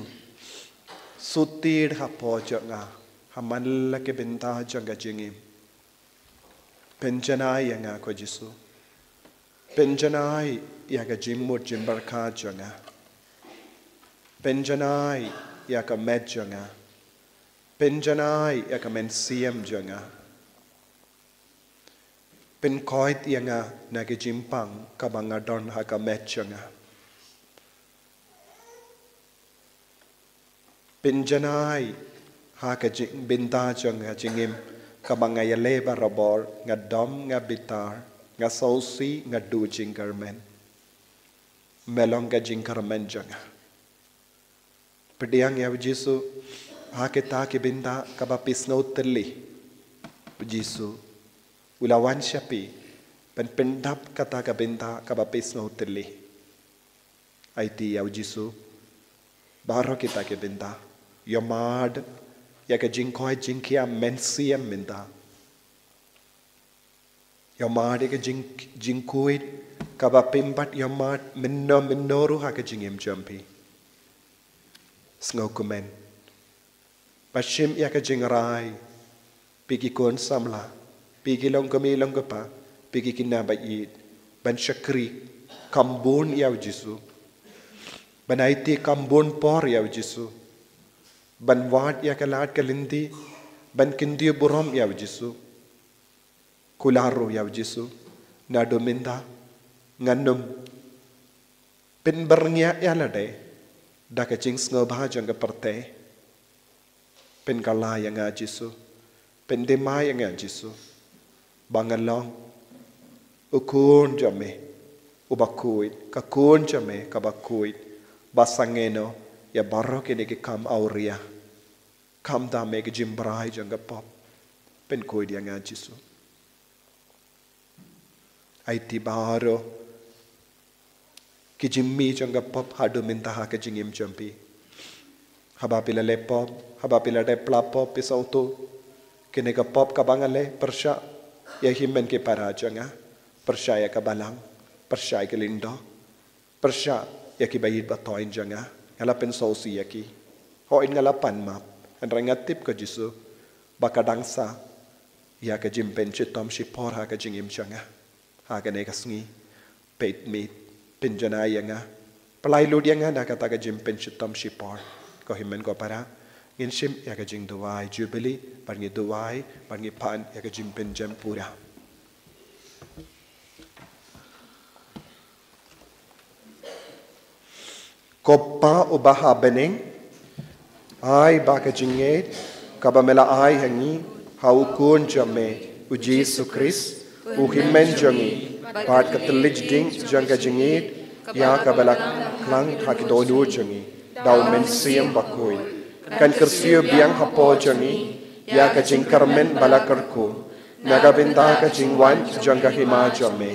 shu tied hapoh jong nga ha man la ki bynta jong ka jingim. Pynjanai ïa nga ko Jisu. Pynjanai ïa ka jingmut jingpyrkhat jong nga. Pynjanai ïa ka met jong nga. Pynjanai ïa ka mynsiem jong nga. Pynkhuid ïa nga na ka jingpang kaba nga don ha ka met jong nga. Pynjanai ha ka jing, bynta jong ka jingim kaba nga ïaleh barabor, nga dom, nga bitar, nga sngewsih, nga duh jingkyrmen. Me long ka jingkyrmen jong nga. Pdiang ïa u Jisu ha kita ki bynta kaba phi sngewtylli. U Jisu u la wan sha phi ban pyndap kata ka bynta kaba phi sngewtylli. Aiti ïa u Jisu baroh kita ki bynta. Ïohmad ïa ka jingkoit jingkhiah mynsiem mynta. Ïohmad ïa ka jing, jingkoit kaba phim pat ïohmad mynno mynno ruh ha ka jingim jong phi. Sngewkmen ba shim ïa ka jingrai, phi ki khun samla, phi ki longkmie longkpa, phi ki khynnah ba ïeit, ban shakri kham bun ïa u Jisu, ban aiti kham bun por ïa u Jisu, ban wad ïa ka lad ka lynti ban kyntiew burom ïa u Jisu. Kular ruh ïa u Jisu, naduh mynta ngan ym pynbyrngiah ïa lade da ka jingsngewbha jong ka pyrthei. Pynkylla ïa nga Jisu, pyndhimmai ïa nga Jisu, ba ngan long u khun jong me uba khuid, ka khun jong me kaba khuid, ba sangeh noh ïa baroh kine ki kam awria. Khamtam ïa ka jingbrai jong ka pop. Pynkhuid ïa nga Jisu. Aiti baroh ki jingmih jong ka pop haduh mynta ha ka jingim jong phi. Haba phi la leh pop, haba phi la dep pla pop, phi sngewthuh, kine ka pop kaba nga leh pyrshah ïa hynmen ki para jong nga, pyrshah ïa ka balang, pyrshah ïa ka lyngdoh, pyrshah ïa kiba ïeit ba thoh jong nga. Nga la pynsngewsih ïa ki. Hooid, nga la pan map. Hynrei nga tip ko Jisu ba ka dang sah ïa ka jingpynshitom shipor ha ka jingim jong nga. Ha kane ka sngi, peit miet, pynjanai ïa nga, pyllait lut ïa nga na kata ka jingpynshitom shipor. Ko hynmen ko para, ngin shim ïa ka jingduwai Jubili, bad ngi duwai, bad ngi pan ïa ka jingpynjem pura. Ko Pa uba ha bneng, ai ba ka jingngeit kaba me la ai ha ngi ha u Khun jong me, u Jisu Khrist, u hynmen jong ngi, bad ka thylliej ding jong ka jingngeit ïa kaba la klang ha ki dohnud jong ngi da u Mynsiem Bakhuid, kan kyrsiew biang hapoh jong ngi ïa ka jingkyrmen ba la kyrkhu na ka bynta ka jingwan jong ka hima jong me.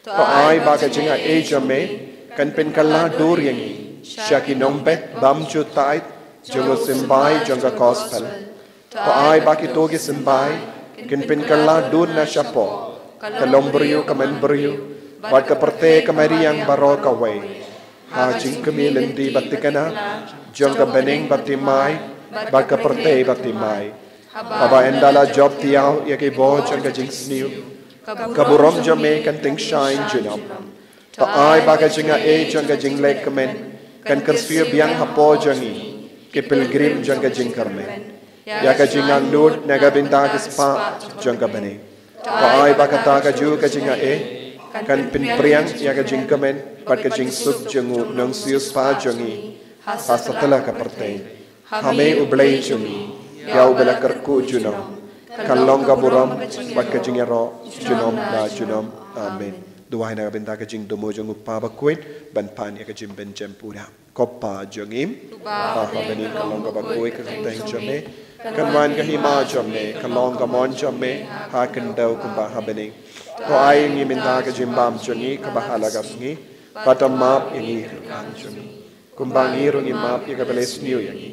To ai ba ka jingaiei jong me kan pynkylla dur ïa ngi sha ki nongbet bymjukut jong u symbai jong ka gospel. To ai ba kito ki symbai kin pynkylla dur na shapoh ka longbriew ka manbriew bad ka pyrthei ka mariang baroh kawei, ha jingkmie lynti ba thikna jong ka bneng ba thymmai bad ka pyrthei ba thymmai. Haba ynda la jop thiaw ïa ki bor jong ka jingsniew, ka burom jong me kan tyngshaiñ junom. To ai ba ka jingaiei jong ka jinglehkmen kan kyrsiew biang hapoh jong ngi, ki pilgrim jong ka jingkyrmen, ïa ka jingangnud na ka bynta ki spah jong ka bneng. To ai ba kata kajuh ka jingaiei kan pynpriang ïa ka jingkmen bad ka jingsuk jong u nongsiewspah jong ngi ha satlak ka pyrthei. Ha me u Blei jong ngi, ïa uba la kyrkhu junom, kan long ka burom bad ka jingïaroh junom la junom. Amen. Duwai na ka bynta ka jingthmu jong u Pa Bakhuid ban pan ïa ka jingpynjem pura. Ko Pa jong ngi, uba ha bneng, kan long kaba khuid ka kyrteng jong me, kan wan ka hima jong me, kan long ka mon jong me ha khyndew kumba ha bneng. To ai ïa ngi mynta ka jingbam jong ngi kaba ha la ka sngi, bad to map ïa ngi ki kyrpang jong ngi, kumba ngi ruh ngi map ïa kiba la sniew ïa ngi.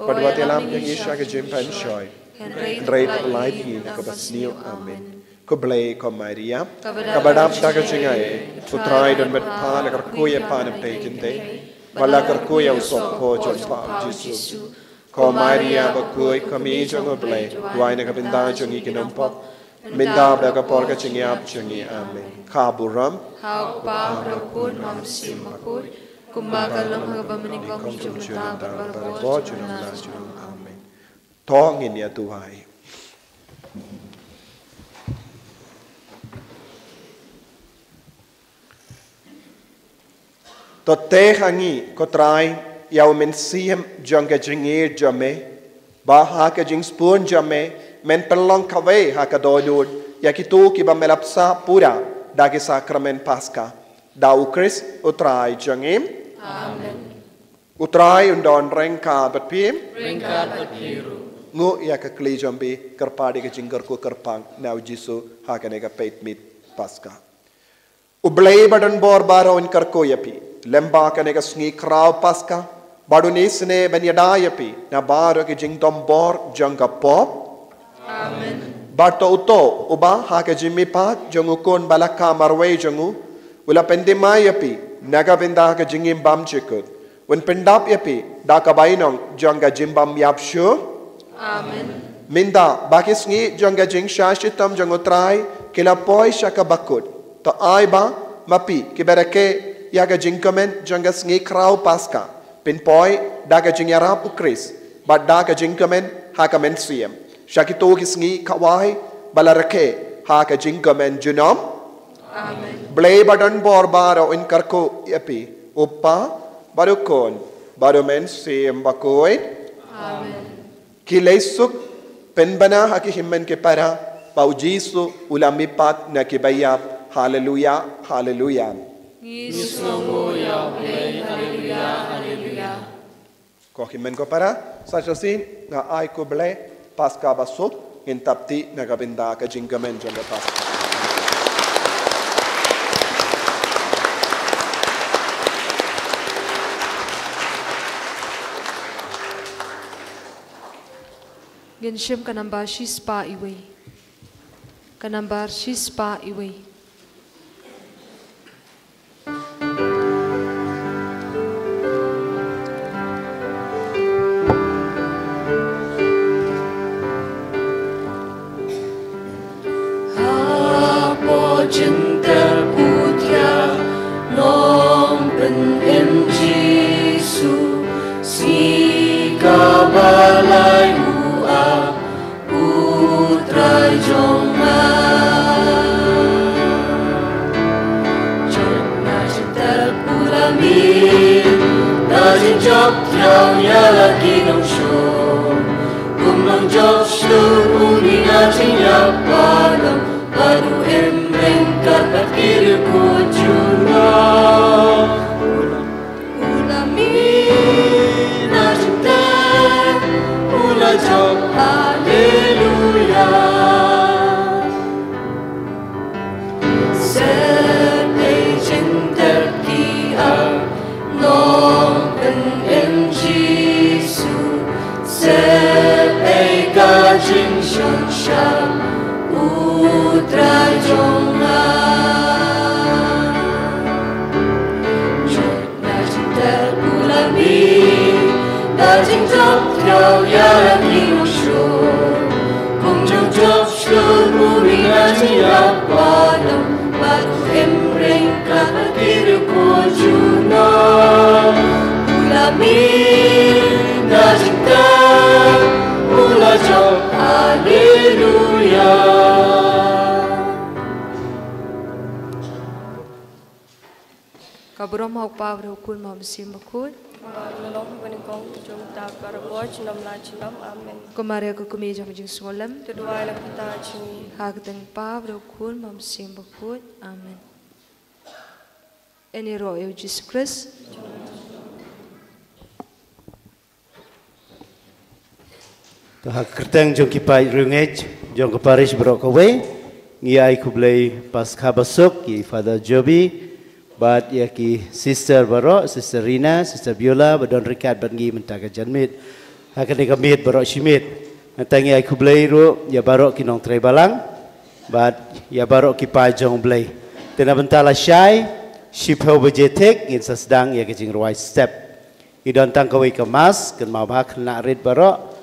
Bad wat ïalam ïa ngi sha ka jingpynshoi, hynrei to pyllait ïa ngi na kaba sniew. Amen. Khublei ko Maria, kaba dap da ka jingaiei, u Trai u don bad pha. La kyrkhu ïa pha na pdeng ki kynthei bad la kyrkhu ïa u sohphoh jong pha u Jisu. Ko Maria bakhuid, ko Kmie jong u Blei, duwai na ka bynta jong ngi ki nongpop, mynta bad ha ka por ka jingïap jong ngi. Amen. Ka burom ha u Pa, ha u Khun, ha u Mynsiem Bakhuid, kumba ka long ha kaba nyngkong, kumjuh, mynta bad barabor, junom la junom. Amen. To ngin ïa duwai. To teh ha ngi ko Trai ïa u Mynsiem jong ka jingïeit jong me, ba ha ka jingsbun jong me men pynlong kawei ha ka dohnud ïa kito kiba me la bsa pura da ki sakramen Paska. Da u Khrist u Trai jong ngi. Amen. U Trai un don ryngkat bad phi. Ryngkat bad phi ruh. Nguh ïa ka kli jong phi, kyrpad ïa ka jingkyrkhu kyrpang na u Jisu ha kane ka peit miet Paska. U Blei ba don bor baroh un kyrkhu ïa phi lem bad kane ka sngi khraw Paska, bad un isynei ban ïada ïa phi na baroh ki jingdom bor jong ka pop. Amen. Bad to uto uba ha ka jingmihpat jong u Khun ba la kha marwei jong u, u la pyndem ïa phi na ka bynta ka jingim bymjukut, un pyndap ïa phi da ka bainong jong ka jingbymïap shuh. Amen. Mynta ba ki sngi jong ka jingshah shitom jong u Trai ki la poi sha ka bakut, to ai ba ma phi kiba rakhe ïa ka jingkmen jong ka sngi khraw Paska, phin poi da ka jingïarap u Khrist bad da ka jingkmen ha ka mynsiem sha kito ki sngi khawai ba la rakhe ha ka jingkmen junom. Amen. Blei ba don bor baroh un kyrkhu ïa phi, u Kpa bad u Khun bad u Mynsiem Bakhuid. Amen. Ki leit suk, pynbna ha ki hynmen ki para ba u Jisu u la mihpat na kiba ïap. Haleluya, haleluya. Ngi sngewnguh ïa U Blei, haleluya, haleluya. Ko hynmen ko para, sa shisien nga ai khublei Paska basuk, ngin tap tih na ka bynta ka jingkmen jong ka Paska. Ngin shim ka nambar shispah iwei. Ka nambar shispah iwei. Hapoh jynter u thiah, Nongpynim Jisu, sngi kaba lai u ap, U Trai jong nga. Jot na jynter u la mih, da jingjop thiaw ïa la ki nongshun. Kum nongjop shlur u mih na jingïap ba long, bad u im ryngkat bad ki riewkhuid jong u. U la mih na jynter, u la jop, haleluya. Sep ei jynter ki ar, Nongpynim Jisu, sep ei ka jingsynshar, U Trai jong nga. Na jynter u la mih, da jingjop thiaw ïa la ki nongshun. Kum nongjop shlur u mih na jingïap ba long, bad u im ryngkat bad ki riewkhuid jong u. U la mih na jynter, u la jop, haleluya. Ka burom ha u Kpa bad ha u Khun bad ha u Mynsiem Bakhuid. Bad ka long ha ka nyngkong, to jong ta, baroh junom la junom. Amen. Ko Maria ka kmie jong ka jingsngewlem, to duwai na ka bynta jong ngi. Ha ka kyrteng u Kpa bad u Khun bad u Mynsiem Bakhuid. Amen. Ïaroh ïa u Jisu Khrist. To ha ka kyrteng jong ki paid riewngeit jong ka parish baroh kawei, ngi ai khublei Paska basuk ïa i Father Joby bad ïa ki sister baroh, Sister Rina, Sister Beulah, ba don ryngkat bad ngi mynta ka janmiet ha kane ka miet baroh shi miet. Nangta ngi ai khublei ruh ïa baroh ki nongtrei balang bad ïa baroh ki paid jong U Blei. Te na bynta lashai, shiphew baje thik, ngin sa sdang ïa ka jingrwai step. Ngi don tang kawei ka Mass, kynmaw ba ha khynnah rit baroh